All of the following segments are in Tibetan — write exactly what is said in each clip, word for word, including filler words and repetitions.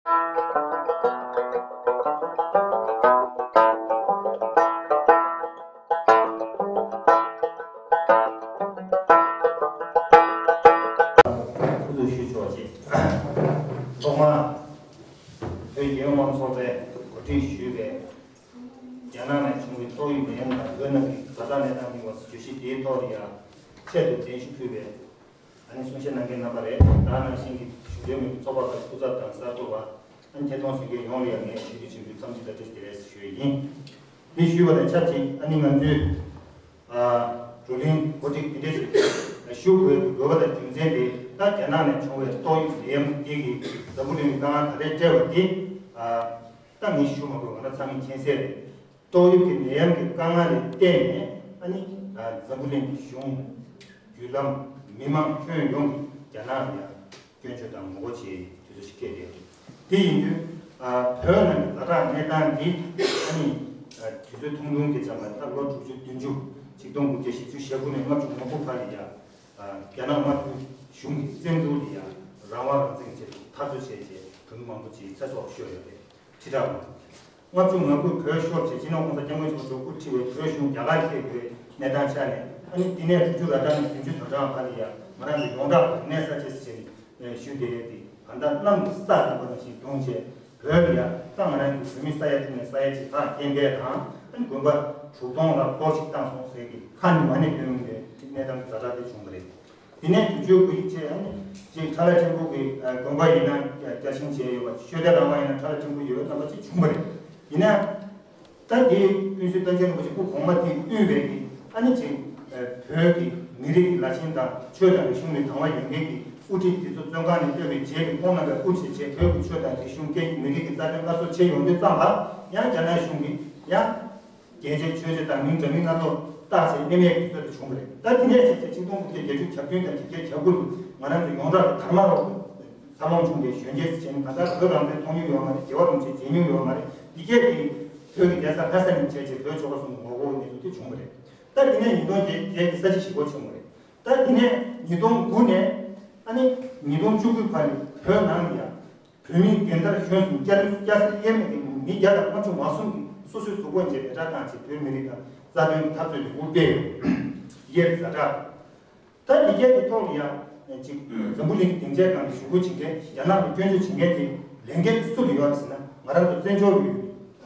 ཐུགས་རྗེ་ཆེ། ཐོག་མར་བོད་རྒྱལ་ཡོངས་མང་ཚོགས་པས་གོ་སྒྲིག་ཞུས་པའི་རྒྱ་ནག་ནས་བྱུང་བའི་ཏོག་དབྱིབས་ནད་ཡམས་དང་བོད་ནང་གི་ཛ་དྲག་གནས་སྟངས་ཀྱི་བར་བརྗོད་གཞི་དེའི་ཐོག་ལ་ཡང་ཆེད་དུ་གདན་ཞུ་ཕུལ་བའི་ཨ་ནི་གསུང་བཤད་གནང་མཁན་རྣམ་པ་རེད། ད་ག་ནང་བཞིན་གྱི་གཞུང་འབྲེལ་མིན་པའི་ཚོགས་པ་ཁག་སྐུ་ཚབ་དང་གསར་འགོད་པ། ཨ་ནི་ཐད་གཏོང་གཟིགས་མཁན་ཡོངས་ལ་ཡང་ངས་ཞུ་རྒྱུ་བྱིན་པའི་འཚམས་འདྲི་བཀྲ་ཤིས་བདེ་ལེགས་ཞུ་ཡི་ཡིན། འདི་ཞུས་པ་དང་ཆབས་ཅིག་ཨ་ནི་ང་ཚོས་ཨ་བགྲོ་གླེང་གོ་སྒྲིག་འདི་འདྲ་ཞིག་ཞུ་དགོས་ཀྱི་དགོས་པ་དང་རྒྱུ་མཚན་དེ། ད་རྒྱ་ནག་ནས་བྱུང་བའི་ཏོག་དབྱིབས་ནད་ཡམས་འདི་གིས་འཛམ་བུ་གླིང་གི་དཀའ་ངལ་ག་རེ་སྤྲད་པ་འདི་ཨ་ད་ངས་ཞུ་མ་དགོས། ང་རང་ཚང་མས་མཁྱེན་གསལ་རེད། ཏོག་དབྱིབས་ཀྱི་ནད་ཡམས་ཀྱི་དཀའ་ངལ་ལ་བརྟེན་ནས་ཨ་ནི་ཨ་འཛམ་བུ་གླིང་གི་གཞུང་། བརྒྱུད་ལམ། མི་མང་ཁྱོན་ཡོངས་ཀྱིས་རྒྱ་ནག་ལ་ཡང་སྐྱོན་བརྗོད་དང་ངོ་རྒོལ་བྱེད་དུས་ཚོད་ཞིག་སྐྱེལ་ཏེ། དེ་ཡིན་དུས་ཨ་བོད་ནང་གི་ཛ་དྲག་གནས་སྟངས་འདི་ཨ་ནི་ཨ་དུས་ཚོད་ཐུང་ཐུང་གི་ཆ་ལ་ད་ལོ་དྲུག་ཅུ་བདུན་ཅུ། ཆིག་སྟོང་དགུ་བརྒྱ་བཞི་བཅུ་ཞེ་དགུ་ནས་ལྔ་བཅུ་ང་དགུ་བར་ལ་ཡ་ཨ་རྒྱ་ནག་དམར་པོའི་གཞུང་གི་བཙན་འཛུལ་ལ་ཡ་རང་དབང་རང་བཙན་ཆེད་དུ་འཐབ་རྩོད་བྱས་རྗེས་བོད་མི་མང་པོ་ཅིག་ཚེ་སྲོག་ཤོར་ཡོད་རེད། ཁྲི་ཕྲག་མང་པོ། ལྔ་བཅུ་ང་དགུ་བོད་ཤོར་རྗེས་སྤྱི་ནོར་༸གོང་ས་༸སྐྱབས་མགོན་ཆེན་པོ་མཆོག་དབུ་ཁྲིད་པའི་བོད་གཞུང་རྒྱ་གར་བསྐྱོད་དགོས་གནས་སྟངས་ཆགས་ནས། ཨ་ནི་འདི་ནས་དྲུག་ཅུ་ར་གྲངས་ནས་བདུན་ཅུ་དོན་གྲངས་བར་ལ་ཡ་ང་རང་ཚོ་ཡོངས་གྲགས་རིག་གནས་གསར་བརྗེ་ཟེར་ནས་ཞུས་བསྡད་ཡས་དེ་ད་ལྟ་གནམ་གྱི་ས་རིམ་པ་ནང་བཞིན་བརྡུངས་རྗེས་བོད་ལ་ཡ་ད་ང་རང་ཚོ་བོད་མི་ས་ཡ་དྲུག་ནས་ས་ཡ་གཅིག་ལྷག་རྐྱེན་འདས་དང་། ཨ་ནི་དགོན་པ་དྲུག་སྟོང་ལྷག་སྐོར་ཞིག་བཏང་སོང་ཟེར་གི་ཁ་ནས་མ་ཎི་འདོན་མི་འདོན་གནས་སྟངས་ཛ་དྲག་དེ་བྱུང་བ་རེད། དེ་ནས་དུས་ཚོད་དགུ་ཡི་ཆེད་ཨ་ནི་ཅིག་ཁྲ་ལ་ཕྲན་བུ་གི་དགོན་པ་ཡིན་ན་བསྐྱར་བཞེངས་བྱས་ཡོད་པ། ཆོས་སྡེ་རང་དབང་ཡིན་ན་ཁྲ་ལ་ཕྲན་བུ་ཡོད་པ་རྣམ་པ་ཅིག་བྱུང་བ་རེད། ཡིན་ན་ད་དེ་ཀུན་གཟིགས་པཎ་ཆེན་རིན་པོ་ཆེ་སྐུ་གོང་མ་དེས་དབུས་པའི་གི་ཨ་ནི་ཅིག་བོད་ཀྱི་མི་རིགས་ཀྱི་ལ་ཆེན་དང་ཆོས་དང་རིག་གཞུང་ལ་དང་བ་ཡོད་མཁན་གྱི་དབུ་ཁྲིད་དེ་ཚོ་བཙོན་ཁང་ནས་ཐོན་པའི་རྗེས་ཀྱི་ཁོང་རྣམ་པས་དབུ་ཁྲིད་བྱས་བོད་ཀྱི་ཆོས་དང་རིག་གཞུང་སྐད་ཡིག་མི་རིགས་ཀྱི་རྩ་དོན་སླར་གསོ་བྱས་ཡོང་དུས་ཙམ་པ་ཡང་རྒྱ་ནག་གཞུང་གིས་ཡང་རྒྱལ་ཆེན་ཆོས་རྗེ་དང་མིང་འདྲ་མིན་སྣ་ཚོགས་བཏགས་བྱས་མནན་ཡས་ཀྱི་ཚུལ་དུ་བྱུང་བ་རེད། ད་དེ་ནས་བྱས་ཚེ་ཆིག་སྟོང་དགུ་བརྒྱ་བརྒྱད་ཅུ་གྱ་བདུན་དང་བརྒྱད་བརྒྱ་གྱ་དགུ་ལ་ང་རང་ཚོ་ཡོངས་གྲགས་ཀྱི་དར་མ་རོ་འཚར་ལོངས་བྱུང་བའི་གཞོན་སྐྱེས་སུ་བྱས་ནས། ད་ལྟ་བོད་རང་བཙན་མཐོང་མྱོང་ཡོད་མ་རེད། རྒྱལ་བ་རིན་པོ་ཆེ་མཇལ་མྱོང་ཡོད་མ་རེད། འདི་གས་ཀྱིས་བོད་ཀྱི་རྒྱལ་ས་ལྷ་ས་ནས་བྱས་རྗེས་བོད་ཆོལ་ཁ་གསུམ་གྱི་ངོ་རྒོལ་གནས་ཚུལ་དེ་བྱུང་བ་རེད། ད་དེ་ནས་ཉིས་སྟོང་བརྒྱད་བརྒྱད་ཀྱི་ས་བྱི་ཞི་རྒོལ་བྱུང་བ་རེད། ད་དེ་ནས་ཉིས་སྟོང་དགུ་ནས་ཨ་ནི་ཉིས་སྟོང་བཅུ་དགུ་བར་ལ་བོད་ནང་ལ་ཡང་བོད་མིའི་རྒན་དར་གཞོན་གསུམ་སྐྱ་སེར་དབྱེར་མེད་ཀྱི་མི་བརྒྱ་དང་ལྔ་བཅུ་ང་གསུམ་གྱིས་སོ་སོའི་གཟུགས་པོ་མཇལ་བེ་ཏྲ་བཏང་བྱས་བོད་མི་རིགས་དང་རྩ་དོན་གྱི་འཐབ་རྩོད་ལས་འགུལ་སྤེལ་ཡོད། ཡིག་ཡ་ཛ་དྲག་ད་ཡི་གེ་དེ་ཐོག་ལ་ཡང་ཅིག་འཛམ་བུ་གླིང་གི་སྡིངས་ཆའི་སྒང་ལ་ཞུ་སྐུལ་བྱེད་མཁན། རྒྱ་ནག་ལ་སྐྱོན་བརྗོད་བྱེད་མཁན་དེ་ལས་འགན་སུ་ལ་ཡོད་རེད་ཟེར་ན། ང་རང་ཚོ་བཙན་བྱོལ་ཡུལ་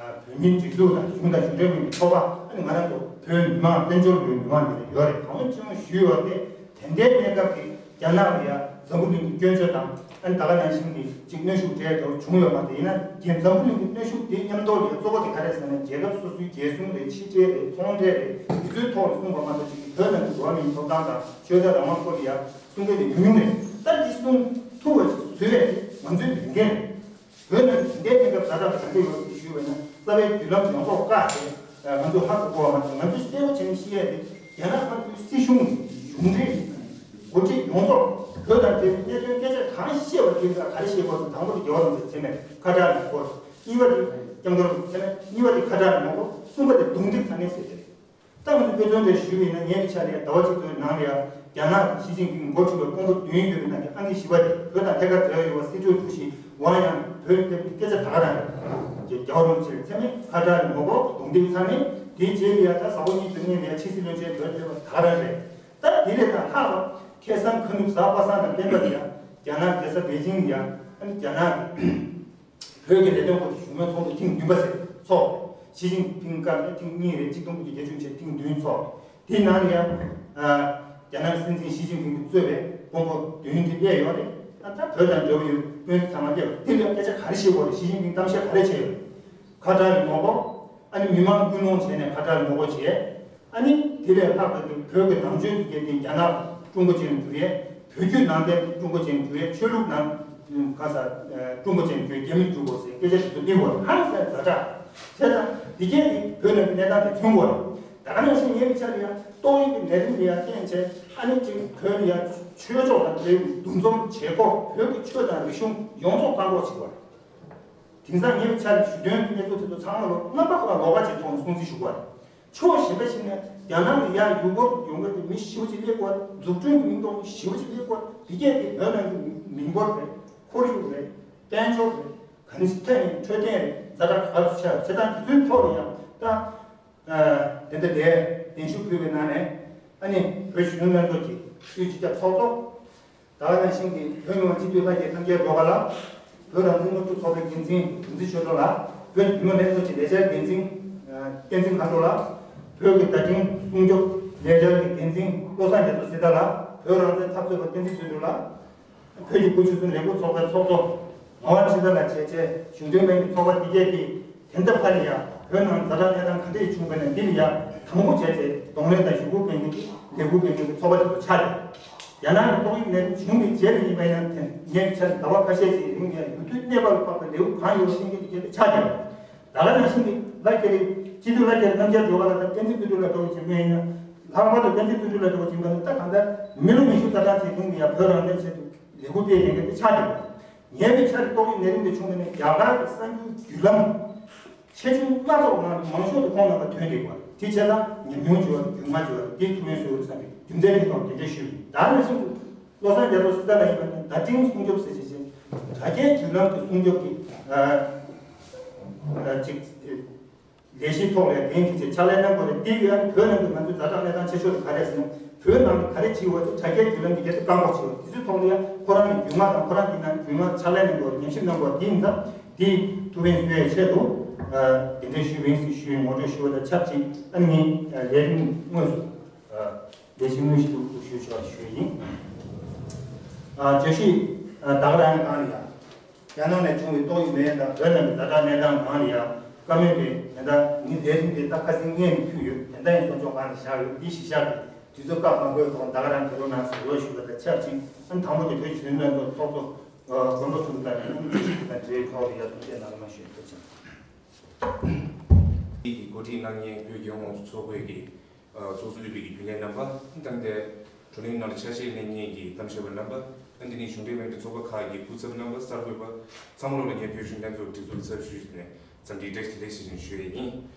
བོད་མིའི་སྒྲིག་འཛུགས་དང་གཞུང་དང་གཞུང་འབྲེལ་མིན་པའི་ཚོགས་པ། ཨ་ནི་ང་རང་ཚོ་བོད་མི་མང་བཙན་བྱོལ་ཡུལ་མི་མང་འདི་ལ་ཡོད་རེད། གང་ཅུང་ཞུས་ཡོད་དེ། དེ་འདྲའི་གནས་སྐབས་ཀྱི་རྒྱ་ནག་ལ་ཡང་འཛམ་བུ་གླིང་གི་སྐྱོན་བརྗོད་དང་། ཨ་ནི་ད་ག་ནང་བཞིན་གྱི་ཅིག་གནོན་ཤུགས་སྤྲད་འགྲོ་བྱུང་ཡོད་མ་རེད། ཡིན་ན་རྒྱལ་འཛམ་བུ་གླིང་གི་གནོན་ཤུགས་དེ་མཉམ་དུ་ལ་ཡང་གཙོ་བོ་དེ་ག་རེ་ཟེར་ན། རྒྱལ་ཁབ་སོ་སོའི་རྒྱལ་སྲུང་རེད། ཕྱི་འབྲེལ་རེད། ཚོང་འབྲེལ་རེད། འདི་ཚོའི་ཐོག་ལ་གསུངས་པ་མ་གཏོགས། ཅིག་གི་བོད་ནང་གི་འགྲོ་བ་མིའི་ཐོབ་ཐང་དང་ཆོས་དད་རང་དབང་སྐོར་ལ་ཡང་གསུང་མཁན་དེ་ཉུང་ཉུང་རེད། ད་འདི་གསུང་ཐུབ་པ་ཞིག་བཟོས་པས་ང་ཚོའི་ལས་འགན་རེད། བོད་ནང་གི་དེ་འདྲའི་གནས་སྐབས་ཛ་དྲག་ག་འདྲ་ཡོད་ཅེས་ཞུས་པ་ཡིན་ན། རྩ་བའི་བརྒྱུད་ལམ་ཡོངས་རྫོགས་བཀག་བྱས། ང་ཚོས་ཧ་གོ་དགོས་པ་མ་ཟད། ང་ཚོས་གསལ་པོ་བྱས་ནས་ཤེས་ཡ་དེ། རྒྱ་ནག་དམར་པོའི་སྲིད་གཞུང་གི་གཞུང་འབྲེལ་འགོ་ཁྲིད་ཡོངས་རྫོགས་བོད་དང་འབྲེལ་བའི་གནད་དོན་སྐད་ཆ་གང་བཤད་པ་དེ་ག་རེ་བཤད་དགོས་ཟེར། དང་པོ་དེ་རྒྱལ་བ་རིན་པོ་ཆེ་མཚན་སྨད་ཁ་བྲལ་ལས་འགོ། གཉིས་པ་དེ་སྐྱབས་མགོན་རིན་པོ་ཆེ་མཚན་སྨད། གཉིས་པ་དེ་ཁ་བྲལ་ལས་མ་དགོས། གསུམ་པ་དེ་རྡུང་རྡེག་ཚ་ནན་ཟེར་ཏེ། ད་ང་ཚོ་དཔེ་མཚོན་དེ་ཞུས་པ་ཡིན་ན། ཉེ་བའི་ཆར་ལ་ཡ་ཟླ་བ་གཅིག་ཙམ་ནང་ལ་ཡ་རྒྱ་ནག་གི་ཞི་ཅིན་ཕིང་འགོ་ཁྲིད་པའི་དཔོན་པོ་བདུན་ཡོད་པའི་ནང་གི་ཨང་ཀི་བཞི་པ་དེ། བོད་དང་ཐད་ཀར་འབྲེལ་བ་ཡོད་པ་སྲིད་གྲོས་དྲུག་བཞི་ཝང་དབྱང་བོད་སླེབས་པའི་སྐད་ཆ་ད་ག་རང་རེད། རྒྱལ་བ་རིན་པོ་ཆེ་མཚན་སྨད་ཁ་བྲལ་ལས་མ་དགོས། རྡུང་རྡེག་ཚ་ནན། དེའི་རྗེས་ལ་ཡ་ད་གཟའ་འཁོར་གཉིས་དང་གཉིས་ལ་ཡ་ཕྱི་སྲིད་བློན་ཆེན་བོད་སླེབས་པ་ད་ག་རང་རེད། ད་དེ་ལས་ད་ལྷག་པ་ཁ་སང་ཁ་ནུབ་གཟའ་པ་སངས་དང་སྤེན་པ་ལ་ཡ་རྒྱ་ནག་རྒྱལ་ས་པེ་ཅིང་ལ་ཡ་ཨ་ནི་རྒྱ་ནག་གི་བོད་ཀྱི་ལས་དོན་སྐོར་གྱི་བཞུགས་མོལ་ཚོགས་འདུ་ཐེངས་བདུན་པ་ཟེར་ཚོགས། ཞི་ཅིན་ཕིང་སྐབས་ནས་ཐེངས་གཉིས་རེད། ཆིག་སྟོང་དགུ་བརྒྱ་བརྒྱད་ཅུ་ནས་ཐེངས་བདུན་ཚོགས། དེའི་ནང་ལ་ཡང་རྒྱ་ནག་སྲིད་འཛིན་ཞི་ཅིན་ཕིང་གིས་གཙོས་པའི་དཔོན་པོ་བདུན་དེ་སླེབས་ཡོད་རེད། ད་ལྟ་བོད་དང་འབྲེལ་བ་ཡོད་དཔོན་ཚང་མ་སླེབས། དེ་ལ་སྐད་ཆ་ག་རེ་བཤད་དགོས་རེད། ཞི་ཅིན་ཕིང་གཏམ་བཤད་ག་རེ་བྱས་ཡོད། ཁ་བྲལ་ལས་མ་དགོས། ཨ་ནི་མི་མང་ཀུན་སློང་བྱས་ནས་ཁ་བྲལ་ལས་མ་དགོས་བྱས། ཨ་ནི་དེ་ལས་ལྷག་པའི་བོད་ཀྱི་ནང་ཆོས་ཀྱི་སྐད་དེ་རྒྱ་ནག་ཀྲུང་གོ་ཅན་བསྒྱུར་ཡས། བོད་བརྒྱུད་ནང་བསྟན་ཀྲུང་གོ་ཅན་བསྒྱུར་ཡས། ཆོས་ལུགས་ནང་ག་ས་ཀྲུང་གོ་ཅན་བསྒྱུར་ཡས། རྒྱ་མི་བསྒྱུར་དགོས་ཟེར་སྐད་ཆ་དེ་ཚོ་གླེང་བ་ཧང་སང་ཛ་དྲག་བྱས་ཙང་། འདི་གས་དེ་བོད་ནང་གི་གནས་སྟངས་དེ་མཚོན་དགོས་རེད། ད་ག་ནང་བཞིན་ཉེ་བའི་ཆར་ཡང་ཏོག་དབྱིབས་ཀྱི་ནད་རིམས་དེ་ཡང་རྐྱེན་བྱས། ཨ་ནི་ཅིག་བོད་ལ་ཡང་ཆོས་ཕྱོགས་དང་འབྲེལ་བའི་འདུ་འཛོམས་བྱེད་སྒོ། བོད་ཀྱི་ཆོས་དང་རིག་གཞུང་ཡོངས་རྫོགས་བཀག་འགོག་བྱེད་དགོས་རེད། དེང་སང་ཉེ་བའི་ཆར་ཞུ་དོན་གྱི་གནས་ཚུལ་དེ་ཚོ་ཚང་མ་ལོ་རྣམ་པ་ཁོ་རང་ལོགས་ཀ་ཅིག་ཐོག་ནས་སྲུང་བརྩི་ཞུ་དགོས་རེད། ཕྱོགས་གཞན་པ་ཞིག་ནས་རྒྱ་ནག་ལ་ཡར་ཡུལ་སྐོར་ཡོང་མཁན་དེ་མི་ཞེ་པོ་ཅིག་སླེབས་ཀྱི་ཡོད་རེད། འཛུགས་སྐྲུན་གྱི་མིང་ཐོག་ནས་ཞེ་པོ་ཅིག་སླེབས་ཀྱི་ཡོད་རེད། དེ་གས་དེ་བོད་ནང་གི་མི་འབོར་རེད། ཁོར་ཡུག་རེད། དཔལ་འབྱོར་རེད། གང་ཅི་ཐད་ནས་འཕྲོད་བསྟེན་ཛ་དྲག་ག་ཚོད་ཆགས་བྱེད་སྟངས་དེ་ཚོའི་ཐོག་ལ་ཡང་ད་དེ་འདྲ་དེ་གདན་ཞུ་ཕུལ་བའི་ནང་ནས་ཨ་ནི་བོད་གཞོན་ནུ་ལྷན་ཚོགས་ཀྱི་དབུས་སྤྱི་ཁྱབ་ཚོགས་གཙོ། ད་ག་ནང་བཞིན་གྱི་བོད་མི་མང་སྤྱི་འཐུས་ལྷན་རྒྱས་རྣམ་རྒྱལ་སྒྲོལ་དཀར་ལགས། བོད་རང་བཙན་སློབ་ཕྲུག་ཚོགས་པའི་འགན་འཛིན་བདུད་རྩི་ཆོས་སྒྲོན་ལགས། བོད་མི་མང་ལྷན་ཚོགས་ཀྱི་ལས་བྱེད་འགན་འཛིན་བསྟན་འཛིན་མཁའ་འགྲོ་ལགས། བོད་ཀྱི་བརྡ་འཕྲིན་སྲུང་སྐྱོབ་ལས་འཆར་གྱི་འགན་འཛིན་བློ་བཟང་རྒྱ་མཚོ་སྲི་ཐར་ལགས། བོད་རང་བཙན་འཐབ་རྩོད་པ་བསྟན་འཛིན་བརྩོན་འགྲུས་ལགས། བོད་ཀྱི་དགུ་བཅུ་གསུམ་ལས་འགུལ་ཚོགས་པའི་ཚོགས་གཙོ་ངག་དབང་ཁྲི་ཐར་ལགས་བཅས་བཅས་གཞུང་འབྲེལ་མིན་གྱི་ཚོགས་པ་འདི་གས་ཀྱིས་དེང་སྐབས་ཁ་ལ་ཡང་བོད་ནང་ཛ་དྲག་གནས་སྟངས་ག་འདྲས་བྱུང་བ་ནས་འདི་ལ་ཡང་དམ་པོ་བྱས་ཏེ་གདོང་ལེན་དང་ཞུ་སྒོ་སྤེལ་མཁན་གྱི་ལས་འགུལ་སྤེལ་མཁན་གྱི་ཚོགས་པ་དེ་ཚོ་ཆགས་ཡོད། རྒྱ་ནག་གི་ཏོག་དབྱིབས་ནད་དུག་བྱུང་བའི་རྗེས་ལ་ཡིན་པ་ཡིན་ན་དེ་ངས་ཆ་ཟླ་བ་ཁ་ཤས་ཤིག་རིང་ནས་མུ་མཐུད་གནས་བབ་ལ་དཔག་པའི་ལེའུ་གང་ཡོད་པ་ཤེས་མཁན་གྱི་རྒྱལ་ཁབ་ཆགས་ཡོད། ད་ག་ནང་བཞིན་གྱི་ལྷ་རྒྱ་རི་སྤྱི་འཐུས་ལྷ་རྒྱ་རི་རྣམ་རྒྱལ་སྒྲོལ་དཀར་ལགས་དང་བསྟན་འཛིན་བརྩོན་འགྲུས་ལགས་འགྲོ་བ་ཆེན་མོ་ཡིན་ན། ལྷག་པར་དུ་བསྟན་འཛིན་བརྩོན་འགྲུས་ལགས་འགྲོ་བ་ཆེན་པོ་ནི་ད་གང་ལྟར་མི་ལོ་ཉི་ཤུ་རྩ་གྲངས་ཅིག་རིང་ལ་ཡང་བོད་རང་བཙན་ཆེད་དུ་ལས་འགུལ་སྤེལ་མཁན་གྱི་ཆགས་ཡོད། ཉེ་བའི་ཆར་ཏོག་དབྱིབས་ནད་རིམས་དེ་བྱུང་བ་ནས་རྒྱ་གར་གྱི་གསར་འགྱུར་བརྒྱུད་ལམ་ཆེ་ཆུང་སྣ་ཚོགས་ནང་མང་ཤོས་དུ་ཁོང་རྣམ་པ་ཐོན་བསྡད་ཡོད་པ་དེ་བྱས་ན་ཉམས་མྱོང་བྱུང་བ་དང་རྒྱུས་མངའ་བྱུང་བ་དེ་ཐུགས་ཕན་གསོས་ཡོད་བསམ་པའི་རྒྱུ་མཚན་དེ་ཐོག་དེ་འདྲ་ཞུས་ཡིན། ད་ནང་བཞིན་དུ་བློ་བཟང་རྒྱ་མཚོ་སྲི་ཐར་ལགས་ཡིན་པ་ནི་བརྡ་འཕྲིན་སྲུང་སྐྱོབ་ཟེར་བྱས་ཅིང་དྲ་རྒྱའི་བརྒྱུད་ལམ་གྱི་སྲུང་སྐྱོབ་ཀྱི་ཨ་ཨ་ཅིག་ལས་གཞིའི་ཐོག་ལ་འགན་འཁྱེར་བྱས་ཕྱག་ལས་གནང་དགོས་རེད། དེ་ཡང་བོད་ནང་གི་ང་ཚོའི་ཛ་དྲག་གནས་སྟངས་ཆེ་ཤོས་དེ་ག་རེ་ཟེར་ན་བོད་ནང་གི་ག་རེ་བྱེད་དགོས་དེ་དྲ་རྒྱའི་བརྒྱུད་ལམ་གྱི་རྒྱལ་སྤྱི་བཀག་འགོག་བྱེད་དགོས་དེ་ཚོའི་ཐོག་ལ་ཡང་ཁོ་རང་གི་རྒྱུས་མངའ་དང་ཁོ་རང་གི་ནང་རྒྱུས་མངའ་ཕྱག་ལས་གནང་དགོས་ཉམས་ཞིབ་གནང་དགོས་དེ་ཡིན་ཙང་དེ་ཐུགས་ཕན་གསོས་ཡའི་ཆེད་དུ་གདན་འདྲེན་ཞུས་པ་ཡིན་ཞུས་ངོ་སྤྲོད་ཞུ་བ་དང་ཆབས་ཅིག་ཨ་ནི་ངས་ལས་རིམ་དངོས་སུ། ལས་བྱེད་དངོས་གཞི་དུ་ཞུ་ཆོག་ཞུས་ཡིན། ཨ་བརྗོད་གཞི་ཨ་ད་ག་རང་གང་ལ་ཡང་རྒྱ་ནག་ནས་བྱུང་བའི་ཏོག་དབྱིབས་ནད་དང་བོད་ནང་གི་ཛ་དྲག་གནས་སྟངས་གང་ལ་ཡང་བཀའ་མོལ་དེ་ད་ལྟ་ངའི་ལས་རིམ་དེ་ད་ཁ་སང་སྔོན་ནས་ཕུལ་ཡོད། དེ་འདྲ་ཡིན་གསུང་ཆོག་གང་ལ་བཞག་ཡོད། འདི་གཞི་བཞག་གི་དུས་ཚོད་བཀག་མ་དགོས་ཐོག་ད་ག་རང་དེ་རུ་ནང་ཟུར་བ་ཞུ་བ་དང་ཆབས་ཅིག་ཨ་ནི་དང་པོ་དེ་བོད་གཞོན་ནུ་ལྷན་ཚོགས་ཚོགས་གཙོ་དགོན་པ་ཚུལ་ལྟར་ནས་ཨ་ནི་དེ་གཞི་དེ་དང་འབྲེལ་ཐོག་ལ་ཡང་གསུང་བཤད་གནང་རོགས་གནང་ཞུ་ཡོད། ཐུགས་རྗེ་ཆེ། འདི་གི་གོ་སྒྲིག་གནང་མཁན་བོད་རྒྱལ་ཡོངས་ཚོགས་པའི་གི་ཨ་ཚོགས་གཙོ་ཡོད་པའི་རྒྱུན་ལས་རྣམ་པ། ད་ལྟའི་བགྲོ་གླེང་ནང་ལ་ཆ་ཤས་གནང་མཁན་གྱི་གཏམ་བཤད་པ་རྣམ་པ། ཨ་འདི་ནི་གཞུང་འབྲེལ་མིན་པའི་ཚོགས་པ་ཁག་གི་སྐུ་ཚབ་རྣམ་པ་གསར་འགོད་པ་ཚང་མ་ལོག་ལ་ངས་བོད་གཞོན་ལྷན་ཚོགས་སྒྲིག་འཛུགས་ཚབ་ཞུས་ནས་འཚམས་འདྲི་བཀྲ་ཤིས་བདེ་ལེགས་ཞུ་བཞིན་ཞུ་ཡས་ཡིན།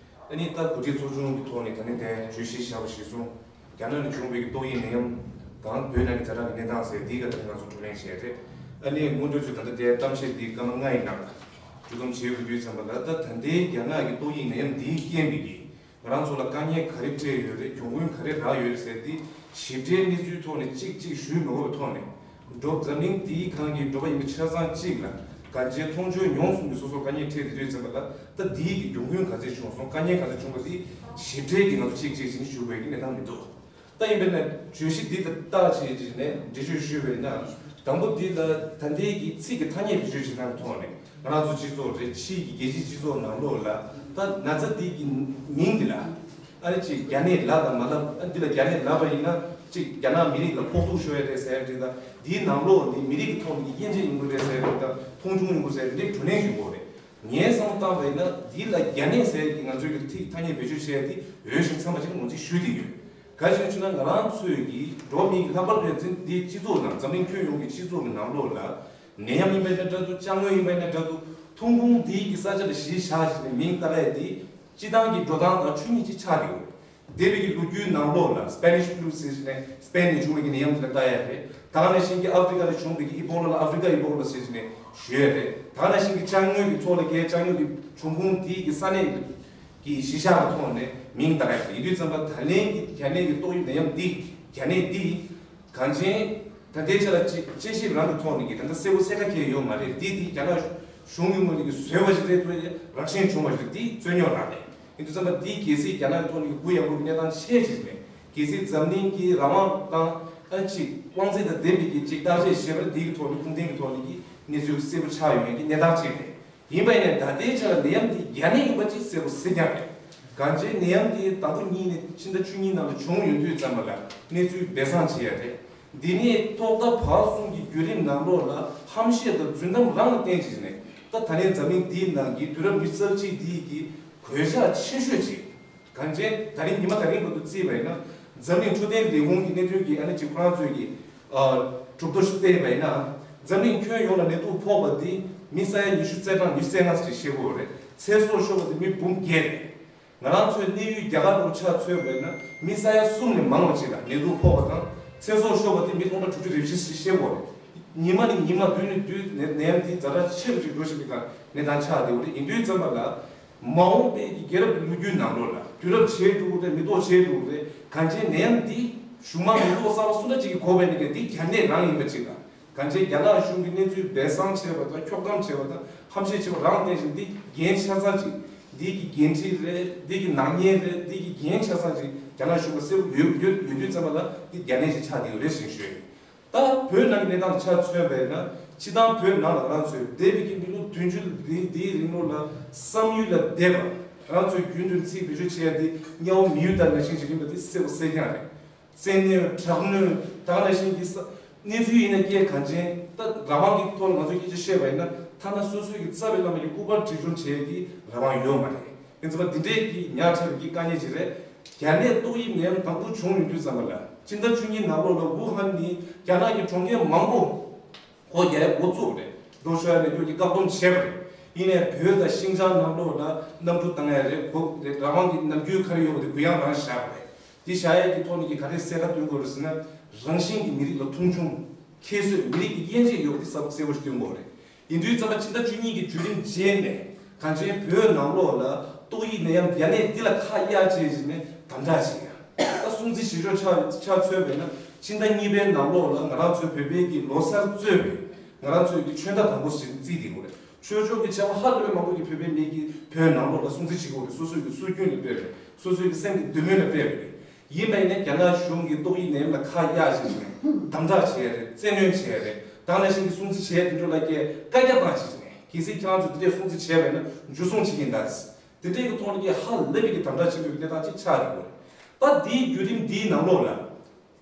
ཨ་ནི་ད་གོ་སྒྲིག་ཚོགས་ཆུང་གི་ཐོག་ནས་ད་ནི་དེ་བརྗོད་གཞི་བཞག་པ་གཞིར་བཟུང་རྒྱ་ནག་ནས་བྱུང་བའི་ཏོག་དབྱིབས་ནད་ཡམས་དང་བོད་ནང་གི་ཛ་དྲག་གི་གནས་སྟངས་ཟེར་འདིའི་སྐབས་ད་ནི་ང་ཚོ་བགྲོ་གླེང་བྱས་རེད། ཨ་ནི་སྔོན་འགྲོ་ཚོས་ད་ལྟ་དེ་གཏམ་བཤད་འདི་སྐར་མ་ལྔ་ཡི་ནང་ལ་བསྡུ་སྒམ་བྱེད་དགོས་དུས་ཙམ་པ་ལ་ད་ད་ལྟའི་རྒྱ་ནག་གི་ཏོག་དབྱིབས་ནད་ཡམས་འདིའི་རྐྱེན་པས་ཀྱི། ང་རང་ཚོ་ལ་དཀའ་ངལ་ག་རེ་འཕྲད་ཡོད་རེད། གྱོང་གུན་ག་རེ་རག་ཡོད་རེད་ཟེར་ཏེ་ཞིབ་ཕྲའི་གནས་ཚུལ་ཐོག་ནས་གཅིག་གཅིག་ཞུས་མ་དགོས་པའི་ཐོག་ནས་འགྲོ་འཛམ་གླིང་འདིའི་སྒང་གི་འགྲོ་བ་ཡིན་པའི་ཆ་ཚང་གཅིག་ལ་གང་ཅིའི་མཐོང་ཆོས་མྱོང་གསུམ་གྱི་སོ་སོར་དཀའ་ངལ་འཕྲད་དེ་དུས་ཙམ་པ་ལ་ད་འདིའི་གི་གྱོང་གུན་ག་ཚད་བྱུང་སོང་། དཀའ་ངལ་ག་ཚད་བྱུང་བ་དེ་ཞིབ་ཕྲའི་གི་ང་ཚོ་གཅིག་གཅིག་བྱས་ནས་ཞུ་དགོས་ཀྱི་གནས་སྟངས་མི་འདུག་ད་ཡིན་པས་ན་བརྗོད་གཞི་འདི་ལྟ་བྱས་ཀྱི་ནས་འགྲེལ་བརྗོད་ཞུས་པས་ན་དང་པོ་འདི་ལ་ད་ལྟའི་གི་ཚིག་གི་ཐ་སྙད་བེད་སྤྱོད་བྱེད་སྟངས་ཐོག་ནས་ང་རང་ཚོ་སྤྱི་ཚོགས་རེད། ཕྱིའི་གི་རྒྱལ་སྤྱིའི་སྤྱི་ཚོགས་ནང་ལོགས་ལ་ད་ན་ཚ་འདི་གི་མིང་འདི་ལ་ཨ་ནི་ཅིག་རྒྱ་ནད་ལབ་དང་མ་ལབ། ཨ་འདི་ལ་རྒྱ་ནད་ལབ་པ་ཡིན་ན་ཅིག་རྒྱ་ནག་མི་རིགས་ལ་ཕོག་ཐུག་ཤོར་ཡ་རེད་ཟེར་ཡ་འདི་དང་འདིའི་ནང་ལོགས་འདི་མི་རིགས་ཀྱི་ཐོག་ནས་ཀྱི་དབྱེ་འབྱེད་ཡོང་གི་རེད་ཟེར་ཡ་འདི་དང་མཐོང་ཆུང་ཡོང་གི་ཟེར་ཡ་འདི་བགྲོ་གླེང་ཞུ་དགོས་རེད། ངས་བསམ་བློ་བཏང་བ་ཡིན་ན་འདི་ལ་རྒྱ་ནད་ཟེར་གྱི་ང་ཚོའི་གི་ཐིག་ཐ་སྙད་བེད་སྤྱོད་བྱས་ཏེ་འོས་ཤིང་འཚམས་པ་ཅིག་ངོས་འཛིན་ཞུས་ཏེ་ཡོད། ག་ཅི་ཞུ་ན་ང་རང་ཚོའི་གི་འགྲོ་བ་མིའི་གི་ལྷག་པར་དུ་ཡང་འཛིན་འདིའི་སྤྱི་ཚོགས་ནང་འཛམ་གླིང་ཁྱོན་ཡོངས་ཀྱི་སྤྱི་ཚོགས་ཀྱི་ནང་ལོགས་ལ་ནད་ཡམས་ཡིན་པ་ཡིན་ན་འདྲ་འདུག་ཅ་དངོས་ཡིན་པ་ཡིན་ན་འདྲ་འདུག་ཐོན་ཁུངས་འདིའི་གི་ས་ཆ་ལ་གཞི་བཞག་བྱས་ནས་མིང་བཏགས་ཡ་དེ་སྤྱི་བཏང་གི་འགྲོ་སྟངས་དང་ཆོས་ཉིད་ཅིག་ཆགས་ཡོད། འདས་པའི་གི་ལོ་རྒྱུས་ནང་ལོགས་ལ་Spanish flu་ཟེར་བྱས་ནས་སི་པེན་ནས་བྱུང་བའི་གི་ནད་ཡམས་དེ་ལ་ལྟ་ཡ་རེད། ད་ག་ནང་བཞིན་གྱི་ཨ་ཧྥི་རི་ཀ་ལ་བྱུང་བའི་གི་ཨི་པོ་ལ་ལ་ཨ་ཧྥི་རི་ཀ་ཨི་པོ་ལ་ཟེར་བྱས་ནས་ཞུ་ཡ་རེད། ད་ག་ནང་བཞིན་གྱི་ཅ་དངོས་ཀྱི་ཐོག་ལ་གའི་ཅ་དངོས་ཀྱི་འབྱུང་ཁུངས་དེའི་གི་ས་གནས་ཀྱི་གཞི་བཞག་གི་ཐོག་ནས་མིང་བཏགས་ཡ་རེད། ཡིན་དུས་ཙམ་པ་ད་ལན་གྱི་རྒྱ་ནད་ཀྱི་ཏོག་དབྱིབས་ནད་ཡམས་འདི་རྒྱ་ནད་འདི་གང་ཅན་ད་ལྟའི་ཆ་ལ་དཔྱད་དཔྱད་ཞིབ་རང་གི་ཐོག་ནས་ཀྱི་ད་ལྟ་གསལ་པོ་གསལ་ཁ་གང་ཡང་ཡོད་མ་རེད། འདི་འདི་རྒྱ་ནག་གཞུང་གི་ངོས་ནས་ཀྱི་བཟོས་པ་ཞིག་རེད། ཐོག་རང་བཞིན་བྱུང་བ་ཞིག་རེད། འདི་རྩོད་རྙོག་རང་རེད། ཡིན་དུས་ཙམ་པ་འདི་གལ་སྲིད་རྒྱ་ནག་གི་ཐོག་ནས་ཀྱི་གུ་ཡངས་པོ་གི་གནས་སྟངས་ཆེ་ཞིག་ནས་གལ་སྲིད་འཛམ་གླིང་གི་རང་དབང་དང་ཨ་ཅིག་དབང་ཚད་དང་ལྡན་པའི་གི་ཅིག་བརྟག་དཔྱད་བྱས་པ་འདི་གི་ཐོག་ནས་ཁུངས་ལྡན་གྱི་ཐོག་ནས་ཀྱི་གནས་ཚུལ་གསལ་པོ་ཆགས་ཡོད་མཁན་གྱི་གནས་སྟངས་ཅིག་རེད། ཡིན་པ་ཡིན་ནའི་ད་ལྟའི་ཆ་ལ་ནད་ཡམས་འདི་རྒྱ་ནད་ཡིན་པ་ཅིག་གསལ་པོ་གསལ་རྐྱང་རེད། གང་ཅི་ནད་ཡམས་འདི་དང་པོ་ཉིད་ནས་ཕྱི་ཟླ་བཅུ་གཉིས་ནང་ལ་བྱུང་ཡོང་དུས་ཙམ་པ་ལ་གནས་ཚུལ་སྦས་གསང་བྱེད་ཡ་རེད། འདི་ནས་ཐོག་མཐའ་བར་གསུམ་གྱི་བརྒྱུད་རིམ་ནང་ལོགས་ལ་ཧམ་བཤད་དང་རྫུན་གཏམ་རང་ལ་བརྟེན་བྱས་ནས་ད་ད་ལན་འཛམ་གླིང་འདིའི་ནང་གི་དུས་རབས་ཉི་ཤུ་རྩ་གཅིག་འདིའི་གི་གོད་ཆག་ཆེ་ཤོས་ཅིག་གང་ཅི་ད་རིང་ཉི་མ་ད་རིང་བར་དུ་བརྩིས་པ་ཡིན་ན་འཛམ་གླིང་འཕྲོད་བསྟེན་ལས་ཁུངས་ཀྱི་གནད་དོན་གྱི་ཨ་ནི་ཅིག་ཁོ་རང་ཚོའི་གི་ཨ་གྲུབ་ཐོབ་ཞིག་བལྟས་པ་ཡིན་ན་འཛམ་གླིང་ཁྱོན་ཡོངས་ལ་ནད་དུག་ཕོག་པ་འདི་མི་ས་ཡ་ཉི་ཤུ་རྩ་གྲངས་ཉི་ཤུ་རྩ་ལྔ་ཞིག་ཤེས་དགོས་རེད། ཚེ་སྲོག་ཤོར་བ་འདི་མི་འབུམ་བརྒྱད་རེད། ང་རང་ཚོའི་གནས་ཡུལ་རྒྱ་གར་དུ་ཆ་མཚོན་པ་ཡིན་ན་མི་ས་ཡ་གསུམ་ལས་མང་བ་ཅིག་ལ་ནད་དུག་ཕོག་པ་དང་ཚེ་སྲོག་ཤོར་བ་འདི་མི་སྟོང་ཕྲག་དྲུག་ཅུ་རེ་བཞི་ཞིག་ཤེས་དགོས་རེད། ཉི་མ་ནས་ཉི་མ་དུས་ནས་དུས་ནད་ནད་ཡམས་འདི་ཛ་དྲག་ཆེ་རུ་ཅིག་འགྲོ་བཞིན་པའི་སྒང་ གནས་སྟངས་ཆགས་བསྡད་ཡོད་རེད། ཡིན་དུས་ཙམ་པ་ལ་མ་འོངས་པའི་གི་རྒྱལ་རབས་ཀྱི་ལོ་རྒྱུས་ནང་ལོགས་ལ་དུས་རབས་ཕྱེད་དྲུག་རེད། མི་ཐོག་ཕྱེད་དྲུག་རེད། གང་ཅི་ནད་ཡམས་འདི་གཞུང་མང་མི་ཐོག་གསར་པ་སུ་འདྲ་ཅིག་གིས་གོ་བས་ན་ཀྱང་འདི་རྒྱ་ནད་རང་ཡིན་པ་ཅིག་དང་། གང་ཅི་རྒྱ་ནག་གཞུང་གིས་གནས་ཚུལ་སྦས་གསང་བྱས་པ་དང་འཁྱོག་བསྡོམས་བྱས་པ་དང་ཧམ་བཤད་བྱས་པ་རང་བསྟན་བཞིན་འདི་འགན་ཆ་ཚང་ཅིག་འདི་གི་འགན་འཁྲི་རེད། འདི་གི་ནག་ཉེས་རེད། འདི་གི་འགན་ཆ་ཚང་ཅིག་རྒྱ་ནག་གཞུང་ལ་གསལ་པོ་ཡོད་ཡོད་ཡོད་དུས་ཙམ་པ་ལ་འདི་རྒྱ་ནད་ཅིག་ཆགས་བསྡད་ཡོད་རེད་ཅེས་ཞུས། ད་བོད་ནང་གི་གནས་སྟངས་ཆ་མཚོན་པས་ན་སྤྱིར་བཏང་བོད་ནང་ལ་ང་རང་ཚོས་འདས་པའི་གི་མི་ལོ་བདུན་ཅུ་འདི་འདིའི་རིང་ལོགས་ལ་བསམ་ཡུལ་ལ་བསྡད་པ། ང་རང་ཚོས་རྒྱུན་དུ་ཚིག་བེད་སྤྱོད་བྱེད་ཡ་འདི་དམྱལ་བ་མི་ཡུལ་ལྟར་ནང་བཞིན་ཞིག་ཡིན་པ་འདི་གསལ་པོ་གསལ་རྐྱང་རེད། བཙན་གནོན་དྲག་གནོན་ད་ག་ནང་བཞིན་གྱི་ས་གནས་ཚུལ་ཡིན་ན་སྐད་གང་ཅན་ད་རང་དབང་གི་ཐོག་ལ་ང་ཚོས་སྐད་ཆ་བཤད་པ་ཡིན་ན་ཐ་ན་སོ་སོའི་གི་རྩ་བའི་བླ་མ་གི་སྐུ་པར་བྲིས་སྦྱོར་བྱེད་ཡ་གི་རང་དབང་ཡོད་མ་རེད། ཡིན་ཙང་འདི་འདྲའི་གི་ཉག་ཕྲ་བའི་གི་དཀའ་ངལ་ཅིག་རེད། རྒྱ་ནད་ཏོག་དབྱིབས་ནད་ཡམས་དང་པོ་བྱུང་ཡོང་དུས་ཙམ་པ་ལ་སྤྱི་ཟླ་བཅུ་གཉིས་ནང་ལོགས་ལ་ཝུ་ཧན་ནི་རྒྱ་ནག་གི་གྲོང་ཁྱེར་མང་པོ་སྒོ་རྒྱག་ཡ་འགོ་བཙུགས་རེད། འགྲོ་ཤོར་ཡ་མེད་རྒྱུ་གི་བཀག་སྡོམ་བྱས་པ་རེད། ཡིན་ནའི་བོད་དང་ཤིན་ཅང་ནང་ལོགས་ལ་གནམ་གྲུ་བཏང་ཡ་རེད། གོ་རེད། རང་དབང་གི་ནམ་རྒྱུན་ག་རེ་ཡོད་པ་དེ་གུ་ཡངས་རང་བཞག་པ་རེད། འདི་བཞག་ཡས་ཀྱི་ཐོག་ནས་ཀྱི་ག་རེ་གསལ་ཁ་སྟོན་དགོས་རེད་ཟེར་ན། རང་བཞིན་གྱིས་མི་རིགས་ལ་མཐོང་ཆུང་ཁྱད་གསོད་མི་རིགས་ཀྱི་དབྱེ་འབྱེད་ཡོད་པ་དེ་གསལ་པོ་གསལ་པོ་ཞིག་སྟོན་དགོས་རེད། ཡིན་དུས་ཙམ་པ་ཕྱི་ཟླ་བཅུ་གཉིས་ཀྱི་བརྒྱུད་རིམ་རྗེས་ནས་གངས་ཅན་བོད་ནང་ལོགས་ལ་ཏོག་དབྱིབས་ནད་ཡམས་རྒྱ་ནད་འདི་ལ་ཁ་གཡར་བྱས་བྱས་ནས་དམ་དྲག་བྱེད་ཡ། ད་སྲུང་བརྩི་བྱེད་ཕྱོགས་ཆ་ཆ་མཚོན་པས་ན་ཕྱི་ཟླ་གཉིས་པའི་ནང་ལོགས་ལ་ང་རང་ཚོའི་བོད་པའི་གི་ལོ་གསར་གཙོས་པའི་ང་རང་ཚོའི་གི་ཆོས་ཟླ་དང་པོ་ཞིག་བརྩིས་བསྡད་ཡོད་རེད། ཆོས་ཕྱོགས་ཀྱི་བྱ་བ་ཧ་ལས་པའི་མང་པོ་གི་བོད་པའི་མི་གིས་བོད་ནང་ལོགས་ལ་སྲུང་བརྩི་བྱེད་དགོས་རེད། སོ་སོའི་གི་སྲོལ་རྒྱུན་ལ་དཔག་པའི་སོ་སོའི་གི་སེམས་ཀྱི་འདུན་མོས་ལ་དཔག་པའི་ཡིན་པ་ཡིན་ན་རྒྱ་ནག་གཞུང་གིས་ཏོག་དབྱིབས་ནད་ཡམས་ལ་ཁ་གཡར་བྱས་ནས་དམ་དྲག་བྱས་རེད། བཙན་གནོན་བྱས་རེད། དེ་ནང་བཞིན་གྱི་སྲུང་བརྩི་བྱས་དེ་འདྲ་ལ་ཀྱི་བཀའ་རྒྱ་བཏང་བྱས་ནས་གལ་སྲིད་ཁྱེད་རང་ཚོ་དེ་འདྲས་སྲུང་བརྩི་བྱས་པ་ཡིན་ན་འཇུ་བཟུང་བྱེད་ཀྱི་ཡིན་ད། དེ་འདྲས་ཀྱི་ཐོག་ནས་ཀྱི་ཧ་ལས་པའི་གི་དམ་དྲག་ཆེན་པོའི་གནས་སྟངས་ཅིག་ཆགས་ཡོད་རེད། ད་དེའི་བརྒྱུད་རིམ་འདིའི་ནང་ལོགས་ལ།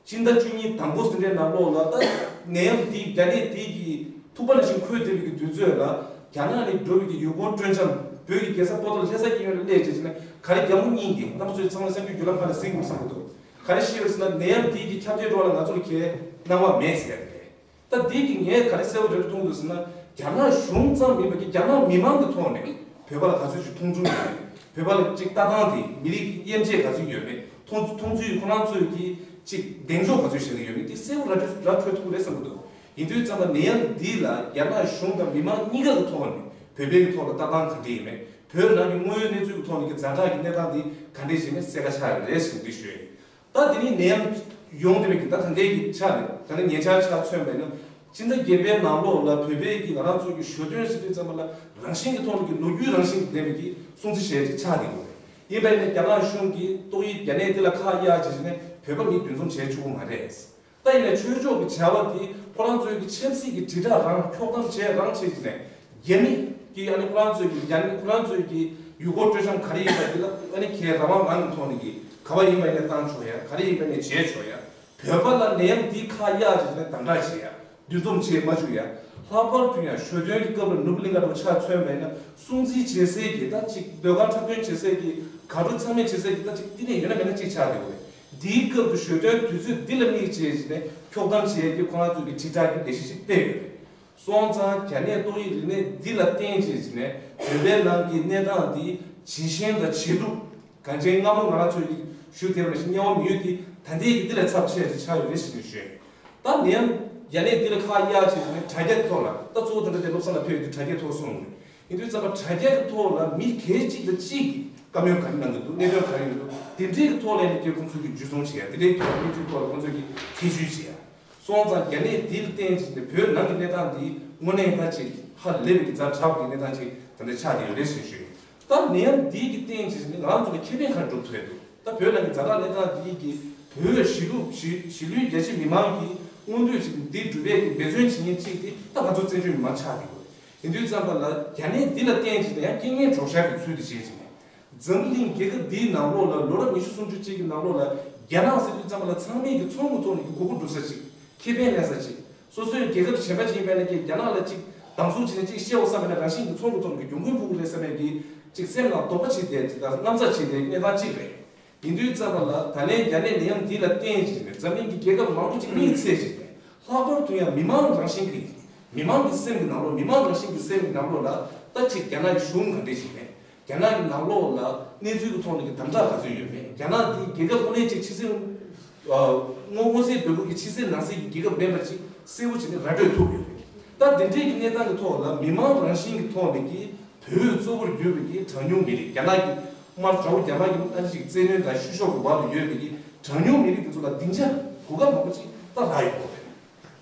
སྤྱི་ཟླ་བཅུ་གཉིས་དང་པོ་དེ་འདྲའི་ནང་ལོགས་ལ་ད་ནད་ཡམས་འདི་རྒྱ་ནད་འདི་གི་ཐུག་པ་ནང་བཞིན་འཁོད་བསྡད་པའི་གི་དུས་ཚོད་ལ་རྒྱ་ནག་ནས་འགྲོ་བའི་གི་ཡུལ་སྐོར་སྤྲོ་འཆམ་བོད་ཀྱི་རྒྱལ་ས་པོ་ཏཱ་ལ་ལྷ་ས་གི་གཡོན་ལ་སླེབས་བྱས་ན་ག་རེ་རྒྱ་མོ་གཉིས་ཀྱིས་རྣམ་པ་ཚོས་ཚང་མ་གསར་འགྱུར་བརྒྱུད་ལམ་ཁག་ལ་གཟིགས་དགོས་བསམ་གྱི་འདུག་ག་རེ་ཤེས་ཡོད་ཟེར་ན་ནད་ཡམས་འདི་གི་ཁྱབ་གདལ་འགྲོ་ལ་ང་ཚོར་གའི་སྣང་བ་མེད་ཟེར་ཏེ། ད་འདི་གི་ངས་ག་རེ་གསལ་པོ་རེ་རེ་མཐོང་འདུག་ཟེར་ན་རྒྱ་ནག་གཞུང་ཙམ་མིན་པ་གི་རྒྱ་ནག་མི་མང་གི་ཐོག་ནས་བོད་པ་ལ་ག་ཚོད་ཅིག་མཐོང་ཆུང་ཡོད་མེད། བོད་པ་ལ་ཅིག་ལྟ་སྟངས་དེ་མི་རིགས་ཀྱི་དབྱེ་འབྱེད་ག་ཚོད་ཡོད་མེད། མཐོང་མཐོང་ཚུལ་ཁོ་རང་ཚོས་ཀྱི་ཅིག་གདེང་འཇོག་ག་ཚོད་བྱེད་ཀྱི་ཡོད་མེད་དེ་གསལ་པོ་ར་འཕྲོད་ར་འཕྲོད་ཐུབ་ཀྱི་རེད་བསམ་གྱི་འདུག་ཡིན་དུས་ཙམ་པ་ནད་ཡམས་འདི་ལ་རྒྱ་ནག་གཞུང་དང་མི་མང་གཉིས་ཀ་གི་ཐོག་ནས་བོད་པའི་གི་ཐོག་ལ་ལྟ་སྟངས་ག་འདྲ་ཡིན་མེད། བོད་ནང་གི་དངོས་ཡོད་གནས་ཚུལ་གྱི་ཐོག་ནས་ཀྱི་ཛ་དྲག་གི་གནས་སྟངས་འདི་ག་འདྲ་ཞིག་ནས་གསལ་ཁ་ཆགས་ཡོད་རེད་ཟེར་འདི་ཞུ་ཡ་ཡིན། ད་དེ་ནི་ནད་ཡམས་ཡོང་བསྡད་པའི་གི་ད་ད་ལྟའི་གི་ཆ་ནས་ད་ནི་ཉེ་ཆར་ཆ་མཚོན་པས་ན་སྤྱི་ཟླ་བརྒྱད་པའི་ནང་ལོགས་ལ་བོད་པའི་གི་ང་རང་ཚོའི་གི་ཞོ་སྟོན་ཟེར་དུས་ཙམ་པ་ལ་རང་བཞིན་གྱི་ཐོག་ནས་གི་ལོ་རྒྱུས་རང་བཞིན་གྱི་ལྡན་པའི་གི་སྲུང་བརྩི་བྱས་ཅིག་ཆགས་བསྡད་ཡོད་རེད། ཡིན་པས་ན་རྒྱ་ནག་གཞུང་གིས་ཏོག་དབྱིབས་རྒྱ་ནད་འདི་ལ་ཁ་གཡར་བྱས་ནས་བོད་པ་མི་འདུ་འཛོམས་བྱས་ཆོག་གི་མ་རེད། ད་ཡིན་ནའི་ཆོས་ཕྱོགས་ཀྱི་བྱ་བ་དེ་ཁོ་རང་ཚོའི་གི་ཆབ་སྲིད་ཀྱི་དྲིལ་བསྒྲགས་རང་འཁྱོག་བསྡོམས་བྱས་རང་བྱས་ཀྱི་ནས་རྒྱ་མི་གི་ཨ་ནི་ཁོ་རང་ཚོའི་གི་རྒྱ་མི་ཁོ་རང་ཚོའི་གི་ཡུལ་སྐོར་སྤྲོ་འཆམ་ག་རེ་ཡིན་པ་དེ་ལ་ཨ་ནི་ཁའི་རང་དབང་རང་གི་ཐོག་ནས་ཀྱི་ག་བ་ཡིན་པ་ཡིན་ནས་བཏང་ཆོག་ཡ། ག་རེ་ཡིན་པ་ཡིན་ནས་བྱས་ཆོག་ཡ། བོད་པ་ལ་ནད་ཡམས་འདི་ཁ་གཡར་བྱས་ནས་དམ་དྲག་བྱེད་ཡ། འདུ་འཛོམས་བྱེད་མ་བཅུག་ཡ། ལྷག་པར་དུ་ཡང་ཞོ་སྟོན་གྱི་སྐབས་ལ་ནོར་བུ་གླིང་ག་འགྲོ་ཆ་མཚོན་པ་ཡིན་ན་སྲུང་བརྩི་བྱེད་སའི་གི་ད་ཅིག་ཟློས་གར་འཁྲབ་སྟོན་བྱེད་སའི་གི་གར་འགྲོ་ཚང་མས་བྱེད་སའི་གི་ད་ཅིག་བསྟི་གནས་ཡོད་ན་མེད་ན་ཅིག་ཆགས་བསྡད་ཡོད་རེད། འདིའི་སྐབས་སུ་ཞོ་སྟོན་དུས་ཚོད་འདི་ལ་དམིགས་བྱས་བྱས་ནས་འཁྱོག་བསྡོམས་བྱས་ཀྱི་ཁོ་རང་ཚོ་གི་དྲིལ་བསྒྲགས་ཀྱི་ལས་གཞི་ཞིག་སྤེལ་ཡོད་རེད། སོང་ཙང་རྒྱ་ནད་ཏོག་དབྱིབས་རིམས་ནད་འདི་ལ་བརྟེན་བྱས་བྱས་ནས་བོད་པའི་ནང་གི་གནས་སྟངས་འདི་ཇེ་ཞན་དང་ཇེ་སྡུག་གངས་ཅན་སྔ་མོ་ང་རང་ཚོས་ཀྱི་ཞུ་དེ་བ་ཞིག་དམྱལ་བ་མི་ཡུལ་འདི་ད་ལྟའི་གི་འདི་ལས་ཚབས་ཆེ་ཞིག་ཆགས་ཡོད་རེད་ཟེར་ནས་ཞུས། ད་ནད་ཡམས་རྒྱ་ནད་འདི་ལ་ཁ་གཡར་བྱས་ནས་དྲ་རྒྱ་ཐོག་ལ་ད་གཙོ་བོ་དེ་འདྲ་དེ་བློ་བཟང་ལ་ཕེབས་ཡོད་དུས་དྲ་རྒྱའི་ཐོག་གསུངས་ཡོད། ཡིན་དུས་ཙམ་པ་དྲ་རྒྱ་གི་ཐོག་ལ་མི་སྒེར་གཅིག་དང་གཅིག་གིས་བཀའ་མོལ་ག་རེ་གནང་གི་འདུག་གནད་དོན་ག་རེ་ཡིན་འདུག་དེ་འདྲའི་གི་ཐོག་ལ་ཡིན་ན་ཀྱི་ཁོང་ཚོས་ཀྱི་འཇུ་བཟུང་བྱེད་ཡ། དེ་འདྲའི་ཐོག་ལ་གནས་ཚུལ་ཐོག་ལ་ཁོང་ཚོས་ཀྱི་ཐེ་བྱུས་བྱེད་ཡ། སོང་ཙང་རྒྱ་ནད་འདི་ལ་བརྟེན་བྱས་ནས་བོད་ནང་གི་གནས་སྟངས་འདི་དངོས་གནས་ད་ཅིག་ཧ་ལས་པའི་གི་ཛ་དྲག་པའི་གནས་སྟངས་ཅིག་ད་ལྟ་ཆགས་བསྡད་ཡོད་རེད་ཟེར་ཞུས། ད་ནད་ཡམས་འདི་གི་བརྟེན་བྱས་ནས་ང་རང་ཚོ་ལ་ཁེ་ཕན་ག་རེ་འགྲོ་ཐུབ་ཡ་འདུག་ད་བོད་ནང་གི་ཛ་དྲག་གནས་སྟངས་འདི་གི་བོད་གཞིས་ལུས་གཞིས་གཞིས་ལུས་རྒྱ་ཆེ་མི་མང་གི་མངོན་འདོད་ཅིག་འདི་སྒྲུབ་པའི་གི་འབད་བརྩོན་བྱེད་མཁན་གཅིག་དེ་ད་ང་ཚོ་བཙན་བྱོལ་མི་མང་ཆགས་ཀྱི་ཡོད་རེད། ཡིན་དུས་ཙམ་པ་ལ་རྒྱ་ནད་འདི་ལ་བརྟེན་བྱས་ནས་ཡང་རྐྱེན་ངན་གྲོགས་ཤར་གྱི་ཚུལ་དུ་བྱེད་བྱས་ནས། འཛམ་བུ་གླིང་རྒྱལ་ཁབ་འདིའི་ནང་ལོགས་ལ་ལོ་རབས་ཉི་ཤུ་སུམ་ཅུ་ཅིག་གི་ནང་ལོགས་ལ་རྒྱ་ནག་ཟེར་དུས་ཙམ་པ་ལ་ཚང་མས་ཀྱི་ཚོང་གི་ཐོག་ནས་ཀྱི་དགོས་མཁོ་སྒྲུབ་ས་ཅིག་ཁེ་ཕན་ལེན་ས་ཅིག་སོ་སོའི་རྒྱལ་ཁབ་གཞན་པ་ཅིག་ཡིན་པ་ན་ཀྱི་རྒྱ་ནག་ལ་ཅིག་དམ་བཟུང་བྱས་ནས་ཅིག་བཤད་འོ་བསམ་པ་ན་རང་བཞིན་གྱི་ཚོང་གི་ཐོག་ནས་ཀྱི་གྱོང་གུན་ཕོག་གི་རེད་བསམ་པའི་ཀྱི་ཅིག་སེམས་ལ་དོགས་པ་བྱས་ཏེ་ཅིག་དང་དངངས་འཚབ་བྱས་ཏེ་གནས་སྟངས་ཅིག་རེད། ཡིན་དུས་ཙམ་པ་ལ་ད་ལན་རྒྱ་ནད་ནད་ཡམས་འདི་ལ་བརྟེན་བྱས་ནས་འཛམ་གླིང་གི་རྒྱལ་ཁབ་མང་པོ་ཅིག་དམིགས་བསལ་བྱས་ནས་ལྷག་པར་དུ་ཡང་མི་མང་རང་བཞིན་གྱི་མི་མང་གི་སེམས་ཀྱི་ནང་ལོགས་མི་མང་རང་བཞིན་གྱི་སེམས་ཀྱི་ནང་ལོགས་ལ་ད་ཅིག་རྒྱ་ནག་གི་གཞུང་ག་འདྲས་ཤིག་མེད། རྒྱ་ནག་གི་ནང་ལོགས་ལ་གནས་ཚུལ་གྱི་ཐོག་ནས་ཀྱི་དམ་དྲག་ག་ཚོད་ཡོད་མེད། རྒྱ་ནག་འདི་རྒྱལ་ཁབ་དངོས་གནས་ཅིག་ཕྱི་སྲིད་ཨ་དངོས་དངོས་གསལ་དོད་པོ་གི་ཕྱི་གསལ་ནང་གསལ་གྱི་རྒྱལ་ཁབ་མིན་པ་ཅིག་གསལ་པོ་བྱས་ནས་ར་སྤྲོད་ཐུབ་ཡོད་རེད། ད་འདི་འདྲས་ཀྱི་གནས་སྟངས་ཀྱི་ཐོག་ལ་མི་མང་རང་བཞིན་གྱི་ཐོག་ནས་ཀྱི་ བོད་གཙོ་བོར་གྱུར་པའི་གི་གྲངས་ཉུང་མི་རིགས། རྒྱ་ནག་གི་དམར་དྲ་བོ་རྒྱ་ནག་གི་ཨ་ནི་ཅིག་བཙན་གནོན་དང་བཤུ་གཞོག་གི་འོག་ཏུ་ཡོད་པའི་གི་གྲངས་ཉུང་མི་རིགས་དེ་ཚོ་ལ་སྡིངས་ཆ་གོ་སྐབས་མང་པོ་ཅིག་ད་རག་ཡོད་པ་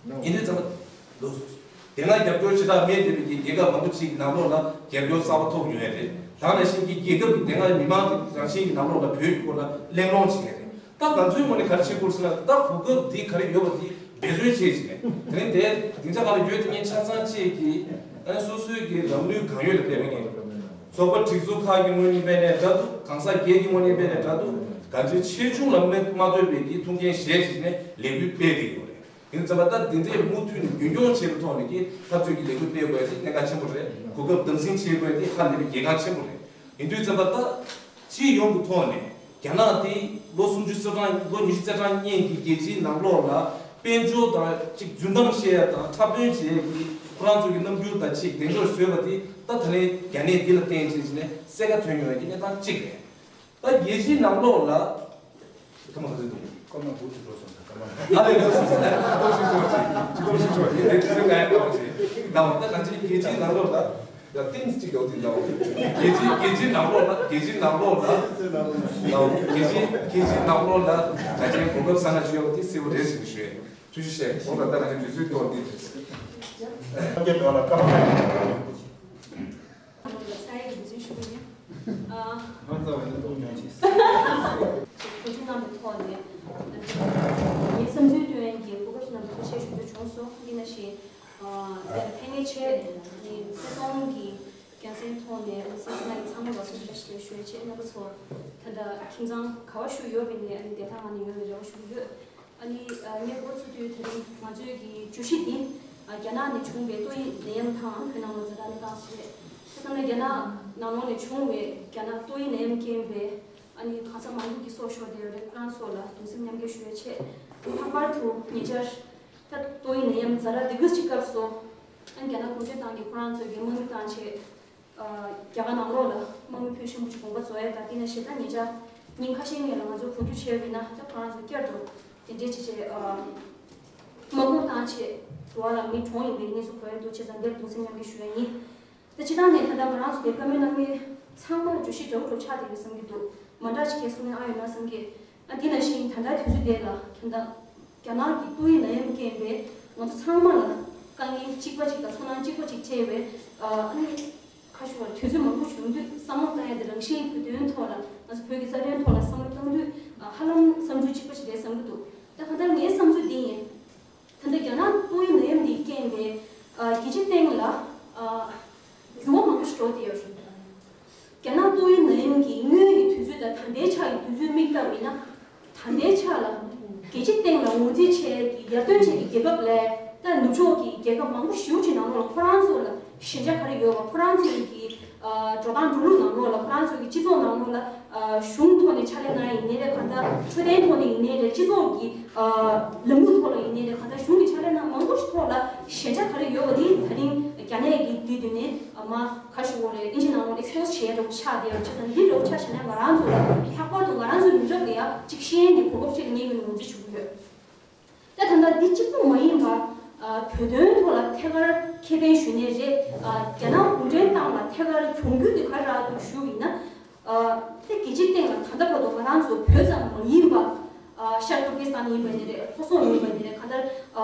རེད། ཡིན་དུས་ཙམ་པ་ལོ་སོ་སོ། དེ་སྔ་རྒྱབ་སྐྱོར་ཞེ་དྲག་མེད་བསྡད་པའི་གི་རྒྱལ་ཁབ་མང་པོ་ཅིག་གི་ནང་ལོགས་ལ་རྒྱབ་སྐྱོར་གསར་པ་ཐོབ་ཡོད་རེད། ད་ནང་བཞིན་གྱི་རྒྱལ་ཁབ་ཀྱི་དེ་སྔ་མི་མང་གི་རང་བཞིན་གྱི་ནང་ལོགས་ལ་བོད་ཀྱི་སྐོར་ལ་གླེང་སློང་བྱེད་ཀྱི་རེད། ད་ང་ཚོའི་ངོས་ནས་ག་རེ་བྱེད་དགོས་ཟེར་ན། ད་གོ་སྐབས་འདི་ག་རེ་ཡོད་པ་འདི་འབད་བརྩོན་བྱེད་ཅིག་ནས། དེ་རིང་དེ་སྡིངས་ཆ་སྒང་ལ་ཡོད་དེ་ངས་ཆ་ཚང་བཅས་ཀྱིས་ཨ་ནི་སོ་སོའི་གི་རང་ནུས་གང་ཡོད་ལ་འབད་མི་ངས་ཚོགས་པ་སྒྲིག་འཛུགས་ཁག་གི་ངོས་ནས་འབད་ནས་འདྲ་འདུག་གང་ཟག་སྒེར་གྱི་ངོས་ནས་འབད་ནས་འདྲ་འདུག་ག་འདྲའི་ཆེ་ཆུང་ལ་མ་མ་ལྟོས་པའི་གི་ཐུགས་འགན་བཞེས་ཅིག་ནས་ལས་འགུལ་སྤེལ་བསྡད་ཡོད་རེད། ཡིན་ཙང་ད་འདི་འདྲའི་མུ་མཐུད་ནས་རྒྱུན་སྐྱོང་བྱེད་པའི་ཐོག་ནས་ཀྱི་འཐབ་རྩོད་ཀྱི་ལས་འགུལ་སྤེལ་དགོས་ཡ་དེ་གནད་འགག་ཆེན་པོ་རེད། གོ་སྐབས་དམ་འཛིན་བྱེད་དགོས་ཡ་དེ་ཧ་ལས་པའི་གལ་འགངས་ཆེན་པོ་རེད། ཡིན་དུས་ཙམ་པ་ད་སྤྱི་ཡོངས་ཀྱི་ཐོག་ནས་རྒྱ་ནག་དེ་ལོ་སུམ་ཅུ་རྩ་གྲངས་ལོ་ཉི་ཤུ་རྩ་གྲངས་སྔོན་གྱི་རྒྱལ་སྤྱིའི་ནང་ལོགས་ལ་དཔལ་འབྱོར་དང་ཅིག་རྫུན་གཏམ་བཤད་ཡ་དང་འཁྲབ་སྟོན་བྱེད་ཡ་གི་ཁོ་རང་ཚོ་གི་རྣམ་འགྱུར་དང་ཅིག་བདེན་འཚོལ་བཟོས་པ་དེ་ད་ད་ལན་རྒྱ་ནད་འདི་ལ་བརྟེན་བྱས་ནས་གསལ་ཁ་ཐོན་ཡོང་ཡ་གི་གནས་སྟངས་གཅིག་རེད། ད་རྒྱལ་སྤྱིའི་ནང་ལོགས་ལ། ཐ་མ་ག་ཚོད་འདུག་སྐར་མ་དགུ་ཅིག་འགྲོ་སོང་། སྐར་མ། ཨ་ལས་ལགས་སོ་སོ། སྟོབས་ཤུགས་ཆེན་པོ་ཅིག་སྟོབས་ཤུགས་ཆེན་པོ་ཅིག་དེ་དུས་ཚོད་ང་ཡང་སྟོབས་ཆེ། ད་འོ་ད་ང་ཚོའི་རྒྱལ་སྤྱིའི་ནང་ལོགས་ལ། ཡ་ཏིང་གཅིག་ཡོད་དེ་འདྲ་བོ། རྒྱལ་སྤྱིའི་རྒྱལ་སྤྱིའི་ནང་ལོགས་ལ་རྒྱལ་སྤྱིའི་ནང་ལོགས་ལ། ད་འོ་རྒྱལ་སྤྱིའི་རྒྱལ་སྤྱིའི་ནང་ལོགས་ལ་ང་ཚོའི་གོ་སྐབས་བཟང་ང་ཅིག་ཡོད་པ་དེ་གསལ་པོ་རེད་ཟེར་ཞུ་ཡས། ཐུགས་རྗེ་ཆེ། འོ་ད་ལྟ་ང་ཚོའི་དུས་ཚོད་ཐོག་འདི་རེད། ཁྱེད་རང་ལ་སྐར་མ་ལ་ས་ཡ་གི་འདི་ཚོའི་ཤུགས་ཡིན། ཨ། ང་རྩ་བའི་ནི་གཏོང་མྱོང་ཆེ། གོ་སྒྲིག་གནང་བའི་ཐོག་ནས་ངའི་བསམ་ཚུལ་སྟོན་ཡན་གྱི་གོ་སྐབས་ཤིག་གནང་བར་ཐུགས་རྗེ་ཆེ་ཞུ་རྒྱུ་བྱུང་སོང་། འདི་ནང་བཞིན་ཨ་དེར་ཕེབས་མཁན་ཆེད་ནས་ཐད་གཏོང་གི་རྒྱལ་མཚན་ཐོག་ནས་ཨ་སེམས་ནང་གི་ཚང་མ་ལ་ཐུགས་རྗེ་ཆེ་ཞུ་ཡ་ཆེད། རྣམ་པ་ཚོ་ད་ལྟ་ཁྱིམ་ཚང་ག་བ་བཞུགས་ཡོད་པའི་ནས་ཨ་ནི་བདེ་ཐང་ངང་ནས་ཡོད་པའི་རེ་བ་ཞུ་གི་ཡོད། ཨ་ནི་ཨ་ངས་འགོ་ཚུགས་དུས་དེ་རིང་ང་ཚོའི་གི་བརྗོད་གཞི་འདི་ཨ་རྒྱ་ནག་ནས་བྱུང་བའི་ཏོག་དབྱིབས་ནད་ཡམས་དང་བོད་ནང་ལ་འཛིན་གྲྭ་གནས་སྟངས་ཞེས། ད་ལྟ་རྒྱ་ནག་ནང་ལོགས་ནས་བྱུང་བའི་རྒྱ་ནག་ཏོག་དབྱིབས་ནད་ཡམས་རྐྱེན་པས་ཨ་ནི་གང་ས་མང་པོ་གི་སྲོག་ཤོར་བསྡད་ཡོད་རེད། ཁོ་རང་ཚོ་ལ་གདུང་སེམས་མཉམ་སྐྱེད་ཞུ་ཡ་ཆེད། ལྷག་པར་དུ་ཉེ་ཆར་ད་ཏོག་དབྱིབས་ནད་ཡམས་ཛ་དྲག་འདི་ག་ཅིག་སྐབས་སུ་ཨ་རྒྱ་ནག་གུང་ཁྲན་ཏང་གིས་ཁོ་རང་ཚོའི་གི་དམག་མི་བཏང་ཆེད། རྒྱ་གར་ནང་ལོགས་ལ་དམག་མི་ཕོན་ཆེན་པོ་ཅིག་དགོངས་པ་རྫོགས་ཡ་དང་། དེ་ནས་ཞེ་དྲག་ཉེ་ཆར་ཉིན་ཁ་ཤས་སྔོན་ལ་ང་ཚོ་གོ་རྒྱུ་བྱས་པ་ཡིན་ན། ད་ཁོ་རང་ཚོ་བསྐྱར་དུ་དེ་འདྲའི་ཅིག་བྱས་དམག་དཔུང་བཏང་ཆེད་འགྲོ་བ་ལ་མི་གྲོངས་ཡོད་པའི་གནས་ཚུལ་གོ་ཡ་འདུག་བྱས་ཙང་འདིར་གདུང་སེམས་མཉམ་སྐྱེད་ཞུ་ཡ་ཡིན། ད་སྤྱིར་བཏང་ནས་ད་ལྟ་ང་རང་ཚོ་འདིར་བཀའ་མོལ་གནང་མཁན་ཚང་མར་བརྗོད་གཞི་འདྲ་བོ་འདྲ་བོ་ཆགས་བསྡད་ཡོད་བསམ་གྱི་འདུག་མ་འདྲ་ཅིག་གས་གསུང་ཡ་ཨ་ཡོད་ན་བསམ་གྱི། ཨ་དེ་ནང་བཞིན་ད་ལྟ་དུས་ཚོད་དེ་ལ་ད་ལྟ་རྒྱ་ནག་གི་ཏོག་དབྱིབས་ནད་ཡམས་རྐྱེན་པས་ང་ཚོ་ཚང་མ་ལ་དཀའ་ངལ་གཅིག་པ་གཅིག་དང་ཚོར་སྣང་གཅིག་པ་གཅིག་འཕྲད་པས། ཨ་ནི་ཁ་ཤོར་བ་དུས་ཚོད་མང་པོ་བྱུང་དུས་བསམ་བློ་བཏང་ཡ་དེ་རང་བཞིན་བོད་དོན་ཐོག་ལ། ང་ཚོ་བོད་ཀྱི་རྩ་དོན་ཐོག་ལ་བསམ་བློ་བཏང་དུས་ཧ་ལམ་བསམ་ཚུལ་གཅིག་པ་ཞིག་རེད་བསམ་གྱི་འདུག་ད་གང་ལྟར་ངའི་བསམ་ཚུལ་འདི་ཡིན། ད་ལྟ་རྒྱ་ནག་ཏོག་དབྱིབས་ནད་ཡམས་འདིའི་རྐྱེན་པས་རྒྱལ་སྤྱིའི་སྟེང་ལ་འགྱུར་བ་མང་པོ་ཞིག་འགྲོ་བསྡད་ཡོད་རེད། རྒྱ་ནག་ཏོག་དབྱིབས་ནད་ཡམས་ཀྱི་སྔོན་གྱི་དུས་ཚོད་དང་ད་ལྟའི་ཆ་ཡི་དུས་ཚོད་དམིགས་བལྟས་པ་ཡིན་ན། ད་ལྟའི་ཆ་ལ་རྒྱལ་སྤྱིའི་སྟེང་ལ་ངོས་འཛིན་བྱས་ཀྱི་ཡར་ཐོན་བྱས་ཀྱི་རྒྱལ་ཁབ་ལས་ད་ནུབ་ཕྱོགས་ཀྱི་རྒྱལ་ཁབ་མང་པོ་ཞེ་པོ་ཅིག་ནང་ལོགས་ལ་ཁོ་རང་ཚོ་ལ་ཞན་ཆ་ག་རེ་ཡོད་པ། ཁོ་རང་ཚོའི་གི་འགྲོ་སྟངས་འགྲོ་ལུགས་ནང་ལོགས་ལ། ཁོ་རང་ཚོའི་གི་སྤྱི་ཚོགས་ནང་ལོགས་ལ་གཞུང་ཐོག་ནས་ཕྱག་ལས་གནང་ཡིན་ནའི་རེད། གང་ལྟར་འཕྲོད་བསྟེན་ཐོག་ནས་ཡིན་ནའི་རེད། སྤྱི་ཚོགས་ཀྱི་ལམ་ལུགས་ཐོག་ལ་ཡིན་ནའི་རེད། གང་ལྟར་གཞུང་གི་ཕྱག་ལས་གནང་མང་པོ་ཞིག་ཐོག་ལ་ཞན་ཆ་ག་རེ་ཡོད་པ་དེ་ད་རིང་རྒྱ་ནད་ཀྱི་དུས་དུས་ནས་མ་ཁ་ཤོ་བོ་རེད། ཨིན་ཇི་ནང་ལོགས་ལ་ཨེགས་པོ་སི་བྱས་རོགས་ཆགས་བསྡད་ཡོད་ཆ་ཙང་། འདི་རོགས་ཆགས་བྱས་ན་ང་རང་ཚོ་ལ་ལྷག་པར་དུ་ང་རང་ཚོའི་མི་རབས་ལ་ཡ་གཅིག་ཤེས་ཡོན་གྱི་གོ་སྐབས་ཅིག་ལ་ངས་ངོས་ནས་ངོས་འཛིན་ཞུ་གི་ཡོད། ད་ད་ལྟ་འདི་གཅིག་པུ་མ་ཡིན་པར་བོད་དོན་ཐོག་ལ་ཐད་ཀར་ཁེ་ཕན་ཞུས་ནའི་རེད། རྒྱ་ནག་གུང་ཁྲན་ཏང་ལ་ཐད་ཀར་གྱོང་གུད་དེ་ག་རེ་རག་འདུག་ཞུ་བ་ཡིན་ན། ཨ་དེ་རྒྱལ་སྤྱིའི་སྟེང་ལ་ད་ལྟ་བར་དུ་ང་རང་ཚོ་བོད་ཙམ་མ་ཡིན་པ། ཨ་ཤར་ཏུར་ཀི་སི་ཐན་ཡིན་པ་ཡིན་ནའི་རེད། ལྷོ་སོག་ཡིན་པ་ཡིན་ནའི་རེད། གང་ལྟར་ཨ་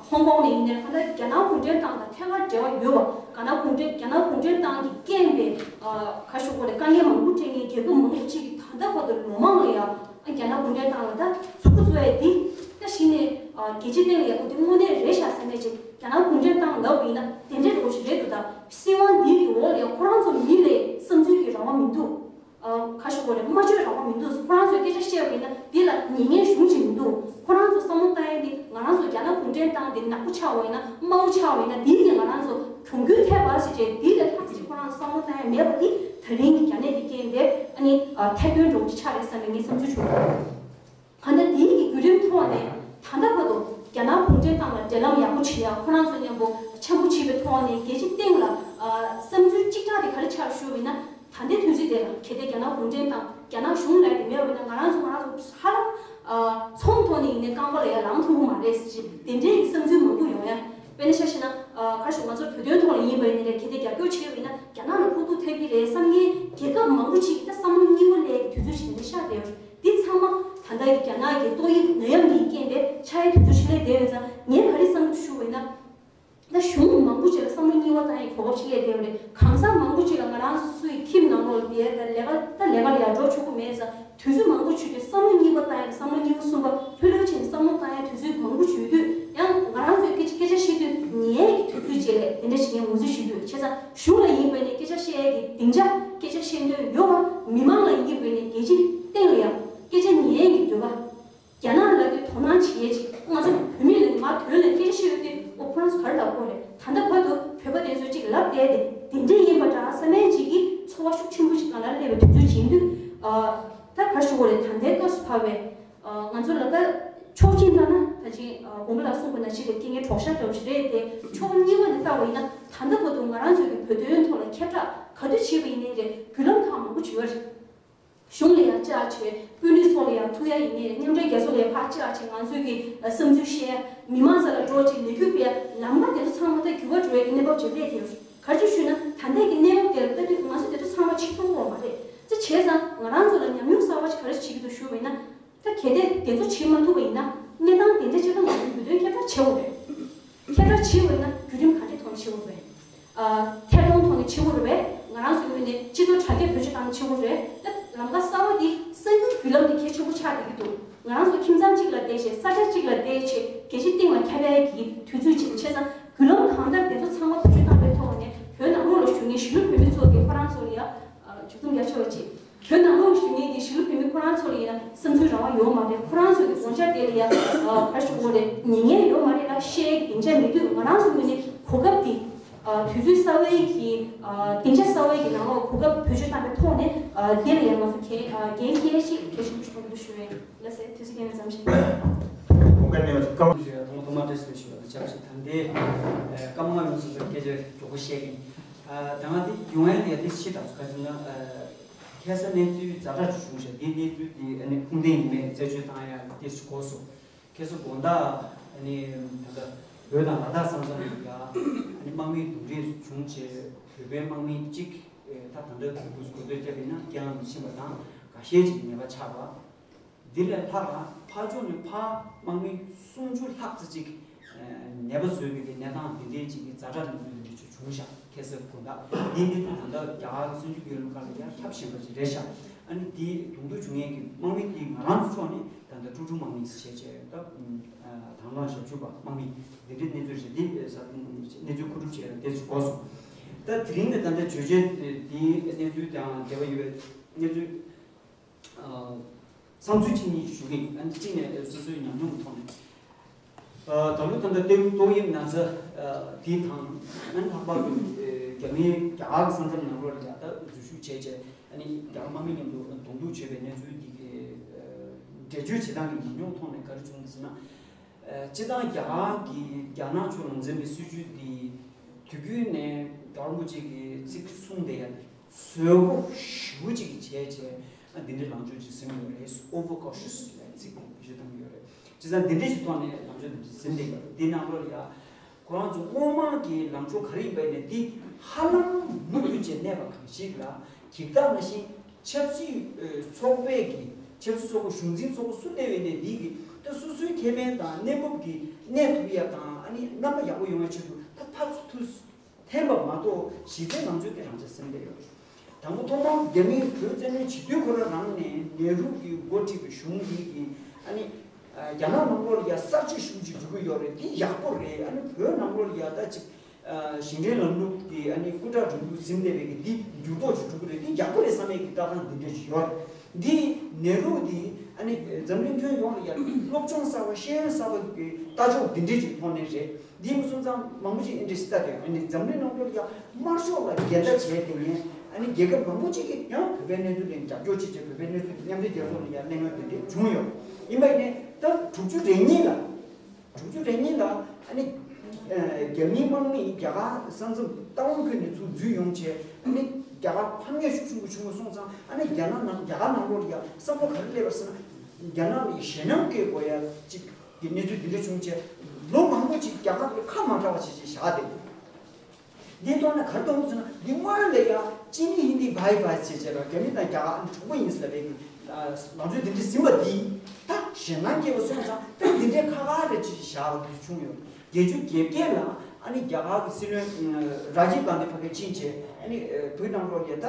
ཧོང་ཀོང་ནས་ཡིན་ནའི་རེད། གང་ལྟར་རྒྱ་ནག་གུང་ཁྲན་ཏང་དང་ཐད་ཀར་འབྲེལ་བ་ཡོད་པ། རྒྱ་ནག་གུང་ཁྲན་རྒྱ་ནག་གུང་ཁྲན་ཏང་གི་རྐྱེན་པས་ཨ་ཁ་ཤོ་གོ་ལ་དཀའ་ངལ་མང་པོ་འཕྲད་མཁན་རྒྱལ་ཁབ་མང་པོ་ཅིག་གིས་ད་ལྟ་བར་དུ་ལོ་མང་ལ་ཡང་ཨ་རྒྱ་ནག་གུང་ཁྲན་ཏང་ལ་ད་མཛུབ་གུ་འཚོ་ཡ་འདི་ད་གཞི་ནས་ཨ་རྒྱལ་སྤྱིའི་སྟེང་ལ་ཡག་པོ་འདི་དངོས་གནས་རེད་ཤག་བསམ་པའི་ཅིག་རྒྱ་ནག་གུང་ཁྲན་ཏང་ལབ་པ་ཡིན་ན་དེ་འདྲའི་འདྲ་བོ་ཞིག་རེད་འདུག་ད་སྲིད་དབང་འདི་གི་འོག་ལ་ཡང་ཁོ་རང་ཚོ་མི་ལ་བསམ་ཚུལ་གྱི་རང་དབང་མི་འདུག་ཨ་ཁ་ཤོ་གོ་ལ་སྨྲ་བརྗོད་རང་དབང་མི་འདུག་ཁོ་རང་ཚོས་སྐད་ཆ་བཤད་པ་ཡིན་ན་འདི་ལ་ཉན་མཁན་གཞུང་ཅིག་མི་འདུག་ཁོ་རང་ཚོ་བསམ་བློ་བཏང་ཡ་འདི་ང་རང་ཚོ་རྒྱ་ནག་གུང་ཁྲན་ཏང་འདི་ནག་པོ་ཆགས་པ་ཡིན་ན། དམར་པོ་ཆགས་པ་ཡིན་ན་འདི་གིས་ང་རང་ཚོ་གྱོང་གུད་ཐེབས་པ་ཟེར་བྱས་འདི་ལས་ལྷག་ཅིག་ཁོ་རང་ཚོ་བསམ་བློ་བཏང་ཡ་མེད་པ་འདི་ད་རིང་གི་རྒྱ་ནད་འདི་རྐྱེན་པས་ཨ་ནི་ཨ་ཐེར་འདོན་འགྲོ་གི་ཆགས་རེད་བསམ་པའི་ངའི་བསམ་ཚུལ་བྱུང་། གང་ལྟར་དེའི་གི་བརྒྱུད་རིམ་ཐོག་ནས་ད་ལྟ་བར་དུ་རྒྱ་ནག་གུང་ཁྲན་ཏང་ལ་འབྲེལ་ལམ་ཡག་པོ་བྱེད་ཡ། ཁོ་རང་ཚོ་མཉམ་པོ་འཆམ་པོ་བྱེད་པའི་ཐོག་ནས་རྒྱལ་སྤྱིའི་སྟེང་ལ་ཨ་བསམ་ཚུལ་གཅིག་གྲགས་དེ་ག་རེ་ཆགས་ཞུ་བ་ཡིན་ན། ད་ལྟའི་དུས་ཚོད་དེ་ལ་གལ་ཏེ་རྒྱ་ནག་གུང་ཁྲན་ཏང་རྒྱ་ནག་གཞུང་ལབ་ཡ་དེ་མེད་པ་ཡིན་ན། ང་རང་ཚོ་ང་རང་ཚོ་ཧ་ལམ་ཨ་ཚོང་ཐོག་ནས་ཡིན་ནའི་རྐང་པ་ལ་ཡ་ལངས་ཐུབ་ཀྱི་མ་རེད་ཟེར་གྱི་དེ་འདྲའི་གི་བསམ་ཚུལ་མང་པོ་ཡོང་ཡ། དཔེར་ན་ཆ་བཞག་ན། ཨ། ག་རེ་ཞུ། ང་ཚོ་བོད་དོན་ཐོག་ལ་ཡིན་པ་ཡིན་ནའི་རེད། གལ་ཏེ་རྒྱབ་སྐྱོར་བྱས་པ་ཡིན་ན་རྒྱ་ནག་ལ་ཕོག་ཐུག་ཐེབས་ཀྱི་རེད་བསམ་མཁན་རྒྱལ་ཁབ་མང་པོ་ཅིག་གིས་ད་བསམ་བློ་གཉིས་པ་སླེབས་ཀྱི་དུས་ཚོད་ཅིག་འདི་ཤར་བསྡད་ཡོད་རེད། འདི་ཚང་མ་ད་ལྟ་གི་རྒྱ་ནག་གི་ཏོག་དབྱིབས་ནད་ཡམས་འདིའི་རྐྱེན་པས་ཆགས་ཡའི་དུས་ཚོད་ཅིག་སླེབས་བསྡད་ཡོད་ཙང་། ངས་ག་རེ་བསམ་གྱི་འདུག་ཞུ་བ་ཡིན་ན། ད་གཞུང་མང་པོ་ཅིག་ལ་བསམ་བློ་གཉིས་པ་བཏང་ཡའི་གོ་སྐབས་ཅིག་སླེབས་བསྡད་ཡོད་རེད། གང་ཟག་མང་པོ་ཅིག་ལ་ང་རང་སོ་སོའི་ཁྱིམ་ནང་ལོགས་ལ་བསྡད། ད་ལས་ཀ་ད་ལས་ཀ་ལ་ཡར་འགྲོ་ཆོག་གི་མེད་ཙང་། དུས་ཚོད་མང་པོ་བྱུང་དུས་བསམ་བློ་གཉིས་པ་བཏང་ཡ། བསམ་བློ་གཉིས་པ་གསུམ་པ་ལྷོད་ལྷོད་བྱས་ནས་བསམ་བློ་བཏང་ཡ་དུས་ཚོད་མང་པོ་བྱུང་དུས། ཡང་ང་རང་ཚོའི་སྐད་སྐད་ཆ་བཤད་དུས་ཉན་ཡ་གི་དུས་ཚོད་ཅིག་ལ་དེ་འདྲ་ཞིག་ངས་ངོས་འཛིན་ཞུ་གི་ཡོད། བྱས་ཙང་གཞུང་ལ་ཡིན་པ་ཡིན་ནའི་སྐད་ཆ་བཤད་ཡ་གི་སྡིངས་ཆ། སྐད་ཆ་བཤད་འདོད་ཡོད་པ། མི་མང་ལ་ཡིན་པ་ཡིན་ནའི་རྒྱལ་སྤྱིའི་སྟེང་ལ་ཡང་སྐད་ཆ་ཉན་ཡ་གི་འདོད་པ། རྒྱ་ནག་ལ་དེ་དོ་སྣང་བྱེད་ཡས་ཅིག། ང་ཚོ་བོད་མི་ལ་མར་དོན་ལ་སྐད་ཆ་བཤད་ཡོད་དུས། ཨོ། ཁོ་རང་ཚོ་ག་རེ་ལབ་དགོས་རེད། ད་ལྟ་བར་དུ་བོད་པ་དེ་ཚོ་ཅིག་ལབ་བསྡད་དེ། དེ་འདྲ་ཡིན་པ་འདྲ་བསམ་མཁན་ཅིག་གི་ཚོར་བ་ཤུགས་ཆེན་པོ་ཞིག་ང་ལ་སླེབས་པའི་དུས་ཚོད་ཅིག་ཡིན་དུས། ཨ། ད་ག་རེ་ཞུ་དགོས་རེད། ད་ལྟའི་སྐབས་སུ་བབས་པའི། ཨ། ང་ཚོ་ལ་ད་ཕྱོགས་གཅིག་ལྟར་ན་ད་ཅིག། ཨ། དགོན་པ་ལ་གསུངས་པ་ནང་བཞིན་རེད། རྐྱེན་ངན་གྲོགས་ཤར་འདྲ་བོ་ཞིག་རེད་དེ། ཕྱོགས་གཉིས་པ་ནས་བལྟ་བ་ཡིན་ན། ད་ལྟ་བར་དུ་ང་རང་ཚོ་གི་བོད་དོན་ཐོག་ལ་ཁྱབ་བསྒྲགས་ག་དུས་བྱས་པ་ཡིན་ནའི་རེད། བརྒྱུད་ལམ་ཁག་མང་པོ་བྱས་ཡོད་རེད། གཞུང་ལ་ཡང་བཅར་བྱས། དཔོན་རིགས་ཚོ་ལ་ཡང་ཐུག་ཡ་ཡིན་ནའི་རེད། མཉམ་འབྲེལ་རྒྱལ་ཚོགས་ལ་ཡང་ཕར་བཅར་བྱས། ང་ཚོའི་གི་བསམ་ཚུལ་བཤད་ཡ། མི་མང་རྩ་ལ་འགྲོ་བྱས་ལས་འགུལ་སྤེལ་ཡ། ལམ་ཁ་དེ་ཚོ་ཚང་མ་ད་འགྱུར་བ་འགྲོ་ཡ་གི་གནས་བབ་ཅིག་སླེབས་བསྡད་ཡོད། ག་རེ་ཞུ་ན། ད་ལྟའི་གི་གནས་བབ་དེ་ལ་ལྟ་དུས་ང་ཚོ་དེ་ཚོ་ཚང་མ་ཕྱིར་གཏོང་དགོས་མ་རེད། ད་བྱས་ཙང་ང་རང་ཚོ་ལ་ཉམས་མྱོང་གསར་པ་ཞིག་ག་རེ་བྱེད་ཀྱི་འདུག་ཞུ་བ་ཡིན་ན། ད་གལ་ཏེ་དེ་ཚོ་བྱེད་མ་ཐུབ་པ་ཡིན་ན། གནས་སྟངས་དེ་འདྲ་ཅིག་ལ་ང་ཚོ་བོད་དོན་ཁྱབ་བསྒྲགས་བྱེད་དགོས་རེད། ཁྱབ་བསྒྲགས་བྱེད་དགོས་ན་བརྒྱུད་རིམ་ག་འདྲའི་ཐོག་ནས་བྱེད་དགོས་རེད། ཨ། ཐད་གཏོང་ཐོག་ནས་བྱེད་དགོས་རེད་པས། ང་རང་ཚོའི་ངོས་ནས་སྤྱི་ཚོགས་དྲ་རྒྱ་བེད་སྤྱོད་བཏང་ནས་བྱེད་དགོས་རེད། ད་ལམ་ཁ་གསར་པ་འདི་གསར་འགྱུར་བརྒྱུད་ལམ་འདི་གལ་ཆེན་པོ་ཆགས་བསྡད་ཀྱི་འདུག། ང་རང་ཚོ་ཁྱིམ་ཚང་གཅིག་ལ་བསྡད་བྱས། ས་ཆ་གཅིག་ལ་བསྡད་བྱས། རྒྱལ་སྤྱིའི་སྟེང་ལ་ཁྱབ་ཡ་གི་དུས་ཚོད་ཅིག་བྱས་ཙང་། བརྒྱུད་ལམ་གང་ལྟར་དེ་ཚོ་ཚང་མ་བེད་སྤྱོད་བཏང་པའི་ཐོག་ནས། བོད་ནང་ལོགས་ལ་བཞུགས་མཁན་གཞིས་ལུས་བོད་མི་ཚོ་གིས་ཁོ་རང་ཚོ་ལ་ཡ། ཨ། མཇུག་སྡོམ་རྒྱག་ཆོག་པ་ཅིག། བོད་ནང་ལོགས་བཞུགས་མཁན་གྱི་གཞིས་ལུས་བོད་མི་ཁོ་རང་ཚོ་ལ་ཡིན་ན་བསམ་ཚུལ་རང་དབང་ཡོད་མ་རེད། ཁོ་རང་ཚོ་གི་དགོངས་འཆར་དེ་ལ་ཡ། ཨ། ག་རེ་ཞུ་དགོས་རེད། ཉན་མཁན་ཡོད་མ་རེད་ལ། བཤད་ཡའི་སྡིངས་ཆ་མེད་དུས། ང་རང་ཚོ་ངོས་ནས་གོ་སྐབས་འདི། ཨ། དུས་ཚོད་གསར་པའི་གི། ཨ། སྡིངས་ཆ་གསར་པའི་གི་ནང་ལོགས་གོ་སྐབས་བེད་སྤྱོད་བཏང་པའི་ཐོག་ནས། ཨ། དེ་ལ་ཡ་ང་ཚོ་འགན། ཨ། འགན་འཁྱེར་ཞིག་གལ་ཆེན་པོ་ཞིག་མཐོང་གི་འདུག་ཞུ་ཡ་ཡིན། ལགས་སེ། དུས་ཚོད་རྐྱེན་པས་མཚམས་བཞག། དགོངས་དག་གནང་བ་ཞུ། སྐར་མ་ཞུ་ཡ། ཐོག་མ་ཐོག་མ་བཀྲ་ཤིས་བདེ་ལེགས་ཞུ་བ་དང་ཆབས་ཅིག། ད་ལྟའི། ཨ། སྐར་མ་ལྔ་ཡོངས་སུ་རྫོགས་སྐད་ཆ་མགྱོགས་པོ་བཤད་གིན། ཨ། ད་ང་འདི་ཡོང་ཡ་ལ་ཡ་དེ་ཕྱི་དྲགས་སུ་ཁ་ཅིག་ན། ཨ། ཁ་སང་གནས་ཚུལ་ཛ་དྲག་ཅིག་བྱུང་ཤག། འདི་གནས་ཚུལ་འདི་ཨ་ནི་ཁུངས་ལྡན་ཡིན་མེད་རྩད་གཅོད་བཏང་ཡ་དེ་ཞིག་གོ་སོང་། ཁ་སང་དགོང་དག་ཨ་ནི་ད་ལྟ་བོད་དང་ལ་དྭགས་ས་མཚམས་ལ་ཡ་ཨ་ནི་དམག་མིའི་རྡུང་རེས་བྱུང་བྱས། བོད་པའི་དམག་མི་གཅིག། ཨེ། ད་ད་ལྟ་གོ་ཐོས་བྱས་པ་ཡིན་ན་རྐྱེན་ལམ་དུ་ཕྱིན་པ་དང་། འགའ་ཤས་ཅིག་ནད་པ་ཆགས་པ། འདི་ལས་ལྷག་ཕར་ཕྱོགས་ནས་ཕར་དམག་མི་སུམ་ཅུ་ལྷག་ཙམ་ཅིག་ནད་པ་བཟོས་པའི་གནས་སྟངས་འདི་འདྲའི་ཅིག་གི་ཛ་དྲག་གནས་ཚུལ་འདི་འདྲ་ཅིག་བྱུང་ཤག། ཁ་སང་དགོང་དག། འདིའི་གནས་ཚུལ་ད་ལྟ་རྒྱ་གར་གྱི་གསར་འགྱུར་བརྒྱུད་ལམ་ཁག་ལ་ཡང་ཁྱབ་བཞིན་པ་ཅིག་རེད་ཤག། ཨ་ནི་འདི་གདོང་ཐུག་བྱུང་མཁན་གྱི་དམག་མི་འདི་ང་རང་ཚོ་ཕྱོགས་ནས་ད་ལྟ་ཀྲུའུ་ཀྲུའུ་དམག་མི་ཞེས་བྱས། ད་དང་བླངས་ཞབས་ཞུ་བ་དམག་མི་འདི་འདྲའི་གནས་ཚུལ་རེད། འདི་གནས་ཚུལ་མཁོ་སྒྲུབ་བྱས་ཡང་དེ་ཚོ་གོ་སོང་། ད་དེ་རིང་ནས་ད་ལྟ་བརྗོད་བྱ་འདིའི་གནས་ཚུལ་དང་འབྲེལ་བ་ཡོད་པའི་གནས་ཚུལ། ཨ། བསམ་ཚུལ་གཅིག་གཉིས་ཞུ་གི་ཡིན། ཨ་ནི་གཅིག་ནས་སོ་སོའི་ཉམས་མྱོང་ཐོག་ནས། ཨ། ད་ལོ་ད་ལྟ་ཏོག་ཏོག་དབྱིབས་ན་ཚ་འདི་དང་། ཨ་ནི་ལྷག་པར་དུ་རྒྱ་མིའི་རྒྱ་གར་གྱི་ས་མཚམས་ནང་ལོགས་ལ་ཡ་ད་འཛུལ་ཞུགས་བྱས་བྱས། ཨ་ནི་རྒྱ་གར་དམག་མི་མཉམ་དུ་གདོང་ཐུག་བྱས་པའི་གནས་ཚུལ་འདི་གི་འགྲེལ་བརྗོད་བྱེད་སྟངས་ཀྱི་ཉམས་མྱོང་ཐོག་ནས་ག་རེ་བྱུང་གི་ཟེར་ན། ཨ། སྤྱིར་བཏང་རྒྱ་གར་གྱི་རྒྱ་ནག་ཕྱོགས་ལུང་འདྲེན་པའི་སྲིད་བྱུས་འདི་དུས་རྒྱུན་ནས་རྒྱལ་བ་རིན་པོ་ཆེ་གིས་ཚིག་གསུངས་བསྡད་ཡ་དེ། བཟོད་སྒོ་ཞེ་པོ་ཅིག་བྱས་བྱས། ཨ། འདི་འདྲའི་ལངས་ཕྱོགས་ཅིག་ཟིན་ཡོད་རེད། Overcautious ལབ་ཚིག་དེ་བེད་སྤྱོད་བཏང་གི་ཡོད་རེད། བྱས་ཙང་འདི་འདྲ་ཞིག་ཐོག་ནས་ལངས་ཕྱོགས་འདི་འདྲ་ཟིན་བསྡད་ཡོད་རེད། འདི་ནང་ལོགས་ལ་ཡ་ཁོ་རང་ཚོ་སྔོན་མ་གི་ལངས་ཕྱོགས་ག་རེ་ཡིན་པ་ཡིན་ནའི་འདི་ཧ་ལམ་མུ་མཐུད་བྱས་གནས་པ་གང་ཞིག་ལ། གི་ད་ནང་བཞིན་ཆབ་སྲིད་ཚོགས་པའི་གི་ཆབ་སྲིད་ཚོགས་པ་གཞུང་འཛིན་ཚོགས་པ་སུ་གནས་པ་ཡིན་ནའི་འདི་གི་ད་སོ་སོའི་ཁེ་ཕན་དང་གནས་བབ་ཀྱི་གནས་ཐུབ་ཡ་དང་། ཨ་ནི་རྣམ་པ་ཡག་པོ་ཡོང་བའི་ཆེད་དུ་ད་ཕར་ཚུར་འཐེན་པ་མ་གཏོགས་གཞི་རྩའི་ལངས་ཕྱོགས་དེ་རང་ཆ་ཟིན་བསྡད་ཡོད་རེད། དང་པོ་ཐོག་མར་རྒྱ་མིས་བོད་བཙན་གནོན་བྱེད་དུས་ཁོ་རང་རང་ནས་ནེ་རུ་གིས་འགོ་ཁྲིད་པའི་གཞུང་འདི་གིས་ཨ་ནི་རྒྱ་ནག་ནང་ལོགས་ལ་ཡ་གསར་བརྗེ་ཞེ་པོ་ཅིག་འགྲོ་གི་ཡོད་རེད། འདི་ཡག་པོ་རེད། ཨ་ནི་བོད་ནང་ལོགས་ལ་ཡ་ད་ཅིག་ཨ། ཞིང་བྲན་ལམ་ལུགས་ཀྱི་ཨ་ནི་སྐུ་དྲག་རིང་ལུགས་ཟིན་བསྡད་པའི་གི་འདི་འགྱུར་ལྡོག་ཅིག་འགྲོ་གི་རེད། འདི་ཡག་པོ་རེད་བསམ་ཡས་ཀྱི་ལྟ་སྟངས་འདི་འདྲ་ཅིག་ཡོད་རེད། འདི་ནེ་རུ་འདི་ཨ་ནི་འཛམ་གླིང་ཁྱོན་ཡོངས་ལ་ཡ་སློབ་སྦྱོང་གསར་བ་ཤེས་ཡོན་གསར་བ་གི་ལྟ་ཕྱོགས་འདི་འདྲ་ཅིག་ཐོག་ནས་རེད། འདི་མ་སོང་ཙང་མང་པོ་ཅིག་ཨེ་འདྲ་ཞིག་ལྟ་དེ། ཨ་ནི་འཛམ་གླིང་ནང་ལོགས་ལ་ཡ་དམར་ཤོག་ལ་འགལ་ཟླ་བྱས་དེ་ནས། ཨ་ནི་རྒྱལ་ཁབ་མང་པོ་ཅིག་གིས་ཡང་བོད་པའི་གནས་ཚུལ་ལ་རྒྱབ་སྐྱོར་བྱེད་བྱས། བོད་པའི་གནས་ཚུལ་མཉམ་འབྲེལ་རྒྱལ་ཚོགས་ལ་ཡ་གླེང་ཡ་དེ་འདྲ་བྱུང་ཡོད། ཡིན་པ་ཡིན་ནའི་ད་དྲུག་ཅུ་རེ་གཉིས་ལ། དྲུག་ཅུ་རེ་གཉིས་ལ་ཨ་ནི་ཨ། རྒྱ་མིའི་དམག་མིས་རྒྱ་གར་ས་མཚམས་རྟ་དབང་བརྒྱུད་ནས་ཚུར་འཛུལ་ཡོང་བྱས། ཨ་ནི་རྒྱ་གར་ཕམ་ཉེས་ཤུགས་ཆེན་པོ་བྱུང་བ་སོང་ཙང་། ཨ་ནི་རྒྱ་ནག་ནང་རྒྱ་གར་ནང་ལོགས་ལ་ཡ་བསམ་བློ་ག་རེ་སླེབས་པ་ཟེར་ན། རྒྱ་ནག་ལ་ཞེད་སྣང་སྐྱེ་དགོས་ཡ་ཅིག་གི་གནས་ཚུལ་འདི་འདྲ་བྱུང་བྱས། ལོ་མང་པོ་ཅིག་རྒྱ་གར་གྱི་ཁ་མ་གྲགས་པ་བྱས་བྱས་བཞག་བསྡད་འདུག་འདིའི་ཐོག་ནས་ག་རེ་མཐོང་གི་ཟེར་ན། འདི་སྔོན་ལ་ཡང་ཅི་ནི་ཧིན་དི་བྷའི་བྷའི་ཟེར་བྱས་ར། རྒྱ་མི་དང་རྒྱ་གར་ཨ་ནི་གྲོགས་པོ་ཡིན་ཟེར་བའི་གི་ལངས་ཕྱོགས་འདི་འདྲ་ཟིན་པ་འདི། ད་ཞེད་སྣང་སྐྱེས་པ་སོང་ཙང་ད་འདི་འདྲའི་ཁ་ཁ་རེ་ཅིག་བཞག་པ་འདི་བྱུང་ཡོད། བརྒྱད་ཅུ་གྱ་བརྒྱད་ལ་ཨ་ནི་རྒྱ་གར་གྱི་སྲིད་བློན་རཱ་ཇིབ་གྷན་དྷི་ཕ་གིར་ཕྱིན་བྱས། ཨ་ནི་བོད་ནང་ལོགས་ལ་ད་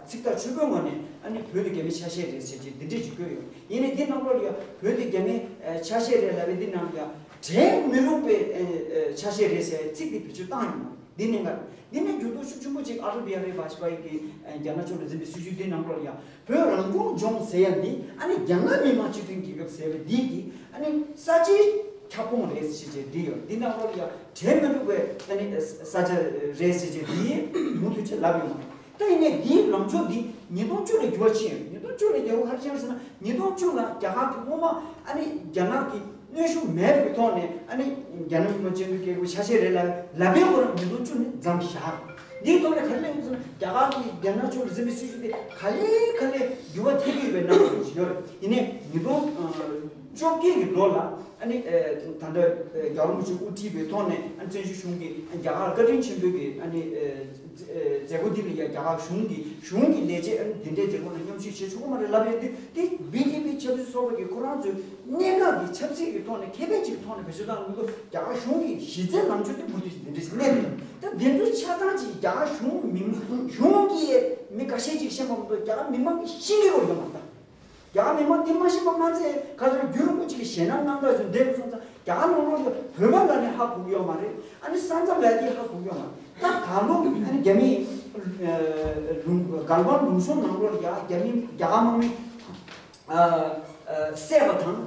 ཚིག་ཐག་ཆོད་པོའི་ངང་ནས་ཨ་ནི་བོད་དེ་རྒྱ་མིའི་ཆ་ཤས་རེད་ཟེར་བྱས་འདི་འདྲས་ཅིག་བཀོད་ཡོད། ཡིན་ནའི་འདི་ནང་ལོགས་ལ་ཡང་བོད་དེ་རྒྱ་མིའི་ཆ་ཤས་རེད་ལབ་པའི་འདི་ནང་ལ་ཡང་དྲན་མི་རུང་པའི་ཆ་ཤས་རེད་ཟེར་ཚིག་འདི་བེད་སྤྱོད་བཏང་ཡོད་མ་རེད། འདི་ནས་ང་འདི་ནས་འགྱུར་ལྡོག་ཤུགས་ཆེན་པོ་ཅིག་ཨ་ཊལ་བི་ཧ་རི་བཱ་ཇ་པ་ཡི་གིས་རྒྱ་ནག་ཕྱོགས་ལ་འཛིན་པའི་སྲིད་བྱུས་འདི་ནང་ལོགས་ལ་ཡང་བོད་རང་སྐྱོང་ལྗོངས་ཟེར་ཡ་འདི་ཨ་ནི་རྒྱ་ནག་མི་དམངས་སྤྱི་མཐུན་རྒྱལ་ཁབ་ཟེར་བའི་འདི་གི་ཨ་ནི་གསར་བརྗེའི་ཁྱབ་ཁོངས་རེད་ཟེར་བྱས་འདི་ཡོད། འདི་ནང་ལོགས་ལ་ཡང་དྲན་མི་འདུག་པའི་ཨ་ནི་ས་ཆ་རེད་ཟེར་བྱས་འདི་མུ་མཐུད་བྱས་ལབ་ཡོང་བ་རེད། ད་ཡིན་ནའི་འདིའི་ལངས་ཕྱོགས་འདི་ཉིས་སྟོང་བཅུ་ལ་འགྱུར་བ་ཕྱིན་ཡོད། ཉིས་སྟོང་བཅུ་ལ་འགྱུར་བ་ག་རེ་ཕྱིན་ཟེར་ན། ཉིས་སྟོང་བཅུ་ལ་རྒྱ་གར་གྱི་སྔོན་མ་ཨ་ནི་རྒྱ་ནག་གི་གནོན་ཤུགས་མེད་པའི་ཐོག་ནས་ཨ་ནི་རྒྱ་ནག་མི་དམངས་སྤྱི་མཐུན་རྒྱལ་ཁབ་ཆ་ཤས་རེད་ལབ་ལབ་པའི་སྐོར་ཉིས་སྟོང་བཅུ་ནས་མཚམས་བཞག་འདིའི་ཐོག་ནས་ག་རེ་གླེང་ཟེར་ན། རྒྱ་གར་གྱིས་རྒྱ་ནག་ཕྱོགས་ལ་འཛིན་པའི་སྲིད་བྱུས་དེ་ག་ལེ་ག་ལེ་འགྱུར་བ་ཐེབས་ཀྱི་ཡོད་པའི་རྣམ་པ་ཞིག་ཡོད་རེད། ཡིན་ནའི་ཉིས་སྟོང་བཅོ་བརྒྱད་ཀྱི་ལོ་ལ་ཨ་ནི་ད་ལྟ་རྒྱལ་བ་རིན་པོ་ཆེས་དབུ་ཁྲིད་པའི་ཐོག་ནས་ཨ་ནི་བཙན་བྱོལ་གཞུང་གིས་རྒྱ་གར་བཀའ་དྲིན་ཆེན་པོའི་གི་ཨ་ནི་མཛད་སྒོ་འདི་ལ་ཡང་རྒྱ་གར་གཞུང་གི་གཞུང་གི་ལས་བྱེད་ཨ་ནི་འདི་འདྲའི་མཛད་སྒོ་ལ་མཉམ་ཞུགས་བྱེད་ཆོག་གི་མ་རེད་ལབ་ཡོད་དུས། དེ་བི་ཇེ་པི་ཆབ་སྲིད་ཚོགས་པ་གི་ཁོ་རང་ཚོའི་གནད་འགག་གི་ཆབ་སྲིད་ཀྱི་ཐོག་ནས་ཁེ་ཕན་ཅིག་གི་ཐོག་ནས་བེད་སྤྱོད་བཏང་མི་འདུག་རྒྱ་གར་གཞུང་གི་གཞི་རྩའི་ལངས་ཕྱོགས་དེ་མུ་མཐུད་ཀྱིས་འདི་འདྲ་ཞིག་གནས་ཡོད། ད་འདི་ཚོ་ཆ་ཚང་ཅིག་རྒྱ་གར་གཞུང་མི་གཞུང་གི་མི་འགའ་ཤས་ཅིག་ཤེས་པ་མ་གཏོགས་རྒྱ་གར་མི་མང་གིས་ཤེས་ཀྱི་ཡོད་མ་རེད། ད་རྒྱ་གར་མི་མང་དེ་མ་ཤེས་པ་མ་ཚད་ག་ཚོད་རྒྱུན་རིང་པོ་ཅིག་གི་ཞེད་སྣང་གནང་སྟངས་སུ་བསྡད་སོང་ཙང་། རྒྱ་གར་ནང་ལོགས་ལ་བོད་པ་ལ་ནི་ཧ་གོ་གི་ཡོད་མ་རེད། ཨ་ནི་ས་མཚམས་ལ་དེ་ཧ་གོ་གི་ཡོད་མ་རེད། ད་ད་ལོ་ཨ་ནི་རྒྱ་མིའི་ལུང་མགར་པང་ལུང་གཤོང་ནང་ལོགས་ལ་ཡ་རྒྱ་མི་རྒྱ་གར་དམག་མི་བསད་པ་དང་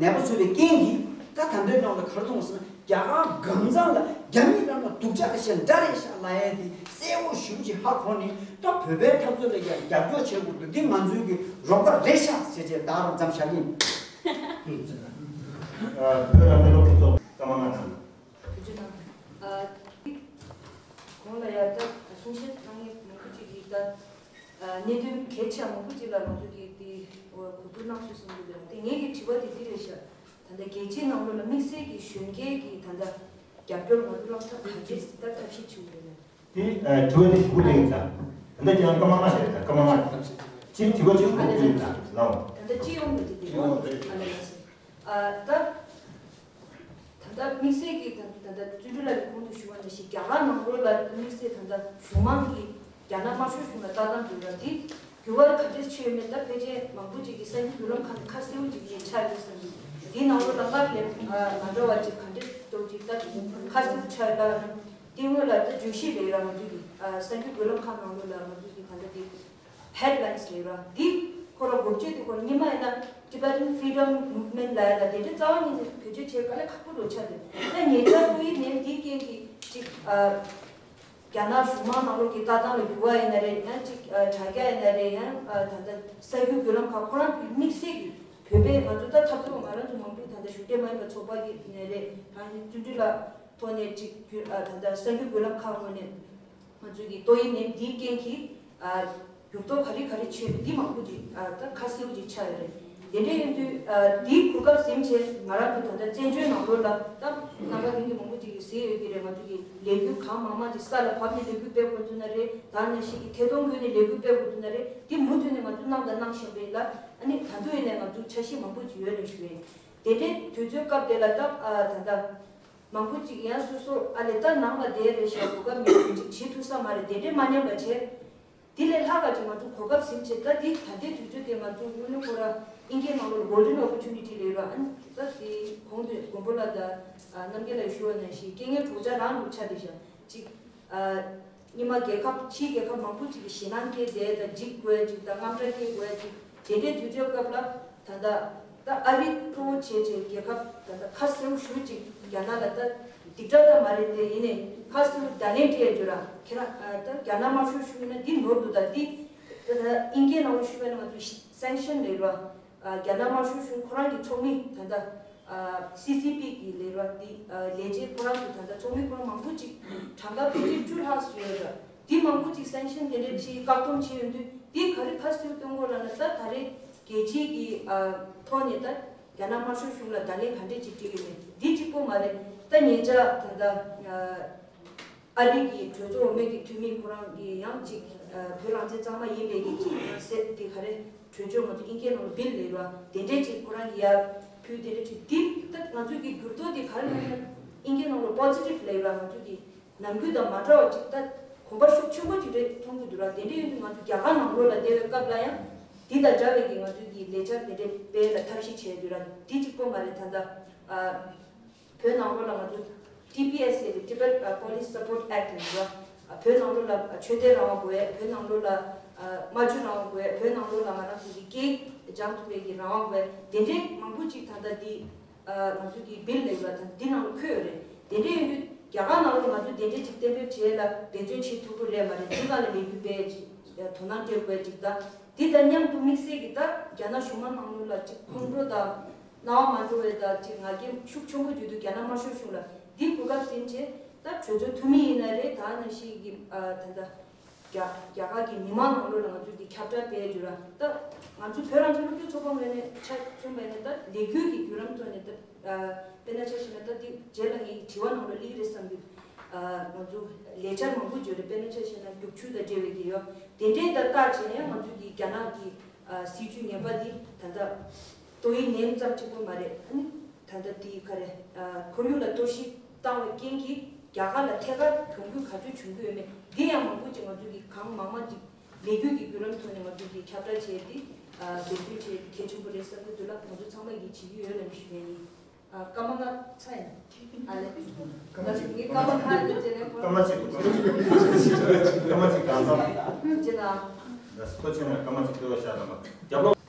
ནད་པ་བཟོས་པའི་རྐྱེན་གྱིས། ད་ད་ལྟའི་ནང་ལ་ག་རེ་མཐོང་སོང་ན། རྒྱ་གར་སྒང་ཚང་ལ་རྒྱ་མི་རང་ལ་སྡུག་ཅག་གི་ཞེ་འདྲ་རེད་ཤག་ལབ་ཡ་དེ་གསལ་པོ་ཞེ་པོ་ཅིག་ཧ་གོ་ནས། ད་བོད་པའི་འཐབ་རྩོད་ལ་ཡང་རྒྱབ་སྐྱོར་བྱེད་དགོས་འདུག་འདི་ང་ཚོའི་གི་རོགས་པ་རེད་ཤག་ཟེར་བྱས་བདག་རང་མཚམས་བཞག་གི་ཡིན། བོད་རང་བཙན་སློབ་ཕྲུག་ཚོ་སྐར་མ་ལྔ་དང་། གོང་ལ་ཡར་ལྟ་གསུང་བཤད་གནང་མཁན་མང་པོ་ཅིག་གིས་ད་གནད་དོན་གལ་ཆེ་བ་མང་པོ་ཅིག་ལ་ང་ཚོ་གིས་དེ་གོ་བསྡུར་གནང་སོང་བསམ་གྱི་འདུག་དེ་ངེད་ཀྱི་དྲི་བ་དེ་འདི་རེད་ཤག་ད་ལྟ་རྒྱལ་སྤྱིའི་ནང་ལོགས་ལ་དམིགས་བསལ་གྱི་གཞོན་སྐྱེས་ཀྱི་ད་ལྟ་རྒྱབ་སྐྱོར་ང་ཚོ་བླངས་ཐབས་ག་འདྲས་ད་ཐབས་ཤེས་བྱེད་དགོས་རེད། དེ་དྲི་བ་དེ་ཞུ་གི་ལེགས་ད། ད་ལྟ་ཁྱེད་རང་སྐར་མ་ལྔ་ཞིག་རེད་ད། སྐར་མ་ལྔ་ཅིག་དྲི་བ་ཅིག་ཞུ་གི་ལེགས་ད་ལའོ། ད་ལྟ་སྤྱི་ཡོངས་ལ་དེ་དེ་ཡོང་རེད། ཨ་ལ་ལ་སེ། ཨ་ད། ད་ལྟ་དམིགས་བསལ་གྱི་ད་ད་ལྟ་བརྩོན་འགྲུས་ལགས་ཀྱིས་གོང་དུ་ཞུ་བ་ནང་བཞིན་རྒྱ་གར་ནང་ལོགས་ལ་དམིགས་བསལ་ད་ལྟ་གཞུང་མང་གིས་རྒྱ་ནག་དམར་ཤོག་གཞུང་ལ་ལྟ་སྟངས་འདི་འདྲ་འདི་འགྱུར་བ་ག་འདྲས་ཕྱིན་ཡོད་མེད་ད་ཕལ་ཆེར་མང་པོ་ཅིག་གིས་གསར་འགྱུར་བརྒྱུད་ལམ་ཁག་ནས་ཁ་གསལ་པོ་ཅིག་ངས་ཆགས་ཡོད་བསམ་གྱི། འདིའི་ནང་ལོགས་ལ་སྔར་ལས་མ་འདྲ་བ་ཅིག་ག་འདྲས་འདྲ་ཅིག་ད་ཁ་གསལ་པོ་ཆགས་ཡོད་ད། དེ་སྔོན་ལ་ད་བརྗོད་གཞི་རེད་ར། ང་ཚོ་གི་གསར་འགྱུར་བརྒྱུད་ལམ་ཁག་ནང་ལོགས་ལ་ང་ཚོ་གི་ད་ལྟ་དེ། Headlines་རེད་བ། འདི་ཁོ་ར་འགོ་བརྗོད་དེ་ཁོ་ར་སྔོན་མ་ཡིན་ན་Tibetan Freedom Movement་ལབ་ཡ་ལ་དེ་འདྲའི་རྩ་བ་ཉིད་ནས་བེད་སྤྱོད་བྱེད་དཀའ་ལས་ཁག་པོ་འགྲོ་ཆགས་འདུག་ད་ཉེ་ཆར་ཏོག་དབྱིབས་ནད་འདིའི་རྐྱེན་གྱིས་ཅིག་ཨ། རྒྱ་ནག་གཞུང་མང་ནང་ལོགས་ཀྱི་ལྟ་སྟངས་ལ་འགྱུར་བ་ཡིན་ན་རེད། ཡང་ཅིག་ཨ་དྲ་རྒྱ་ཡིན་ན་རེད། ཡང་ཨ་ད་ལྟ་གསར་འགྱུར་བརྒྱུད་ལམ་ཁག་ཁོ་རང་གི་དམིགས་བསལ་གྱི་བོད་པའི་ང་ཚོ་ད་འཐབ་རྩོད་ང་རང་ཚོ་མང་པོ་ད་ལྟ་གཞུང་འབྲེལ་མ་ཡིན་པ་ཚོགས་པ་གི་ནས་རེད། ད་བརྩོན་འགྲུས་ལ་ཐོག་ནས་ཅིག་བརྒྱུད་ཨ་ད་ལྟ་གསར་འགྱུར་བརྒྱུད་ལམ་ཁག་ངོས་ནས། ང་ཚོ་གི་ཏོག་དབྱིབས་ནད་འདིའི་རྐྱེན་གྱིས་ཨ་འགྱུར་ལྡོག་ག་རེ་ག་རེ་ཕྱིན་འདི་མང་པོ་ཅིག་ཨ་ད་ཁ་གསལ་པོ་ཅིག་ཆགས་ཡོད་རེད། དེ་འདྲ་ཡིན་དུས་ཨ་འདིའི་གོ་སྐབས་ཟིན་བྱས་ང་རང་ཚོ་ད་ལྟ་བཙན་བྱོལ་ནང་ལོགས་ལ་ད་རྣམ་པ་ལྷན་རྒྱས་མང་པོ་ཅིག་གིས་གཟིགས་ཡོད་ཀྱི་རེད། ང་ཚོ་གི་ལས་འགུལ་གང་མང་མང་ཅིག་ས་ལ་བབས་ནས་ལས་འགུལ་སྤེལ་དགོས་འདུག་ན་རེད། ད་ནང་བཞིན་གྱི་ཐད་གཏོང་བརྒྱུད་ནས་ལས་འགུལ་སྤེལ་དགོས་འདུག་ན་རེད། འདི་མུ་མཐུད་ནས་ང་ཚོ་གནང་དང་གནང་བཞིན་པ་རེད་ལ། ཨ་ནི་ད་དུང་ཡིན་ནའི་ང་ཚོ་འཆར་གཞི་མང་པོ་ཅིག་ཡོད་རེད་ཞུ་ཡིན། དེ་འདྲའི་དུས་ཚོད་སྐབས་དེ་ལ་ད་ཨ་ད་ལྟ། མང་པོ་ཅིག་ཡང་སོ་སོ་ཨ་ལས་ད་ནང་ལ་བསྡད་རེད་ཤག་གོ་སྐབས་མེད་པ་ཅིག་བྱེད་ཐུབ་ས་མ་རེད། དེ་འདྲས་མ་ཉམས་པ་བྱས། དེ་ལས་ལྷག་ག་ཅིག་ང་ཚོ་གོ་སྐབས་ཟིན་བྱས་ད་འདི་ད་ལྟའི་དུས་ཚོད་དེ་ང་ཚོ་དངོས་གནས་ཁོ་ར་ཨིན་སྐད་ནང་ལོགས་ལ་Golden Opportunity་རེད་ར། ཨ་ནི་ད་དེ་གོང་དུ་མགོན་པོ་ལགས་དང་རྣམ་རྒྱལ་ལགས་ཞུ་བ་ནང་བཞིན་རྐྱེན་ངན་གྲོགས་མཆོག་རང་རུ་ཆགས་བསྡད་ཤག་ཅིག་ཨ། སྔོན་མ་རྒྱལ་ཁབ་ཕྱིའི་རྒྱལ་ཁབ་མང་པོ་ཅིག་གི་ཞེད་སྣང་སྐྱེས་བསྡད་དང་འཇིགས་དགོས་ཅིག་དང་དངངས་སྐྲག་སྐྱེ་དགོས་ཅིག་དེ་འདྲའི་དུས་ཚོད་སྐབས་ལ་ད་ལྟ་ད་ཨ་རི་གཙོ་བོ་བྱས་བྱས་རྒྱལ་ཁབ་ད་ལྟ་ཁ་གསལ་པོ་ཞེ་པོ་ཅིག་རྒྱ་ནག་ལ་ད་སྡིག་སྒྲ་ད་མ་རེད་དེ་ཡིན་ནའི་ཁ་གསལ་པོ་བརྡ་ལན་སྤྲད་ཡ་རྒྱུ་ར་ཁྱེད་རང་ད་རྒྱ་ནག་དམར་ཤོག་ཞུ་ན་འདི་ནོར་འདུག་ད་འདི་ད་ད་ཨིན་སྐད་ནང་ལ་ཞུ་བ་ན་ང་ཚོ་Sanction་རེད་ར། རྒྱ་ནག་དམར་ཤོག་གཞུང་ཁོ་རང་གི་ཚོགས་མི་ད་ལྟ་སི་སི་པི་གི་ལས་ར་འདི་ལས་བྱེད་ཁོ་རང་གི་ད་ལྟ་ཚོགས་མི་ཁོ་རང་མང་པོ་ཅིག་གྲངས་ཀ་ཕལ་ཆེར་བཅུ་ལྷག་ཙམ་ཡོད་ར། འདི་མང་པོ་ཅིག་Sanction་དེ་འདྲ་བྱས་བཀག་སྡོམ་བྱས་ཡོང་དུས་འདི་ག་རེ་ཁ་གསལ་སྟོན་དགོས་ལབ་ན་ད་ད་རེས་རྒྱལ་སྤྱིའི་གི་ཐོག་ནས་ད་ རྒྱ་ནག་དམར་ཤོག་གཞུང་ལ་བརྡ་ལན་ག་འདྲས་ཅིག་སྤྲད་ཀྱི་མེད། འདི་གཅིག་པོ་མ་རེད། ད་ཉེ་ཆར་ད་ལྟ་ཨ་རི་གི་གྲོས་ཚོགས་འོས་མི་གི་འཐུས་མི་ཁོ་རང་གིས་ཡང་ཅིག་བོད་རང་བཙན་གཙང་མ་ཡིན་པའི་གི་ཅིག་ཟེར་དེ་ག་རེ། གྲོས་ཆོད་ང་ཚོ་དབྱིན་སྐད་ནང་ལ་བིལ་ལབ་ཡོད་ར། དེ་འདྲས་ཅིག་ཁོ་རང་གིས་ཡར་ཕུལ། དེ་འདྲས་ཅིག་འདི་ད་ང་ཚོས་ཀྱི་འགྱུར་ལྡོག་དེ་ག་རེ་ལབ་ན། དབྱིན་སྐད་ནང་ལ་པོ་ཛི་ཊིབ་ལབ་ཡོད་ར། ང་ཚོ་གི་ནམ་རྒྱུན་དང་མ་འདྲ་བ་ཅིག་ད་གོམ་པ་ཤུགས་ཆེན་པོ་ཅིག་རེད་མཐོང་གི་འདུག་ར། དེ་འདྲས་ཡིན་དུས་ང་ཚོ་རྒྱ་གར་ནང་ལོགས་ལ་བསྡད་པའི་སྐབས་ལ་ཡང་འདི་དང་འདྲ་བའི་གི་ང་ཚོས་ཀྱི་ལས་འཆར་དེ་འདྲས་སྤེལ་ལ་ཐབས་ཤེས་བྱས་འདུག་ར། འདི་གཅིག་པོ་མ་རེད། ད་ལྟ་ཨ། བོད་ནང་ལོགས་ལ་ང་ཚོ་ཊི་པི་ཨེས་ཟེར་བའི་Tibet Police Support Act ལ་ཡོད། བོད་ནང་ལོགས་ལ་ཆོས་དད་རང་དབང་དགོས། བོད་ནང་ལོགས་ལ་སྨྲ་བརྗོད་རང་དབང་དགོས། བོད་ནང་ལོགས་ལ་ང་རང་ཚོ་གི་སྐད་སྦྱང་ཐུབ་པའི་གི་རང་དབང་དགོས། དེ་འདྲའི་མང་པོ་ཅིག་ད་ལྟ་འདི་ང་ཚོ་གི་བིལ་ལ་ཡོད་པ་དང་འདི་ནང་ལ་འཁོད་ཡོད་རེད། དེ་འདྲའི་ཡོད་དུས་རྒྱ་གར་ནང་ལ་ང་ཚོ་དེ་འདྲའི་ཅིག་གཏན་འབེབས་བྱས་ལ་འབད་བརྩོན་བྱེད་ཐུབ་ཀྱི་རེད་མ་རེད། འདི་ག་ལ་ལས་འགུལ་སྤེལ་ཅིག་དོ་སྣང་སྤྲད་དགོས་ཅིག་ད་འདི་དང་མཉམ་དུ་དམིགས་བསལ་གྱི་ད་རྒྱ་ནག་གཞུང་མང་ནང་ལོགས་ལ་ཅིག་ཁོང་ཁྲོ་དང་། སྣང་བ་མ་འགྲོ་བའི་ད་ཅིག་ང་རྒྱལ་ཤུགས་ཆེན་པོ་བརྒྱུད་དུ་རྒྱ་ནག་དམར་ཤོག་གཞུང་ལ་འདི་གོ་སྐབས་ཟིན་བྱས། ད་གྲོས་ཚོགས་འཐུས་མི་ཡིན་ན་རེད། ད་ནང་བཞིན་གྱི་ཨ་ད་ལྟ་རྒྱ་རྒྱ་གར་གྱི་མི་མང་ནང་ལོགས་ལ་ང་ཚོས་འདི་ཁྱབ་བསྒྲགས་སྤེལ་རྒྱུ་ར། ད་ང་ཚོ་བོད་རང་བཙན་སློབ་ཕྲུག་ཚོགས་པ་ངོས་ནས་ཆ་མཚོན་པ་ཡིན་ན། ད་ལས་འགུལ་གྱི་བརྒྱུད་རིམ་ཐོག་ནས་ད་ཨ་དཔེར་ན་ཆ་བཞག་ན། ད་འདི་རྗེས་ལ་ངའི་དྲི་བ་ནང་ལ་སླེབས་རེད་བསམ་གྱི། ཨ་ང་ཚོ་ལས་འཆར་མང་པོ་བརྗོད་རེད། དཔེར་ན་ཆ་བཞག་ན་རྒྱུག་ཆུ་དང་འབྲེལ་བའི་གི་ཡོད། དེ་འདྲའི་ད་བལྟས་བྱས་ན་ཡང་ང་ཚོ་གི་རྒྱ་ནག་གི་ཨ་སྲིད་ཇུས་ངན་པ་འདི་ད་ལྟ་ཏོག་དབྱིབས་ནད་ཙམ་གཅིག་པོ་མ་རེད། ཨ་ནི་ད་ལྟ་དེ་ག་རེ། ཨ་ཁོར་ཡུག་ལ་གཏོར་བཤིག་བཏང་བའི་རྐྱེན་གྱིས་རྒྱ་གར་ལ་ཐད་ཀར་གྱོང་གུད་ག་ཚོད་བྱུང་གི་ཡོད་མེད་འདི་ཡང་མང་པོ་ཅིག་ང་ཚོ་གིས་གང་མང་མང་ཅིག་ལས་འགུལ་གྱི་བརྒྱུད་རིམ་ཐོག་ནས་ང་ཚོ་གིས་ཁྱབ་བསྒྲགས་བྱས་ཏེ། ཨ་འབད་བརྩོན་བྱས་ཏེ་གལ་ཆེན་པོ་རེད་བསམ་གྱི་འདུག་ལ། ང་ཚོ་ཚང་མ་གིས་བྱེད་ཀྱི་ཡོད་ལབ་ཞུ་ཡ་ཡིན། ཨ་སྐར་མ་ལྔ་ཚར་ཡིན། ཨ་ལས། ད་ངས་སྐར་མ་ལྔ་ཡིན་ཟེར་ནས། སྐར་མ་གཅིག་སྐར་མ་གཅིག་སྐར་མ་གཅིག་གང་འཚམ། ཅི་ན། ད་ཐུགས་རྗེ་ཆེ་ན་སྐར་མ་གཅིག་སྐྱོར་བ་བཞག་དང་པ་རྒྱབ་ལོགས།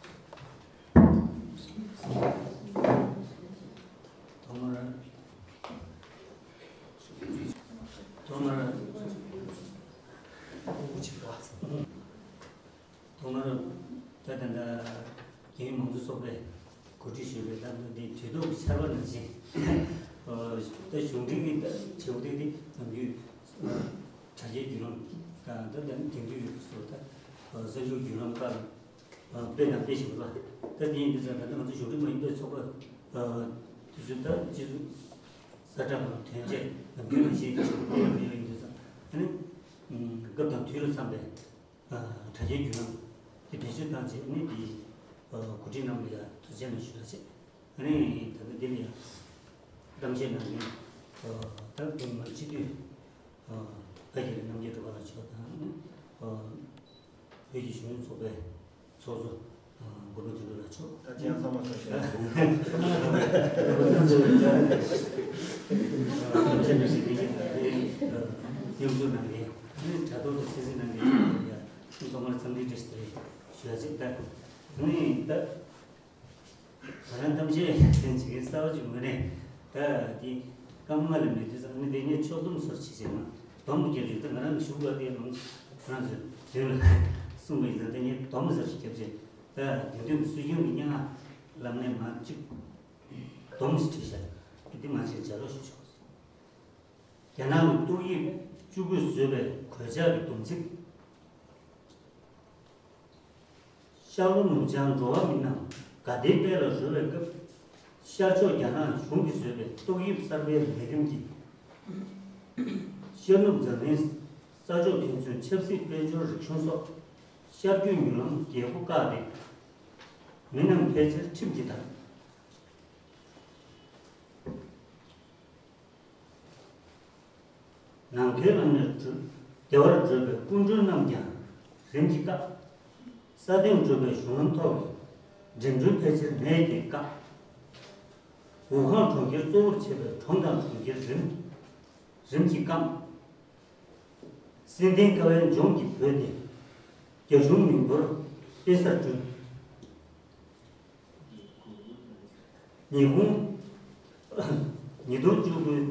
ཐོག་མར། ཐོག་མར། ཐོག་མར། ད་ད་ལྟ་རྒྱལ་ཡོངས་མང་གཙོ་ཚོགས་པས་གོ་སྒྲིག་ཞུས་པའི་ད་ལྟ་འདི་དུས་ཐོག་གི་ཆར་པ་ནང་བཞིན། ད་གཞུང་འབྲེལ་གྱི་ད་བྱེད་སྒོ་དེ་ནམ་རྒྱུན་དྲ་རྒྱའི་བརྒྱུད་ལམ་དང་། ད་ལྟ་དེང་དུས་སུ་ད་གསར་འགྱུར་བརྒྱུད་ལམ་ཁག་ལ་སྤེལ་དང་སྤེལ་བཞིན་པ། ད་དེ་ཡིན་དུས་ཙང་ད་ལྟ་ང་ཚོ་གཞུང་འབྲེལ་མ་ཡིན་པའི་ཚོགས་པ་དེ་ཚོ་ད་སྤྱི་ཚོགས་གསལ་བསྒྲགས་དང་དོན་ཆེན་ནམ་རྒྱུན་ནང་བཞིན་གྱི་བྱེད་སྒོ་སྤེལ་ཡོད་ཡིན་དུས་ཙང་། ཨ་ནི་སྐབས་དང་དུས་ལ་འཚམས་པའི་དྲ་རྒྱའི་བརྒྱུད་ལམ་དེ་བེད་སྤྱོད་བཏང་བྱས། ཨ་ནི་དེ་གོ་སྒྲིག་གནང་བ་ལ་ཡང་ཐུགས་རྗེ་ཆེ་གནང་ཞུ་ཡ་བྱས། ཨ་ནི་ད་ལྟ་འདི་ལ་ཡང་གཏམ་བཤད་གནང་མཁན་ད་དུང་མ་སྤྱི་འཐུས་བོད་ཀྱི་རྣམ་རྒྱལ་སྒྲོལ་དཀར་ལགས་མཆོག་དང་། བོད་ཀྱི་གཞོན་ནུ་ཚོགས་པའི་ཚོགས་གཙོ་འགོ་དཔོན་དོན་གྲུབ་ལགས་མཆོག་ད་ཅི་ཡང་ཚང་མ་ཚོ་ཞེས་གནང་། གནང་མཁན་ནི་དྲ་ཐོག་ཏུ་གསན་གཟིགས་གནང་མཁན་ཚང་མར་འཚམས་འདྲི་བཀྲ་ཤིས་བདེ་ལེགས་ཞུ་ཡ་ཅིག་ད་ནི་ད། ང་རང་གཏམ་བཤད་བྱེད་མཁན་གསར་པ་ཅིག་ངོས་ནས་ད་འདི་སྐར་མ་ལྔ་ལས་མེད་དུས་ཙང་། ཨ་ནི་དེ་ངས་ཕྱོགས་བསྡོམས་ཚོར་བྱེད་བྱས་ན་སྡོམ་རྒྱབ་ཅིག་ད་ང་རང་གི་ཞུ་དགོས་དེ་མང་ང་རང་ཚོས་དོན་ལ་གསུངས་པ་ཡིན་ཙང་། དེ་ངས་སྡོམ་ཚོར་ཞིག་བརྒྱབ་བྱས། ད་དེང་དུས་ཀྱི་སྲོལ་རྒྱུན་གྱི་སྙན་ངག་ལམ་ནས་མར་ཅིག་སྡོམ་ཞིག་བྲིས་བཞག་འདི་མ་ཅིག་ལྗགས་ཀློག་ཞུ་ཆོག་རྒྱ་ནག་གི་ཏོག་དབྱིབས་བཅུ་དགུས་བཟོས་པའི་གོད་ཆག་གི་སྡོམ་ཚིག་ཤར་ལྷོ་ནུབ་བྱང་འགྲོ་བ་མི་རྣམས་དགའ་ལྡན་དཔལ་ལ་རོལ་བའི་སྐབས། ཤར་ཕྱོགས་རྒྱ་ནག་གཞུང་གིས་བཟོས་པའི་ཏོག་དབྱིབས་གསར་པའི་ལས་རིམ་གྱིས། ཤར་ནུབ་འཛམ་གླིང་ས་ཕྱོགས་ཕན་ཚུན་ཆབ་སྲིད་དཔལ་འབྱོར་རིག་གཞུང་སོགས་ཤར་བསྐྱོད་མྱུར་ལམ་རྒྱས་པོ་བཀག་སྟེ། མི་རྣམས་ཕལ་ཆེར་ཁྲིམས་ཀྱིས་བདག་ནམ་མཁའི་ལམ་ནས་བདེ་བར་བགྲོད་པའི་སྐུ་མགྲོན་རྣམས་ཀྱང་རིམ་གྱིས་བཀག་ས་སྟེང་བགྲོད་པའི་གཞུང་ལམ་ཐོག་གི་འགྲིམ་འགྲུལ་ཕལ་ཆེར་མེད་ཀྱིས་བཀག་ཝུ་ཧན་གྲོང་ཁྱེར་གཙོ་བོར་བྱས་པའི་གྲོང་དང་གྲོང་ཁྱེར་རིམ་རིམ་གྱིས་བསྐམས། སེམས་ལྡན་ཀ་བའི་ལྗོངས་ཀྱི་བོད་དེ། རྒྱ་གཞུང་མི་འབོར་དཔེ་གསར་བསྐྲུན། ཉི་ཧོང་། ཉིས་སྟོང་བཅུ་དགུའི་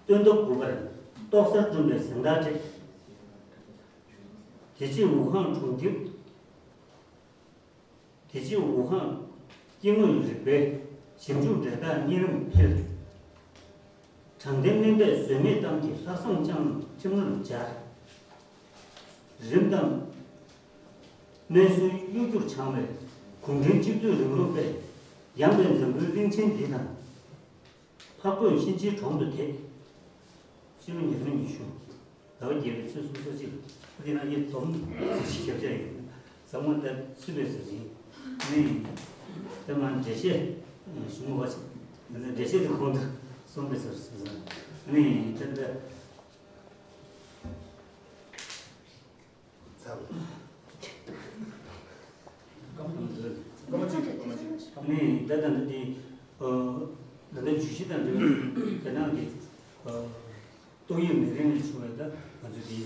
སྟོན་ཟླ་དགུ་པར་ཏོག་གསར་བསྐྲུན་པའི་གཟེངས་རྟགས་སྤྲད། དེ་རྗེས་ཝུ་ཧན་གྲོང་ཁྱེར། དེ་རྗེས་ཝུ་ཧན་སྐྱེ་དངོས་རིག་པའི་ཞིབ་འཇུག་འབྲེལ་ཐག་གཉིས་རིམ་འཕེལ། དྲང་བདེན་སྨན་པས་ཟོལ་མེད་གཏམ་གྱི་ལྷག་བསམ་བཅངས་ཁྲིམས་ལུགས་སྦྱར། རིམས་དང་སྨན་གསོའི་གཡོ་སྒྱུར་བྱང་བའི་གུང་ཁྲན་གཅིག་སྡུད་རིང་ལུགས་སྤེལ། ཡངས་པའི་འཛམ་བུའི་གླིང་ཆེན་འདི་དང་། འཕགས་བོད་གཤིན་རྗེའི་གྲོང་དུ་དེད། ཕྱི་ལོ་ཉིས་སྟོང་ཉི་ཤུ། ཟླ་བ་བརྒྱད་པའི་ཚེས་སུམ་ཅུ་སོ་གཅིག་ལ། དེ་ན་ཡེ་སྡོམ་ཞིག་ཁྱབ་བྱ་ཡོད། ཚང་མ་ད་ཚུད་པའི་ཟེར་ཞིང་། ནི། ད་མ་འགྲེལ་བཤད་ཞུ་མོ་བ་ཞིག་འགྲེལ་བཤད་དེ་གོང་དུ་སོང་པའི་ཟེར་ཟེར་ཟེར། ནི་ད་ད། ནི་ད་ད་འདི་འདི་ད་ལྟ་བརྗོད་གཞི་དང་འབྲེལ་བའི་དེ་ནང་གི་ཏོག་དབྱིབས་ནད་རིམས་ལས་བྱུང་བའི་ད་ང་ཚོ་འདི་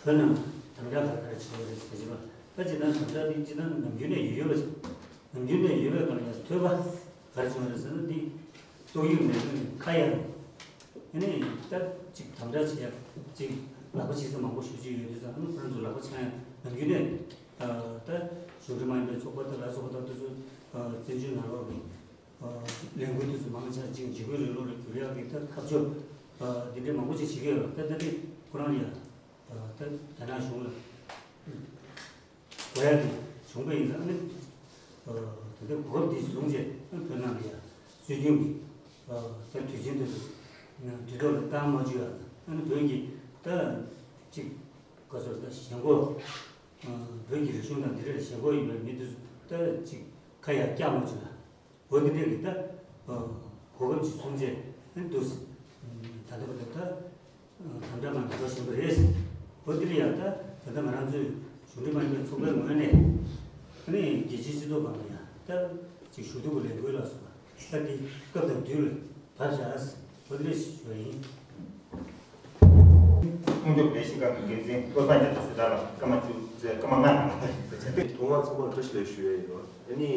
བོད་ནང་དམ་དྲག་ག་རེ་ག་རེ་བྱུང་བ་རེད་ཟེར་གྱི་རེད། ད་ཅི་ད་དམ་དྲག་འདི་ཅི་ད་ནམ་རྒྱུན་ནས་ཡོད་ཡོད་པ་ཅིག་ནམ་རྒྱུན་ནས་ཡོད་པའི་སྒང་ལ་ཡང་ཐོས་པ། ག་རེ་བྱུང་རེད་ཟེར་ན། འདི་ཏོག་དབྱིབས་ནད་དུག་ཁ་ཡང་ཨ་ནི་ད་ཅིག་དམ་དྲག་བྱེད་ཡ་ཅིག་ལག་པ་བྱེད་ས་མང་པོ་ཞེ་ཅིག་ཡོད་དུས་ཙང་། ཨ་ནི་ཁོ་རང་ཚོ་ལག་པ་འཆང་ཡ་ནམ་རྒྱུན་ནས་ད་གཞུང་འབྲེལ་མ་ཡིན་པའི་ཚོགས་པ་དང་ལ་སོགས་པ་དང་དེ་ཚོ་བཙན་བྱོལ་ནང་ལོགས་ཀྱི་ལས་འགུལ་དེ་ཚོ་མང་ཆེ་ཅིག་འཇིགས་སྐུལ་རིང་ལུགས་ལ་བསྒྱུར་ཡག་གི་ད་ཐབས་ཇུས་འདི་འདྲའི་མང་པོ་ཅིག་བྱེད་ཀྱི་ཡོད་རེད། ད་ད་འདི་ཁོ་རང་ལ་ཡ། ད་རྒྱ་ནག་གཞུང་ལ་གོ་ཡ་དེ་བྱུང་པ་ཡིན་ཙང་། ཨ་ནི་ད་ལྟ་གོ་སྐབས་འདི་བཟུང་རྗེས་བོད་ནང་ལ་ཡ་སྲོལ་རྒྱུན་གྱི་ད་དུས་ཆེན་དེ་ཚོ་དུས་ཐོག་ལ་བཏང་མ་བཅུག་ཡ། ཨ་ནི་བོད་ཀྱི་ད་ཅིག་ག་ཚོད་ད་ཞེན་ཁོག་བོད་ཀྱི་རིག་གཞུང་དང་འདི་འདྲ་ལ་ཞེན་ཁོག་ཡོད་པའི་མི་དེ་ཚོ་ད་ཅིག་ཁ་ཡ་བཀྱག་མ་བཅུག་ཡ། འོ་དེ་འདྲས་ཀྱི་ད་གོ་སྐབས་ཅིག་བཟུང་རྗེས་ཨ་ནི་འདུག་སེ། ད་ལྟ་བར་དུ་ད་དམ་དྲག་ནང་འགྲོ་བཞིན་པ་རེད། འོ་དེ་ལ་ཡང་ད་ད་ལྟ་ང་རང་ཚོའི་གཞུང་འབྲེལ་མ་ཡིན་པའི་ཚོགས་པའི་ངོས་ནས་ཨ་ནི་རྒྱལ་སྤྱིའི་སྤྱི་ཚོགས་སྒང་ལ་ཡང་ད་ཅིག་ཞུ་གཏུག་གི་ལས་འགུལ་ལ་སོགས་པ་ད་འདི་སྐབས་དང་དུས་ལ་བབས་བཞག་འོ་དེ་འདྲས་ཞུ་བ་ཡིན། སྲུང་སྐྱོབ་ལས་གཞི་ཁང་གི་འགན་འཛིན་བློ་བཟང་རྒྱ་མཚོ་ཟེར་བ་ལ་སྐར་མ་བཅུ་ཟེར། སྐར་མ་ལྔ་གནང་བ་རེད། ཐོག་མར་ཚང་མར་བཀྲ་ཤིས་བདེ་ལེགས་ཞུ་ཡས་ཡིན། ཨ་ནི་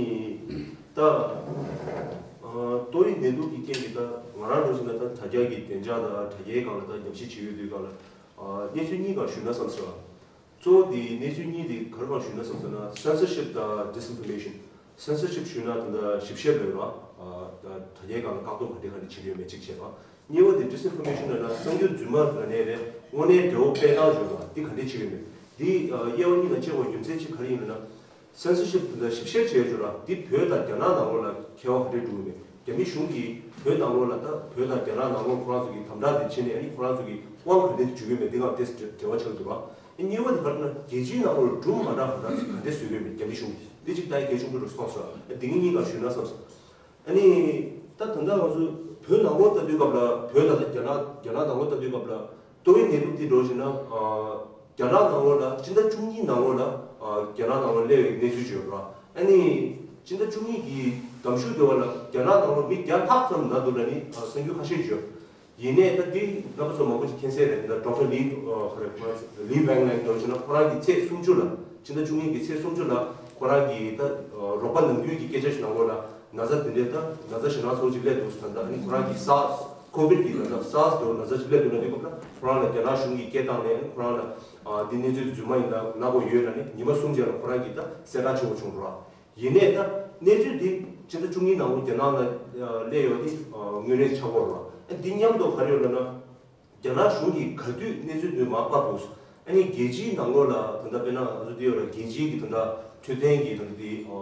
ད་ཏོག་དབྱིབས་ནད་དུག་གི་རྐྱེན་གྱིས་ད་ང་རང་འདྲ་བྱས་ན་ད་དྲ་རྒྱ་གི་བདེ་འཇགས་དང་དྲ་རྒྱའི་སྒང་ལ་ད་ཉམས་ཞིབ་བྱེད་ཡོད་དུས་སྒང་ལ་གནས་ཚུལ་གཉིས་སྒང་ཞུས་ན་བསམ་སོང་། གཙོ་བོ་དེ་གནས་ཚུལ་གཉིས་དེ་ག་རེ་སྒང་ཞུས་ན་བསམ་སོང་ན། censorship དང་disinformation། censorship ཞུས་ན་ད་ལྟ་ཞིབ་བཤེར་ལབ་ར། ད་དྲ་རྒྱའི་སྒང་ལ་བཀག་སྡོམ་ག་འདྲ་ག་འདྲ་བྱེད་ཀྱི་ཡོད་མེད་གཅིག་བྱས་པ། གཉིས་པ་དེ་disinformation ལབ་ན་གསར་འགྱུར་རྫུན་མ་ལབ་ནའི་རེད། དངོས་གནས་འབྲེལ་བ་སྤེལ་སྟངས་བརྗོད་པ་འདི་ག་འདྲས་བྱེད་ཀྱི་ཡོད་མེད། འདི་དབྱེ་བ་གཉིས་ནང་ཕྱེ་བའི་རྒྱུ་མཚན་གཅིག་ག་རེ་ཡིན་ལབ་ན། censorship དེ་འདྲ་ཞིབ་བཤེར་བྱས་བརྗོད་ར། འདི་བོད་དང་རྒྱ་ནག་ནང་ལོགས་ལ་ཁྱད་པར་ག་འདྲས་འགྲོ་གི་མེད། རྒྱ་མི་གཞུང་གིས་བོད་ནང་ལོགས་ལ་ད་བོད་དང་རྒྱ་ནག་ནང་ལོགས་ཁོ་རང་ཚོ་གི་དམ་དྲག་དེ་བྱས་ནས་ཨ་ནི་ཁོ་རང་ཚོ་གི་དབང་ག་འདྲས་འཇུག་གི་མེད། འདི་གང་ཏོག་ཙམ་འབྲེལ་བ་ཆགས་འདུག་ར། གཉིས་པ་དེ་ག་རེ་ན་རྒྱལ་སྤྱིའི་ནང་ལོགས་ལ་སྒྲུང་མ་འདྲ་མ་འདྲ་ག་འདྲས་བཟོས་ཡོད་མེད། རྒྱ་མི་གཞུང་གིས་འདི་གཅིག་ད་གལ་ཆེན་པོ་རུ་སོང་སོང་། འདི་གཉིས་གཉིས་ཀ་ཞུས་ན་བསམ་སོང་། ཨ་ནི་ད་ད་ལྟ་ང་ཚོ་བོད་ནང་ལོགས་ལྟ་དུས་སྐབས་ལ། བོད་ནང་ལ་རྒྱ་ནག་རྒྱ་ནག་ནང་ལོགས་ལྟ་དུས་སྐབས་ལ་ཏོག་དབྱིབས་ནད་དུག་འདི་འདྲ་བྱས་ན། ཨ་རྒྱ་ནག་ནང་ལོགས་ལ་སྤྱི་ཟླ་བཅུ་གཉིས་ནང་ལོགས་ལ་ཨ་རྒྱ་ནག་ནང་ལོགས་སླེབས་པའི་གནས་ཚུལ་ཅིག་ཡོད་ར། ཨ་ནི་སྤྱི་ཟླ་བཅུ་གཉིས་ཀྱི་ཟླ་མཇུག་དེ་བ་ལ་རྒྱ་ནག་ནང་ལོགས་མི་བརྒྱ་ལྷག་ཙམ་ན་འདུག་ལབ་ནི་ཨ་གསར་འགྱུར་ཁ་ཤས་ཡོད། ཡིན་ནའི་ད་འདི་རྣམ་པ་ཚོ་མང་པོ་ཞིག་མཁྱེན་གསལ་རེད། ད་ཌོག་ཊར་ལི་ཨ་ཁོ་རེད། ལི་ཝེང་ལེང་འདྲ་བོ་བྱས་ན་ཁོ་རང་གི་ཚེས་སུམ་ཅུ་ལ། སྤྱི་ཟླ་བཅུ་གཉིས་ཀྱི་ཚེས་སུམ་ཅུ་ལ་ཁོ་རང་གི་ད་རོགས་པ་ནང་ཁུལ་གྱི་སྐད་ཆ་ཞིག་ནང་ལོགས་ལ་ན་ཚ་དེ་འདྲའི་ད་ན་ཚ་ཞེད་སྣང་ཚ་པོ་ཅིག་སླེབས་འདུག་ཟེར། ད་ཨ་ནི་ཁོ་རང་གི་SARS ཁོ་ཝིཌ་གི་ན་ཚ། SARS འདྲ་བོ་ན་ཚ་ཞིག་སླེབས་འདུག་ལབ་དུས་སྐབས་ལ་ཁོ་རང་ལ་རྒྱ་ནག་གཞུང་གིས་སྐད་བཏང་ནས། ཨ་ནི་ཁོ་རང་ལ་ཨ་འདི་གནས་ཚུལ་རྫུན་མ་ཡིན་ལབ་ལབ་དགོས་ཡོད་ལབ་ནས་ཉི་མ་གསུམ་རྗེས་ལ་ཁོ་རང་གིས་ད་གསལ་བསྒྲགས་བྱེད་དགོས་བྱུང་འགྲོ། ཡིན་ནའི་ད་གནས་ཚུལ་འདི་སྤྱི་ཟླ་བཅུ་གཉིས་ནང་ལོ་རྒྱ་ནག་ལ་སླེབས་ཡོད་དེ་དངོས་གནས་ཆགས་ཀྱི་ཡོད་རེད། ཨ་འདི་མཉམ་དུ་ག་རེ་ཡོད་ལབ་ན། རྒྱ་ནག་གཞུང་གིས་ག་དུས་གནས་ཚུལ་འདི་མར་ཕབ་འདུག་ཨ་ནི་རྒྱལ་སྤྱིའི་ནང་ལོགས་ལ་ད་ལྟ་དཔེར་ན་ང་ཚོ་འདི་ཡོད་རེད། རྒྱལ་སྤྱིའི་གི་ད་ལྟ་འཕྲོད་བསྟེན་གྱི་ད་ལྟ་འདི་ཨ་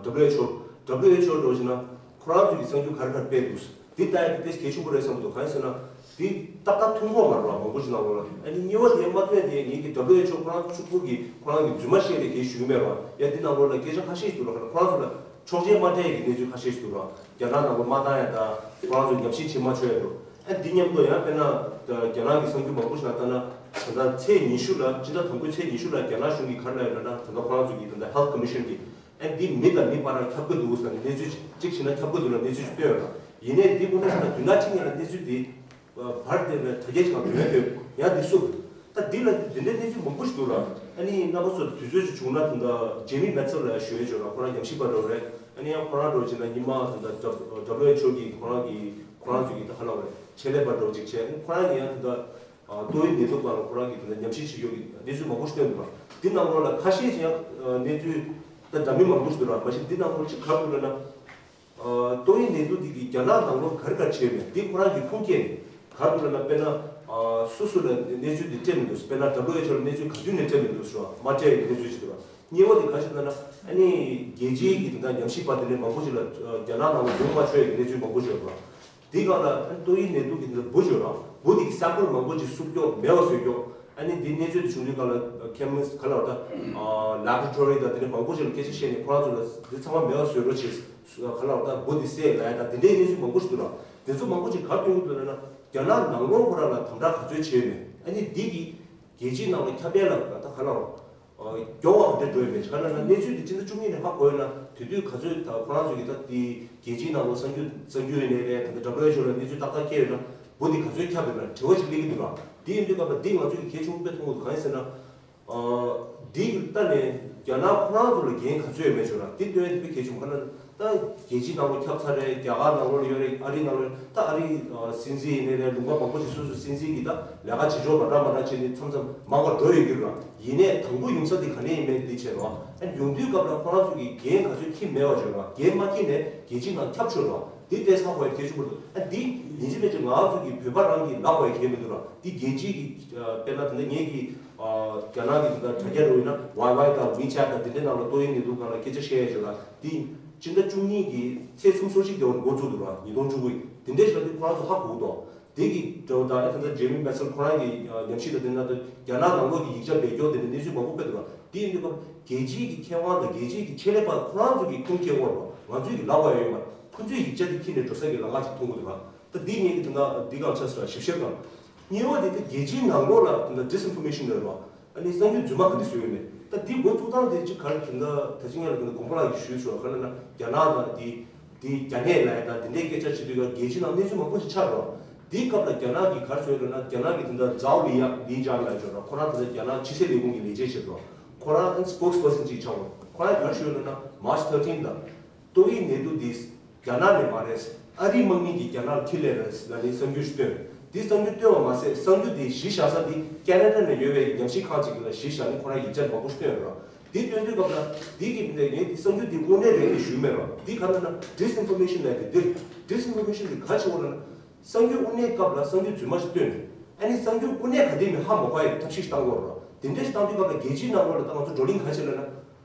ཨ་WHO WHO འདྲ་བོ་བྱས་ན་ཁོ་རང་ཚོ་གི་གསར་འགྱུར་ག་རེ་ག་རེ་སྤེལ་འདུག་འདི་ལྟ་ཡག་དེ་གལ་ཆེན་པོ་རེད་བསམ་འདུག་གང་ཡིན་ཟེར་ན། འདི་ཏག་ཏག་མཐུན་དགོས་མ་རེད་བ། མང་པོ་ཞིག་ནང་ལོགས་ལ། ཨ་ནི་གཉིས་པ་དེ་མ་མཐུན་དེ་ངེད་ཀྱི་WHO ཁོ་རང་ཕྱུག་པོ་གིས་ཁོ་རང་གི་རྫུན་མ་བཤད་ནས་དེ་ཞུ་གི་མེད་རེད་བ། ཡ་འདི་ནང་ལོགས་ལ་སྐད་ཆ་ཁ་ཤས་ཤིག་འདུག་ར། ཁོ་རང་ཚོ་ལ་ཆོག་མཆན་མ་སྤྲད་ཡག་གི་གནས་ཚུལ་ཁ་ཤས་ཤིག་འདུག་ར། རྒྱ་ནག་ནང་ལོགས་མ་བཏང་ཡ་དང་ཁོ་རང་ཚོ་ཉམས་ཞིབ་བྱེད་མ་ཆོག་ཡ་འདུག་ཨ་འདི་མཉམ་དུ་ཡང་དཔེར་ན་རྒྱ་ནག་གི་གསར་འགྱུར་མང་པོ་ཞིག་ལ་ལྟ་ན། ད་ལྟ་ཚེས་ཉི་ཤུ་ལ། སྤྱི་ཟླ་དང་པོའི་ཚེས་ཉི་ཤུ་ལ་རྒྱ་ནག་གཞུང་གིས་ག་རེ་ལབ་ཡོད་ལབ་ན། ད་ལྟ་ཁོ་རང་ཚོ་གི་ད་ལྟ་Health Commission གིས་ཨ་འདི་མི་དང་མི་བར་ལ་ཁྱབ་ཀྱི་འདུག་ཟེར་ནས་གནས་ཚུལ་ཅིག་བྱས་ན་ཁྱབ་ཀྱི་འདུག་ལབ་གནས་ཚུལ་ཅིག་བཏོན་ཡོད་ར། ཡིན་ནའི་འདི་དགོངས་དག་ཞུ་ན་དུས་ན་གཅིག་ཉིད་ལ་གནས་ཚུལ་འདི་བར་དེ་ནས་དྲ་རྒྱ་ཞིག་ལ་ཐོན་ཡོད། ཡང་འདི་སུ། ད་འདི་ལ་འདི་འདྲའི་གནས་ཚུལ་མང་པོ་ཞིག་འདུག་ར། ཨ་ནི་རྣམ་པ་ཚོ་དུས་ཚོད་ཅིག་བྱུང་ན་ད་ལྟ་ཇེ་མི་མེ་ཚལ་ལ་ཞུ་ཡས་ཅིག་ཡོད་ར། ཁོ་རང་ཉམས་ཞིབ་པ་འདྲ་བོ་རེད། ཨ་ནི་ཡང་ཁོ་རང་འདྲ་བོ་བྱས་ན་ཉི་མ་ད་ལྟ WHO གི་ཁོ་རང་གི་ཁོ་རང་ཚོ་གི་ད་ཧ་ལམ་རེད། ཆེད་ལས་པ་འདྲ་བོ་ཅིག་བྱས། ཨ་ནི་ཁོ་རང་གི་ཡང་ད་ལྟ་ཏོག་དབྱིབས་ནད་དུག་སྒང་ལ་ཁོ་རང་གི་ད་ལྟ་ཉམས་ཞིབ་བྱེད་ཡོད་ཀྱི་གནས་ཚུལ་མང་པོ་ཞིག་བཏོན་འདུག་ར། འདི་ནང་ལོགས་ལ་ཁ་ཤས་ཅིག་ཡང་གནས་ཚུལ་ད་འདྲ་མིན་མང་པོ་ཞིག་འདུག་ར། མ་གཞི་འདི་ནང་ལོགས་ཅིག་ག་རེ་འདུག་ལབ་ན། ཨ་ཏོག་དབྱིབས་ནད་དུག་འདི་གིས་རྒྱ་ནག་ནང་ལོགས་ག་རེ་ག་རེ་བྱས་མེད་འདི་ཁོ་རང་གིས་ཁུངས་སྐྱེལ་ནས་ག་རེ་འདུག་ལབ་ན། དཔེར་ན་ཨ་སུ་སུ་ལ་གནས་ཚུལ་འདི་སྤྲད་མི་འདུག་དཔེར་ན་WHO ལ་གནས་ཚུལ་ག་དུས་ནས་སྤྲད་མི་འདུག་ཟེར་བ། མ་སྤྲད་པའི་གནས་ཚུལ་ཅིག་འདུག་ར། གཉིས་པ་དེ་ག་ཞིག་ལབ་ན། ཨ་ནི་རྒྱལ་སྤྱིའི་གི་དེ་འདྲ་ཉམས་ཞིབ་པ་དེ་འདྲ་མང་པོ་ཞིག་ལ་རྒྱ་ནག་ནང་ལ་འཛུལ་མ་ཆོག་ཡ་གི་གནས་ཚུལ་མང་པོ་ཞིག་ཡོད་པ། དེའི་སྒང་ལ་ཨ་ནི་ཏོག་དབྱིབས་ནད་དུག་གི་དེ་འདྲ་འབུ་ཅིག་ཡོད་ར། འབུ་དེ་གི་སེམ་པལ་མང་པོ་ཅིག་བསུབ་རྒྱོ་མེད་པ་བཟོས་རྒྱོ། ཨ་ནི་འདི་གནས་ཚུལ་དེ་བྱུང་དུས་སྒང་ལ་ཁེ་མི་ག་ལབ་ད། ལེབ་ར་ཊོ་རི་དང་དེ་འདྲ་མང་པོ་ཅིག་ལ་སྐད་ཆ་བཤད་ནས་ཁོ་རང་ཚོ་ལ་འདི་ཚང་མ་མེད་པ་བཟོས་རོགས་བྱེད། ག་ལབ་ད་འབུ་དེ་བསད་ལབ་ཡ་ད་དེ་འདྲའི་གནས་ཚུལ་མང་པོ་ཞིག་འདུག་ར། དེ་ཚོ་མང་པོ་ཅིག་ག་རེ་སྟོན་གྱི་འདུག་ལབ་ན། རྒྱ་ནག་ནང་ལོགས་ཁོ་རང་ལ་དམ་དྲག་ག་ཚོད་བྱས་མེད། ཨ་ནི་འདི་གི་རྒྱལ་སྤྱིའི་ནང་ལ་ཁྱབ་སྤེལ་ལ་ད་ག་ལབ་ར། མགྱོགས་པ་འདྲ་འགྲོ་ཡི་མེད། ག་ལབ་ན་གནས་ཚུལ་འདི་སྤྱི་ཟླ་བཅུ་གཉིས་ནས་ཧ་གོ་ཡོད་ན་དེ་དུས་ག་ཚོད་ད་ཁོ་རང་ཚོ་གི་ད་དེ་རྒྱལ་སྤྱིའི་ནང་ལ་གསར་འགྱུར་གསར་འགྱུར་ཡིན་ནའི་རེད། ད་ལྟ་ཌབ་ལིའུ་ཨེཆ་ཨོ་ལ་གནས་ཚུལ་ཏག་ཏག་སྐྱེལ་ཡོད་ན་འབུ་འདི་ག་ཚོད་ཁྱབ་ཡོད་ན་དྲི་བ་ཞིག་སླེབས་ཀྱི་འདུག་ར། དེ་ཡིན་དུས་སྐབས་ལ་འདི་ང་ཚོས་གལ་ཆེན་པོ་དཔེ་མཐོང་གི་འདུག་གང་ཡིན་ཟེར་ན། འདི་ལྟ་ནས་རྒྱ་ནག་ཁོ་རང་ཚོ་ལ་འགན་ག་ཚོད་ཡོད་མེད་ཤོད་ར། འདི་སྟོན་ཡ་དེ་དཔེ་གལ་ཆེན་པོ་ག་ལབ་ན། ད་རྒྱལ་སྤྱིའི་ནང་ལ་ཁྱབ་ཚར་རེད། རྒྱ་གར་ནང་ལོགས་ལ་ཡོད་རེད། ཨ་རིའི་ནང་ལོགས་ཡོད་རེད། ད་ཨ་རིའི་སྲིད་འཛིན་ཡིན་ནའི་རེད། ལུང་པ་མང་པོ་ཞིག་སོ་སོའི་སྲིད་འཛིན་གྱིས་ད་ལས་ཀ་བྱེད་ཕྱོགས་མ་འདྲ་མ་འདྲ་བྱས་ནས་མཚམས་མཚམས་མང་བ་འགྲོ་ཡོད་ཀྱི་ར། ཡིན་ནའི་དང་པོ་ཡུམ་ས་དེ་ག་ནས་ཡིན་མེད་འདི་བྱས་ར། ཨ་ནི་ཡོང་དུས་སྐབས་ལ་ཁོ་རང་ཚོ་གིས་འགན་ག་ཚོད་འཁྱེར་མེད་པ་བྱས་ར། འགན་མ་འཁྱེར་ནས་རྒྱལ་སྤྱིའི་ནང་ཁྱབ་ཆོག་ར། འདི་ཏོག་ཙམ་ཧ་གོ་ཡ་གལ་ཆེན་པོ་འདུག་ཨ་འདི་ཡིན་གཅིག་མིན་གཅིག་ང་རང་ཚོ་གིས་བོད་པ་རང་གིས་ལབ་དགོས་ཡ་གལ་མི་འདུག་ར། འདི་རྒྱལ་སྤྱིའི་གི་དཔེར་ན་དེ་འདྲ་ངེད་ཀྱི་རྒྱ་ནག་གི་དེ་འདྲ་དྲ་རྒྱ་རུ་ཡིན་ན་ཝའི་ཝའི་དང་ཝི་ཆེ་ཊི་དང་དེ་འདྲའི་ནང་ལ་ཏོག་དབྱིབས་ནད་དུག་སྒང་ལ་སྐད་ཆ་བཤད་ཡ་ཅིག་ལ། འདི་སྤྱི་ཟླ་བཅུ་གཉིས་ཀྱི་ཚེས་སུམ་ཅུ་སོ་གཅིག་དེ་བར་འགོ་བཙུགས་འདུག་ར། ཉིས་སྟོང་བཅུ་དགུ་ཡི་དེ་འདྲའི་ཞིག་ལ་འདི་ཁོ་རང་ཚོ་ཧ་གོ་གི་འདུག་འདི་གི་འདྲ་བོ་དང་ཨ་དེ་འདྲ་ཇེ་མི་མེ་སལ་ཁོ་རང་གི་ཉམས་ཞིབ་དང་དེ་འདྲ་དང་རྒྱ་ནག་ནང་ལོགས་ཀྱི་ཡིག་ཆ་བེད་སྐྱོར་དེ་འདྲ་གནས་ཚུལ་མང་པོ་སྤེལ་འདུག་ར། འདི་ཡིན་དུས་སྐབས་རྒྱལ་སྤྱིའི་གི་མཁས་དབང་དང་རྒྱལ་སྤྱིའི་གི་ཆེད་ལས་པ་ཁོ་རང་ཚོ་གི་ཁུངས་སྐྱེལ་དགོས་ར། ང་ཚོའི་གི་ལབ་དགོས་ཡ་ཡོད་མ་རེད། ཁོ་ཚོའི་ཡིག་ཆ་དེ་འཁྱེར་ནས་འགྲོ་ས་གི་ལམ་ཁ་ཅིག་མཐོང་གི་འདུག་ར། ད་འདི་ངེད་ཀྱི་དེ་འདྲ་འདི་གང་ཆགས་སོང་ཞིབ་བཤེར་དང་། གཉིས་པ་དེ་དེ་རྒྱལ་སྤྱིའི་ནང་ལོགས་ལ་དེ་འདྲ་ཌིས་ཨིན་ཕོར་མེ་ཤན་རེད་བ། ཨ་ནི་གསར་འགྱུར་རྫུན་མ་ག་འདྲ་བཟོས་ཡོད་མེད། ད་འདི་འགོ་བཙུགས་སྟངས་དེ་ཅིག་ག་རེ་དེ་འདྲ་ད་ཅི་སྔོན་ལ་དེ་འདྲ་དགོངས་པ་རང་གིས་ཞུས་སོང་། ག་རེ་ལབ་ན་རྒྱ་ནག་དང་དེ་དེ་རྒྱ་ནག་ལ་ཡ་ད་དེ་འདྲའི་སྐད་ཆ་བྱེད་དུས་ཀ་རྒྱལ་སྤྱིའི་ནང་གནས་ཚུལ་མང་པོ་ཞིག་ཆགས་འགྲོ། དེའི་སྐབས་ལ་རྒྱ་ནག་གིས་ག་རེ་བཟོས་ཡོད་ལབ་ན་རྒྱ་ནག་གི་དེ་འདྲ་ཛའོ་ལི་ཡ་ལི་ཅང་ལབ་ཡོད་ར། ཁོ་རང་དེ་འདྲ་རྒྱ་ནག་ཕྱི་སྲིད་ལས་ཁུངས་ཀྱི་ལས་བྱེད་བྱེད་འགྲོ། ཁོ་རང་སི་པོག་སི་པར་སན་ཅིག་ཆགས་འགྲོ། ཁོ་རང་གིས་ག་རེ་ཞུས་ཡོད་ལབ་ན་March thirteen དང་། ཏོག་དབྱིབས་ནད་དུག་འདི་རྒྱ་ནག་ནས་མ་རེད། ཨ་རིའི་དམག་མི་གིས་རྒྱ་ནག་ལ་འཁྱེར་སླེབས་རེད་ལབ་ནས་གསར་འགྱུར་ཞིག་བཏོན། འདི་གསར་འགྱུར་བཏོན་པ་མ་ཟད་གསར་འགྱུར་འདི་གཞི་བཞག་ས་འདི་ཁེ་ན་ཌ་ནས་ཡོད་པའི་ཉམས་ཞིབ་ཁང་ཅིག་ལ་གཞི་བཞག་ནས་ཁོ་རང་ཡིག་ཆ་མང་པོ་ཞིག་བཏོན་ཡོད་རེད། འདི་བཏོན་དུས་སྐབས་ལ་འདི་གི་མི་འདྲ་ངས་འདི་གསར་འགྱུར་འདི་དངོས་གནས་རེད་ཅེས་ཞུས་མེད་རེད། འདི་ག་རེ་ལབ་ན་ཌིས་ཨིན་ཕོར་མེ་ཤན་ལབ་ཡ་འདི་འདིར་ཌིས་ཨིན་ཕོར་མེ་ཤན་འདི་ག་རེ་བྱེད་དགོས་ལབ་ན། གསར་འགྱུར་དངོས་གནས་སྐབས་ལ་གསར་འགྱུར་རྫུན་མ་ཞིག་བཏོན་ནས་ཨ་ནི་གསར་འགྱུར་དངོས་གནས་ག་འདྲ་མིན་ཧ་མ་གོ་ཡ་གི་ཐབས་ཤེས་ཤིག་བཏང་དགོས་རེད། དེ་འདྲ་ཞིག་བཏང་དུས་སྐབས་ལ་རྒྱལ་སྤྱིའི་ནང་ལོགས་ལ་ད་ང་ཚོ་བགྲོ་གླེང་ག་རེ་བྱེད་ལབ་ན།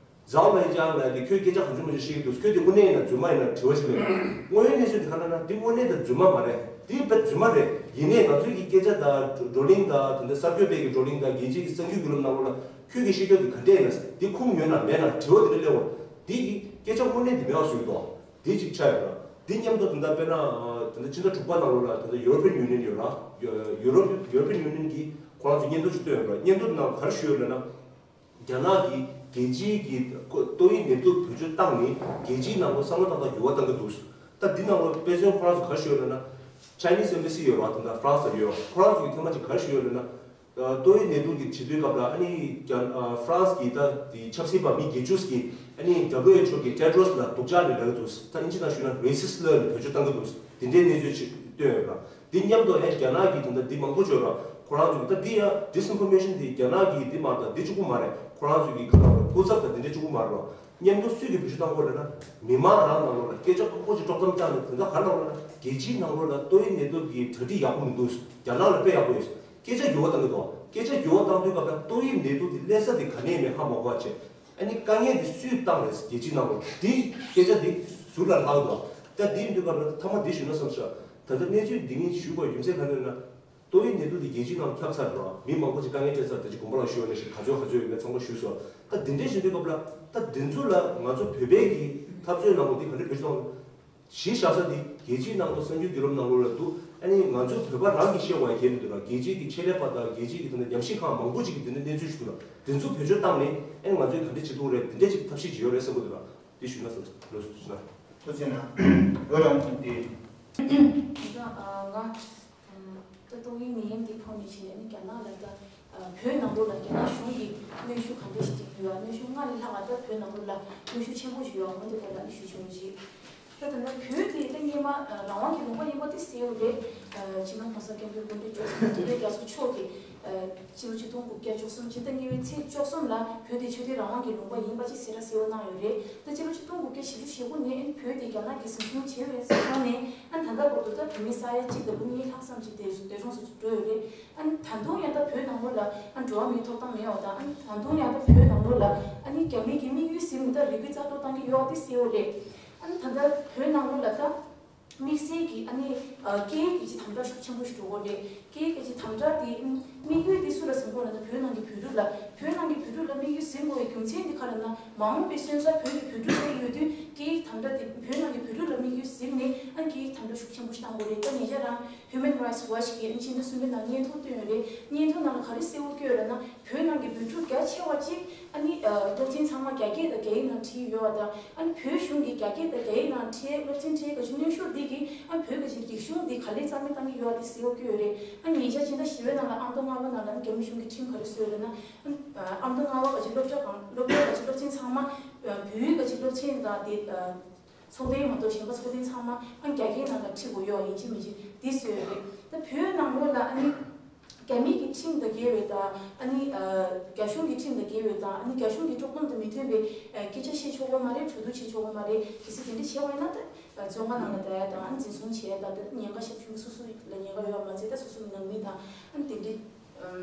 ཛའོ་ལི་ཅང་ལབ་དེ་ཁྱོད་སྐད་ཆ་གང་བྱུང་མང་བྱུང་བཤད་ཀྱི་འདུག་ཁྱོད་དེ་དངོས་གནས་ཡིན་ན་རྫུན་མ་ཡིན་ན་དྲི་བ་ཞིག་མེད། དངོས་ཡོད་གནས་ཚུལ་དེ་ག་རེ་ལབ་ན་འདི་དངོས་གནས་དང་རྫུན་མ་མ་རེད། འདི་དཔེ་རྫུན་མ་རེད། ཡིན་ནའི་ང་ཚོའི་གི་སྐད་ཆ་དང་བགྲོ་གླེང་དང་དེ་འདྲ་གསར་འགོད་པའི་གི་བགྲོ་གླེང་དང་རྒྱལ་སྤྱིའི་གི་གསར་འགྱུར་བརྒྱུད་ལམ་ནང་ལོགས་ལ་ཁྱོད་ཀྱིས་བཤད་རྒྱུ་དེ་ག་འདྲས་ཡིན་ན་འདི་ཁུངས་ཡོད་ན་མེད་ན་དྲི་བ་དེ་འདྲ་སླེབས་འོང་། འདི་གི་སྐད་ཆ་དངོས་གནས་དེ་མེད་པ་བཟོས་འདུག་འདི་གཅིག་ཆགས་ཡོད་ར། འདི་མཉམ་དུ་དེ་འདྲ་དཔེར་ན་དེ་འདྲ་ཕྱི་ཟླ་དྲུག་པ་ནང་ལོགས་ལ་དེ་འདྲ་ཡུ་རོ་པིན་ཡུ་ནི་ཡན་ཡོད་ར། ཡུ་རོ་ཡུ་རོ་པིན་ཡུ་ནི་ཡན་གྱིས་ཁོ་རང་ཚོ་སྙན་ཐོ་ཅིག་བཏོན་ཡོད་ར། སྙན་ཐོ་ནང་ག་རེ་ཞུས་ཡོད་ལབ་ན། རྒྱ་ནག་གིས་རྒྱལ་སྤྱིའི་གི་ཏོག་དབྱིབས་ནད་དུག་བེད་སྤྱོད་བཏང་ནས་རྒྱལ་སྤྱིའི་ནང་ལ་བསམ་བློ་བཏང་སྟངས་འགྱུར་བ་གཏང་གི་འདུག་ད་འདི་ནང་ལ་དཔེ་མཚོན་ཁོ་རང་ཚོ་ག་རེ་ཞུས་ཡོད་ལབ་ན། Chinese Embassy ཡོད་ར། དེ་འདྲ་ཧྥ་རན་སི་ལ་ཡོད། ཁོ་རང་ཚོ་གི་ཐེངས་མ་གཅིག་ག་རེ་ཞུས་ཡོད་ལབ་ན། ཏོག་དབྱིབས་ནད་དུག་གི་བྱེད་དུས་སྐབས་ལ་ཨ་ནི་རྒྱ་ཨ་ཧྥ་རན་སི་གི་ད་དེ་ཆབ་སྲིད་པ་མི་བརྒྱད་ཅུ་གིས་ཨ་ནི་W H O གི་ཏེ་ཌོ་རོས་ལ་སྡུག་ཅག་ནས་ལབ་ཀྱི་འདུག་ད་ཨིན་ཇི་ནང་ཞུས་ན་རེ་སིས་ལབ་ནས་བེད་སྤྱོད་བཏང་གི་འདུག་དེ་འདྲའི་གནས་ཚུལ་ཅིག་བཏོན་ཡོད་ར། འདི་མཉམ་དུ་ཨེ་རྒྱ་ནག་གི་དེ་འདྲ་འདི་མང་པོ་བྱོས་ར། ཁོ་རང་ཚོ་གི་ད་འདི་ཡང་ཌིས་ཨིན་ཕོར་མེ་ཤན་འདི་རྒྱ་ནག་གི་འདི་མ་རེད། འདི་གཅིག་པུ་མ་རེད། ཁོ་རང་ཚོ་གི་ག་ལ་བ་ཕུགས་བསམ་དང་འདི་འདྲ་གཅིག་པུ་མ་རེད་ར། མཉམ་དུ་སུས་ཀྱིས་བེད་སྤྱོད་བཏང་གི་ཡོད་རེད་ན། མི་མང་རང་ནང་ལོགས་ལ་སྐད་ཆ་ཁག་པོ་ཅིག་དཀྲོག་གཏམ་བཏང་ནས་དེ་འདྲ་ག་རེ་ལབ་ན། རྒྱལ་སྤྱིའི་ནང་ལོགས་ལ་ཏོག་དབྱིབས་ནད་དུག་གི་གྲ་སྒྲིག་ཡག་པོ་མི་འདུག་རྒྱ་ནག་ལ་དཔེ་ཡག་པོ་ཡོད། སྐད་ཆ་འགྱུར་བ་བཏང་གི་འདུག་སྐད་ཆ་འགྱུར་བ་བཏང་དུས་སྐབས་ལ་ཏོག་དབྱིབས་ནད་དུག་དེ་སླེབས་ས་དེ་ག་ནས་ཡིན་མིན་ཧ་མ་གོ་བ་བྱས། ཨ་ནི་དཀའ་ངལ་དེ་སུས་བཏང་རེད། རྒྱལ་སྤྱིའི་ནང་ལོགས་དེ་སྐད་ཆ་དེ་ཟུར་ལ་ལྷག་འདུག་ད་དེ་ཡིན་དུས་སྐབས་ལ་མཐའ་མ་དེ་ཞུས་ན་བསམ་ཤག་ད་ལྟ་གནས་ཚུལ་འདི་ངས་ཞུས་པ་ཡིན་ཚད་ག་འདྲ་ན། ཏོག་དབྱིབས་ནད་དུག་དེ་རྒྱལ་སྤྱིའི་ནང་ཁྱབ་ཚར་འགྲོ། མི་མང་པོ་ཅིག་དཀའ་ངལ་འཕྲད་ཚར། དེ་ཅིག་དགོངས་པ་རང་ཞུས་པ་ནང་བཞིན་ག་ཚོད་ག་ཚོད་ཡོད་མེད་ཚང་མ་ཞུས་སོང་། ད་འདི་འདྲའི་ཞུ་དུས་སྐབས་ལ་ད་འདི་ཚོ་ལ་ང་ཚོ་བོད་པའི་གི་འཐབ་རྩོད་གནང་བ་འདི་ག་འདྲ་བེད་སྤྱོད་གཏོང་། གཞི་བཞག་ས་འདི་རྒྱལ་སྤྱིའི་ནང་ལ་གསར་འགྱུར་བརྒྱུད་ལམ་ནང་ལོགས་ལ་འདུག་ཨ་ནི་ང་ཚོ་བོད་པ་རང་གིས་བཤད་དགོས་ཡ་གལ་མི་འདུག་ར། རྒྱལ་སྤྱིའི་གི་ཆེད་ལས་པ་དང་རྒྱལ་སྤྱིའི་གི་དེ་འདྲ་ཉམས་ཞིབ་ཁང་མང་པོ་ཅིག་གི་དེ་འདྲ་གནས་ཚུལ་ཞིག་འདུག་ར། འདི་ཚོ་བེད་སྤྱོད་བཏང་ནས་ཨ་ནི་ང་ཚོས་ག་འདྲ་བྱེད་ཐུབ་རེད། འདི་འདྲ་ཅིག་ཐབས་ཤེས་ཅིག་ཡོད་རེད་བསམ་གི་འདུག་ར། འདི་ཞུས་ན་བསམ་སོང་། ལགས་སོ། ཐུགས་རྗེ་གནང་། ལོ་རང་གི་དེ། ད་ང་ད་ཏོག་དབྱིབས་ནད་ཡམས་འདི་ཕོག་ནས་བྱས་ནས་རྒྱ་ནག་ལ་ད་བོད་ནང་ལོགས་ལ་རྒྱ་ནག་གཞུང་གིས་གནོན་ཤུགས་ག་འདྲ་ཞིག་སྤྲད་ཀྱི་ཡོད། གནོན་ཤུགས་སྔར་ལས་ལྷག་པ་ད་བོད་ནང་ལོགས་ལ་གནོན་ཤུགས་ཆེན་པོ་ཞིག་ཡོད། འོ་འདི་སྐོར་ལ་ནི་ཞུ་ཆོག་གི་རེད། ད་ད་ལྟ་བོད་དེ་ད་སྔོན་མ་རང་དབང་གི་ལུང་པ་ཡིན་པ་དེ་གསལ་པོ་རེད། ཨ་ཕྱི་ནང་གོང་ས་སྐྱབས་མགོན་སྐུ་ཕྲེང་བཅུ་གསུམ་དེ་བོད་རྒྱ་མཚོ་མཆོག་གིས་ སྤྱི་ལོ་ཆིག་སྟོང་དགུ་བརྒྱ་བཅུ་གསུམ་ཕྱི་ཟླ་གཉིས་པའི་ཚེས་བཅུ་གསུམ་ལ་བོད་དེ་ཆོས་དད་རང་དབང་གི་ལུང་པ་ཡིན་པ་ཅིག་གསལ་བསྒྲགས་གསལ་བོ་གནང་ཡོད་རེད། ད་སྤྱི་ལོ་ཆིག་སྟོང་དགུ་བརྒྱ་བཞི་བཅུ་ཞེ་དགུ་ནས་བོད་དེ་རྒྱ་ནག་གིས་འཛིན་བཟུང་བྱས་པའི་སྔོན་ནས་ཨ་ད་ལྟ་བར་དུ་ད་བོད་མི་ས་ཡ་གཅིག་དང་ལྔ་ལྷག་ཙམ་ཅིག་འདས་འདས་གྲོངས་སུ་འགྲོ་ཡོད་རེད། ཨ་ད་དུང་ཡང་ད་བོད་ནང་ལོགས་ལ་ཨ་འགྲོ་བ་མིའི་ཐོབ་ཐང་མེད་པ་དང་། ཨ་ད་དུང་ཡང་ད་བོད་ནང་ལོགས་ལ་ཨ་ནི་རྒྱ་མི་གི་དམིགས་ཡུལ་ཟིན་ནས་ད་རེ་སྐུལ་རྩ་གཏོར་བཏང་གི་ཡོད་པ་དེ་གསལ་བོ་རེད། ཨ་ནི་ད་ལྟ་བོད་ནང་ལོགས་ལ་ད་དམིགས་བསལ་གྱི་ཨ་ནི་ཨ་སྐད་ཡིག་གི་ཅིག་དམ་དྲག་ཤུགས་ཆེན་པོ་ཞིག་འགྲོ་གི་རེད། སྐད་ཡིག་གི་ཅིག་དམ་དྲག་དེ་དམིགས་ཡུལ་དེ་སུ་ལ་ཟིན་གོ་ལབ་ན་བོད་ནང་གི་བོད་ཕྲུག་ལ། བོད་ནང་གི་བོད་ཕྲུག་ལ་དམིགས་ཡུལ་ཟིན་དགོས་པའི་རྒྱུ་མཚན་དེ་ག་རེ་ལབ་ན། མ་འོངས་པའི་སོན་རྩ་བོད་ཀྱི་བོད་ཕྲུག་དེ་ཡོད་དུས་སྐད་ཡིག་དམ་དྲག་དེ་བོད་ནང་གི་བོད་ཕྲུག་ལ་དམིགས་ཡུལ་ཟིན་ནས་ཨ་སྐད་ཡིག་དམ་དྲག་ཤུགས་ཆེན་པོ་ཞིག་བཏང་དགོས་རེད། ད་ཉེ་ཆར་རང་Human Rights Watch གིས་ཨ་ནི་ཕྱི་ཟླ་གསུམ་པའི་ནང་སྙན་ཐོ་བཏོན་ཡོད་རེད། སྙན་ཐོ་ནང་ལ་ག་རེ་གསལ་བོ་བཀོད་ཡོད་ལབ་ན། བོད་ནང་གི་བོད་ཕྲུག་རྒྱ་ཆེ་བ་གཅིག་ཨ་ནི་ཨ་སློབ་ཚན་ཚང་མ་རྒྱ་སྐད་དང་རྒྱ་ཡིག་ནང་ཁྲིད་ཡོད་པ་དང་། ཨ་ནི་བོད་གཞུང་གིས་རྒྱ་སྐད་དང་རྒྱ་ཡིག་ནང་ཁྲིད། སློབ་ཚན་ཁྲིད་ག་ཅིག་གནོན་ཤུགས་འདི་གིས་ཨ་བོད་ག་ཅིག་རིག་གཞུང་འདི་ག་ལེར་རྩ་མེད་བཏང་གི་ཡོད་པ་དེ་གསལ་བོ་བཀོད་ཡོད་རེད། ཨ་ཉེ་ཆར་ཕྱི་ཟླ་བཞི་པའི་ནང་ལ་ཨ་མདོ་རྔ་བ་ནང་ལ་ཨ་རྒྱ་མི་གཞུང་གིས་ཁྲིམས་ག་རེ་བཟོས་ཡོད་ལབ་ན། ཨ་ཨ་མདོ་རྔ་བ་ག་ཅིག་སློབ་གྲྭ་གང་སློབ་གྲྭ་ག་ཅིག་སློབ་ཚན་ཚང་མ་བོད་ཡིག་ག་ཅིག་སློབ་ཚན་དང་དེ་ཚོགས་ཐེངས་མ་གཏོགས་གཞན་པ་ཚོགས་ཐེངས་ཚང་མ་ཨ་རྒྱ་སྐད་ནང་ལ་ཁྲིད་དགོས་ཡོད་ཡིན་གཅིག་མིན་གཅིག་འདི་བཟོས་ཡོད་རེད། ད་བོད་ནང་ལོགས་ལ་ཨ་ནི་རྒྱ་མི་གི་ཁྲིམས་དང་འགལ་བའི་དང་། ཨ་ནི་ཨ་རྒྱ་གཞུང་གི་ཁྲིམས་དང་འགལ་བའི་དང་། ཨ་ནི་རྒྱ་གཞུང་གི་དཀྲོག་གཏམ་དང་མི་མཐུན་པའི་ཨ་སྐད་ཆ་བཤད་ཆོག་གི་མ་རེད། གྲོས་བསྡུར་བྱེད་ཆོག་གི་མ་རེད། གལ་སྲིད་དེ་འདྲ་བྱས་པ་ཡིན་ན་ད་བཙོན་ཁང་ནང་ལ་བསྡད་ཡ་དང་། ཨ་ནི་འཛིན་བཟུང་བྱེད་ཡ་དང་། ད་ཉེན་ཁ་ཞབས་ཞུ་སོ་སོ་ལ་ཉེན་ཁ་ཡོད་མ་ཚད་ད་སོ་སོ་གི་ནང་མི་དང་ཨ་ནི་དེ་འདྲའི་ཨམ།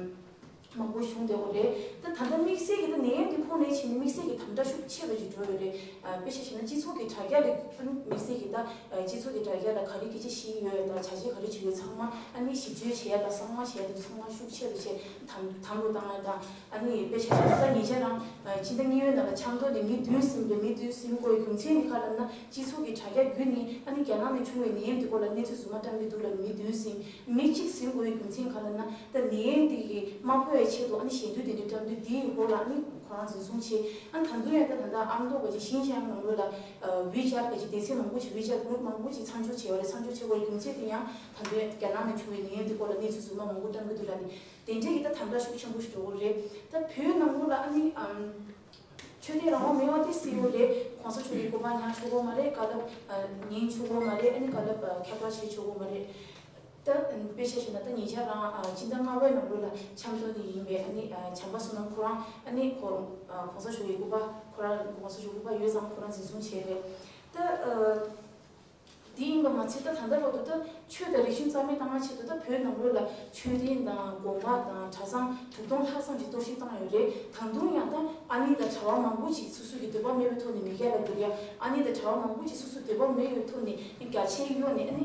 མང་པོ་བྱུང་བསྡད་ཡོད་རེད། ད་ད་ལྟ་དམིགས་བསལ་གྱི་ད་ནད་ཡམས་འདི་ཕོག་ནས་ཕྱིན་ནས་དམིགས་བསལ་གྱི་དམ་དྲག་ཤུགས་ཆེ་བ་ཞིག་འགྲོ་ཡོད་རེད། ཨ་དཔེ་ཆ་བཞག་ན་སྤྱི་ཚོགས་ཀྱི་དྲ་རྒྱ་ལ་དམིགས་བསལ་གྱི་ད་སྤྱི་ཚོགས་ཀྱི་དྲ་རྒྱ་ལ་ག་རེ་སྐད་ཆ་བཤད་ཡོད་དང་། བྱ་བྱེད་ག་རེ་བྱེད་ཡོད་ཚང་མ་ཨ་ནི་ཞིབ་དཔྱོད་བྱེད་ཡ་དང་། གསང་བ་བྱེད་ཡ་དེ་ཚང་མ་ཤུགས་ཆེ་རུ་བྱས། དམ་དམ་རུ་བཏང་ཡ་དང་། ཨ་ནི་དཔེ་ཆ་བཞག་ན་ད་ཉེ་ཆར་རང་ཕྱི་ཟླ་གཉིས་པའི་ནང་ལ་ཆབ་མདོ་ནས་མི་བདུན་ཟིན་པའི་མི་བདུན་ཟིན་དགོས་པའི་རྒྱུ་མཚན་དེ་ག་ལབ་ན། སྤྱི་ཚོགས་ཀྱི་དྲ་རྒྱ་བརྒྱུད་ནས་ཨ་ནི་རྒྱ་ནག་ནས་བྱུང་བའི་ནད་ཡམས་དེ་སྐོར་ལ་གནས་ཚུལ་རྫུན་མ་བཀྲམ་གྱི་འདུག་ལབ། མི་བདུན་ཟིན། མི་གཅིག་ཟིན་དགོས་པའི་རྒྱུ་མཚན་ག་ལབ་ན། ད་ནད་ཡམས་དེ་གི་མ་ཕོག་པའི་ཆེད་དུ་ཨ་ནི་ཞལ་འདོན་དེ་འདྲ་བཀྲམ་དུས་དེའི་འོག་ལ་ཨ་ནི་ཁོ་རང་འཛིན་བཟུང་བྱས། ཨ་ནི་ད་དུང་ཡང་ད་ད་ལྟ་ཨ་མདོ་ག་ཅིག་ཤིན་ཅང་ནང་ལོགས་ལ་ཨ་ཝི་ཅར་ག་ཅིག་སྡེ་ཚན་མང་པོ་ཅིག་ཝི་ཅར་གུ་རུབ་མང་པོ་ཅིག་མཚམས་འཇོག་བྱས་པ་རེད། མཚམས་འཇོག་བྱས་པའི་རྒྱུ་མཚན་དེ་ཡང་ད་དུང་ཡང་རྒྱ་ནག་ནས་བྱུང་བའི་ནད་ཡམས་དེ་སྐོར་ལ་གནས་ཚུལ་རྫུན་མ་མང་པོ་བཀྲམ་གྱི་འདུག་ལབ་ནས། དེ་འདྲའི་གི་ད་དམ་དྲག་ཤུགས་ཆེན་པོ་ཞིག་འགྲོ་གི་རེད། ད་བོད་ནང་ལོགས་ལ་ཨ་ནི་ཨམ་ཆོས་དད་རང་དབང་མེད་པ་དེ་གསལ་པོ་རེད། གོང་ས་མཆོག་གི་སྐུ་པར་ཉར་ཆོག་གི་མ་རེད། བཀའ་སློབ་ཨ་ཉན་ཆོག་གི་མ་རེད། ཨ་ནི་བཀའ་སློབ་ཨ་ཁྱབ་བསྒྲགས་བྱེད་ཆོག་གི་མ་རེད། ད་དཔེ་ཆ་བཞག་ན་ད་ཉེ་ཆར་རང་ཨ་སྤྱི་ཟླ་ལྔ་པའི་ནང་ལོགས་ལ་ཆབ་མདོ་ནས་ཡིན་པའི་ཨ་ནི་ཨ་བྱམས་པ་བསོད་ནམས་ཁོ་རང་ཨ་ནི་ཁོ་ཨ་གོང་ས་མཆོག་གི་སྐུ་པར་ཁོ་རང་གོང་ས་མཆོག་སྐུ་པར་ཡོད་ཙང་ཁོ་རང་འཛིན་བཟུང་བྱས་རེད། ད་ཨ་དེ་ཡིན་པ་མ་ཚད་ད་ད་ལྟ་བར་དུ་ད་ཆོས་དང་རིག་གཞུང་རྩ་མེད་བཏང་བའི་ཆེད་དུ་ད་བོད་ནང་ལོགས་ལ་མཆོད་རྟེན་དང་དགོན་པ་དང་གྲྭ་ཚང་དྲུག་སྟོང་ལྷག་ཙམ་ཞིག་གཏོར་བཤིག་བཏང་ཡོད་རེད། ད་དུང་ཡང་ད་ཨ་ནི་དང་གྲྭ་པ་མང་པོ་ཞིག་སོ་སོ་གི་འདོད་པ་མེད་པའི་ཐོག་ནས་མི་སྒེར་ལ་སྡོད་ཡ། ཨ་ནི་དང་གྲྭ་པ་མང་པོ་ཞིག་སོ་སོ་འདོད་པ་མེད་པའི་ཐོག་ནས་རྒྱ་ཆེའི་གཡོག་ནས་ཨ་ནི་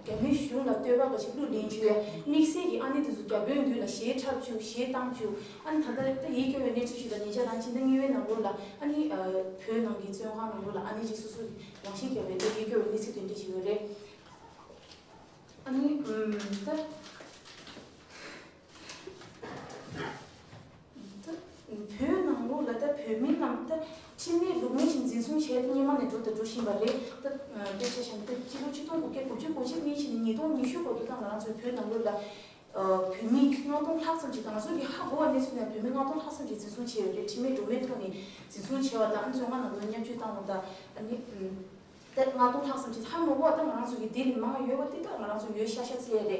རྒྱ་མིའི་གཞུང་ལ་བསྟོད་པ་ག་ཞིག་གླུ་ལེན་བཅུག་ཡ། དམིགས་བསལ་གྱི་ཨ་ནི་དེ་ཚོ་རྒྱ་བོད་མདུན་ལ་གཞས་འཁྲབ་བཅུག་གཞས་བཏང་བཅུག་ཨ་ནི་ད་ལྟ་ད་ཡིད་སྐྱོ་བའི་གནས་ཚུལ་ཞིག་ལ་ཉེ་ཆར་རང་ཕྱི་ཟླ་གཉིས་པའི་ནང་ལོགས་ལ་ཨ་ནི་བོད་ནང་གི་བཙོན་ཁང་ནང་ལོགས་ལ་ཨ་ནི་ཅིག་སོ་སོ་གི་རང་བཞིན་གྱི་བའི་ད་ཡིད་སྐྱོ་བའི་གནས་ཚུལ་དེ་འདྲ་ཞིག་ཡོད་རེད། ཨ་ནི་ད་ད་བོད་ནང་ལོགས་ལ་ད་བོད་མི་རྣམས་ད་ཁྲིམས་མེད་ལུགས་མེད་ཅིག་འཛིན་བཟུང་བྱས་ཏེ་སྔོན་མ་ནས་འགྲོ་དང་འགྲོ་བཞིན་པ་རེད། ད་དཔེ་ཆ་བཞག་ན་ད་སྤྱི་ལོ་ཆིག་སྟོང་དགུ་བརྒྱ་དགུ་བཅུ་གོ་གཅིག་ནས་བྱས་ནས་ཉིས་སྟོང་ཉི་ཤུ་བར་དུ་ད་ང་རང་ཚོའི་བོད་ནང་ལོགས་ལ་བོད་མི་ལྔ་སྟོང་ལྷག་ཙམ་ཅིག་ང་ཚོ་གི་ཧ་གོ་བ་གནས་ཚུལ་ནང་བོད་མི་ལྔ་སྟོང་ལྷག་ཙམ་ཅིག་འཛིན་བཟུང་བྱས་ཡོད་རེད། ཁྲིམས་མེད་སྒྲོན་མེའི་ཐོག་ནས་འཛིན་བཟུང་བྱས་པ་དང་། ཨ་ནི་བཙོན་ཁང་ནང་ལ་བརྙས་བཅོས་བཏང་བ་དང་། ཨ་ནི་ད་ལྔ་སྟོང་ལྷག་ཙམ་ཅིག་ཧ་མ་གོ་བ་ད་ང་རང་ཚོ་གི་འདི་ལས་མང་ཡོད་པ་དེ་ད་ང་རང་ཚོ་ཡོད་ཤག་ཤག་ཅིག་རེད།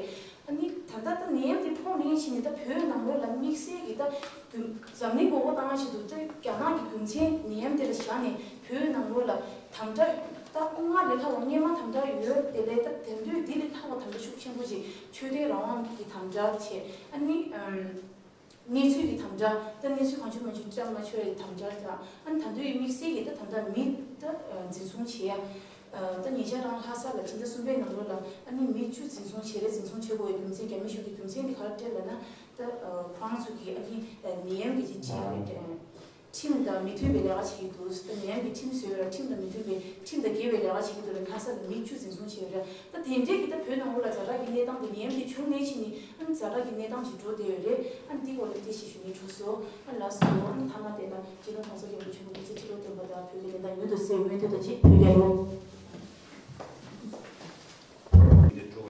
ཨ་ནི་ད་ལྟ་ད་ནད་ཡམས་དེ་ཕོག་ནས་ཕྱིན་ནས་ད་བོད་ནང་ལོགས་ལ་དམིགས་བསལ་གྱི་ད་རྒྱུ་འཛམ་གླིང་མགོ་སྐོར་བཏང་བ་ཞིག་འདུག་ད་རྒྱ་ནག་གི་རྒྱུ་མཚན་ནད་ཡམས་དེ་ལ་བཞག་ནས་བོད་ནང་ལོགས་ལ་དམ་དྲག་ད་སྔར་ལས་ལྷག་པ་སྔོན་མ་དམ་དྲག་ཡོད་དེ་ལས་ད་དེང་དུས་འདི་ལས་ལྷག་པ་དམ་དྲག་ཤུགས་ཆེན་པོ་ཞིག་ཆོས་དད་རང་དབང་གི་དམ་དྲག་བྱས། ཨ་ནི་ཨམ། གནས་ཚུལ་གྱི་དམ་དྲག་ད་གནས་ཚུལ་གང་བྱུང་མང་བྱུང་བཀྲམ་མ་ཆོག་ཡའི་དམ་དྲག་དང་། ཨ་ནི་ད་དུང་དམིགས་བསལ་གྱི་ད་ད་ལྟ་མི་ད་འཛིན་བཟུང་བྱེད་ཡ། ད་ཉེ་ཆར་རང་ལྷ་ས་ལ་ཕྱི་ཟླ་གསུམ་པའི་ནང་ལོགས་ལ་ཨ་ནི་མི་བཅུ་འཛིན་བཟུང་བྱས་རེད། འཛིན་བཟུང་བྱེད་དགོས་པའི་རྒྱུ་མཚན་རྒྱ་མི་གཞུང་གི་རྒྱུ་མཚན་དེ་ག་རེ་སྤྲད་ལབ་ན། ད་ཁོ་རང་ཚོ་གིས་ཨ་ནི་ནད་ཡམས་ཀྱི་ཅིག་ཁྲིམས་དང་མི་མཐུན་པའི་ལས་ཀ་བྱེད་ཀྱི་འདུག་ད་ནད་ཡམས་ཀྱི་ཁྲིམས་བཟོས་ཡོད་ར། ཁྲིམས་དང་མི་མཐུན་པའི་ཁྲིམས་དང་འགལ་བའི་ལས་ཀ་བྱེད་ཀྱི་འདུག་ལ་ལྷ་ས་ལ་མི་བཅུ་འཛིན་བཟུང་བྱས་ཡོད་ར། ད་དེ་འདྲའི་གི་ད་བོད་ནང་ལོགས་ལ་ཛ་དྲག་གི་གནས་སྟངས་དེ་ནད་ཡམས་དེ་བྱུང་ནས་ཕྱིན་ནས་ཨ་ནི་ཛ་དྲག་གི་གནས་སྟངས་ཅིག་འགྲོ་བསྡད་ཡོད་རེད། ཨ་ནི་འདི་སྐོར་ལ་དེ་ཞིག་ཞུ་སྙིང་བྲོ་སོང་། ཨ་ལགས་སོ། ཨ་ནི་མཐའ་མ་དེ་ལ་སྤྱི་ནོར་༸གོང་ས་༸སྐྱབས་མགོན་ཆེན་པོ་མཆོག་གི་ཁྲི་ལོ་བརྟན་པ་དང་བོད་ཀྱི་བདེན་མཐའ་མྱུར་དུ་གསལ་བའི་སྨོན་འདུན་དང་བཅས་བོད་རྒྱལ་ལོ།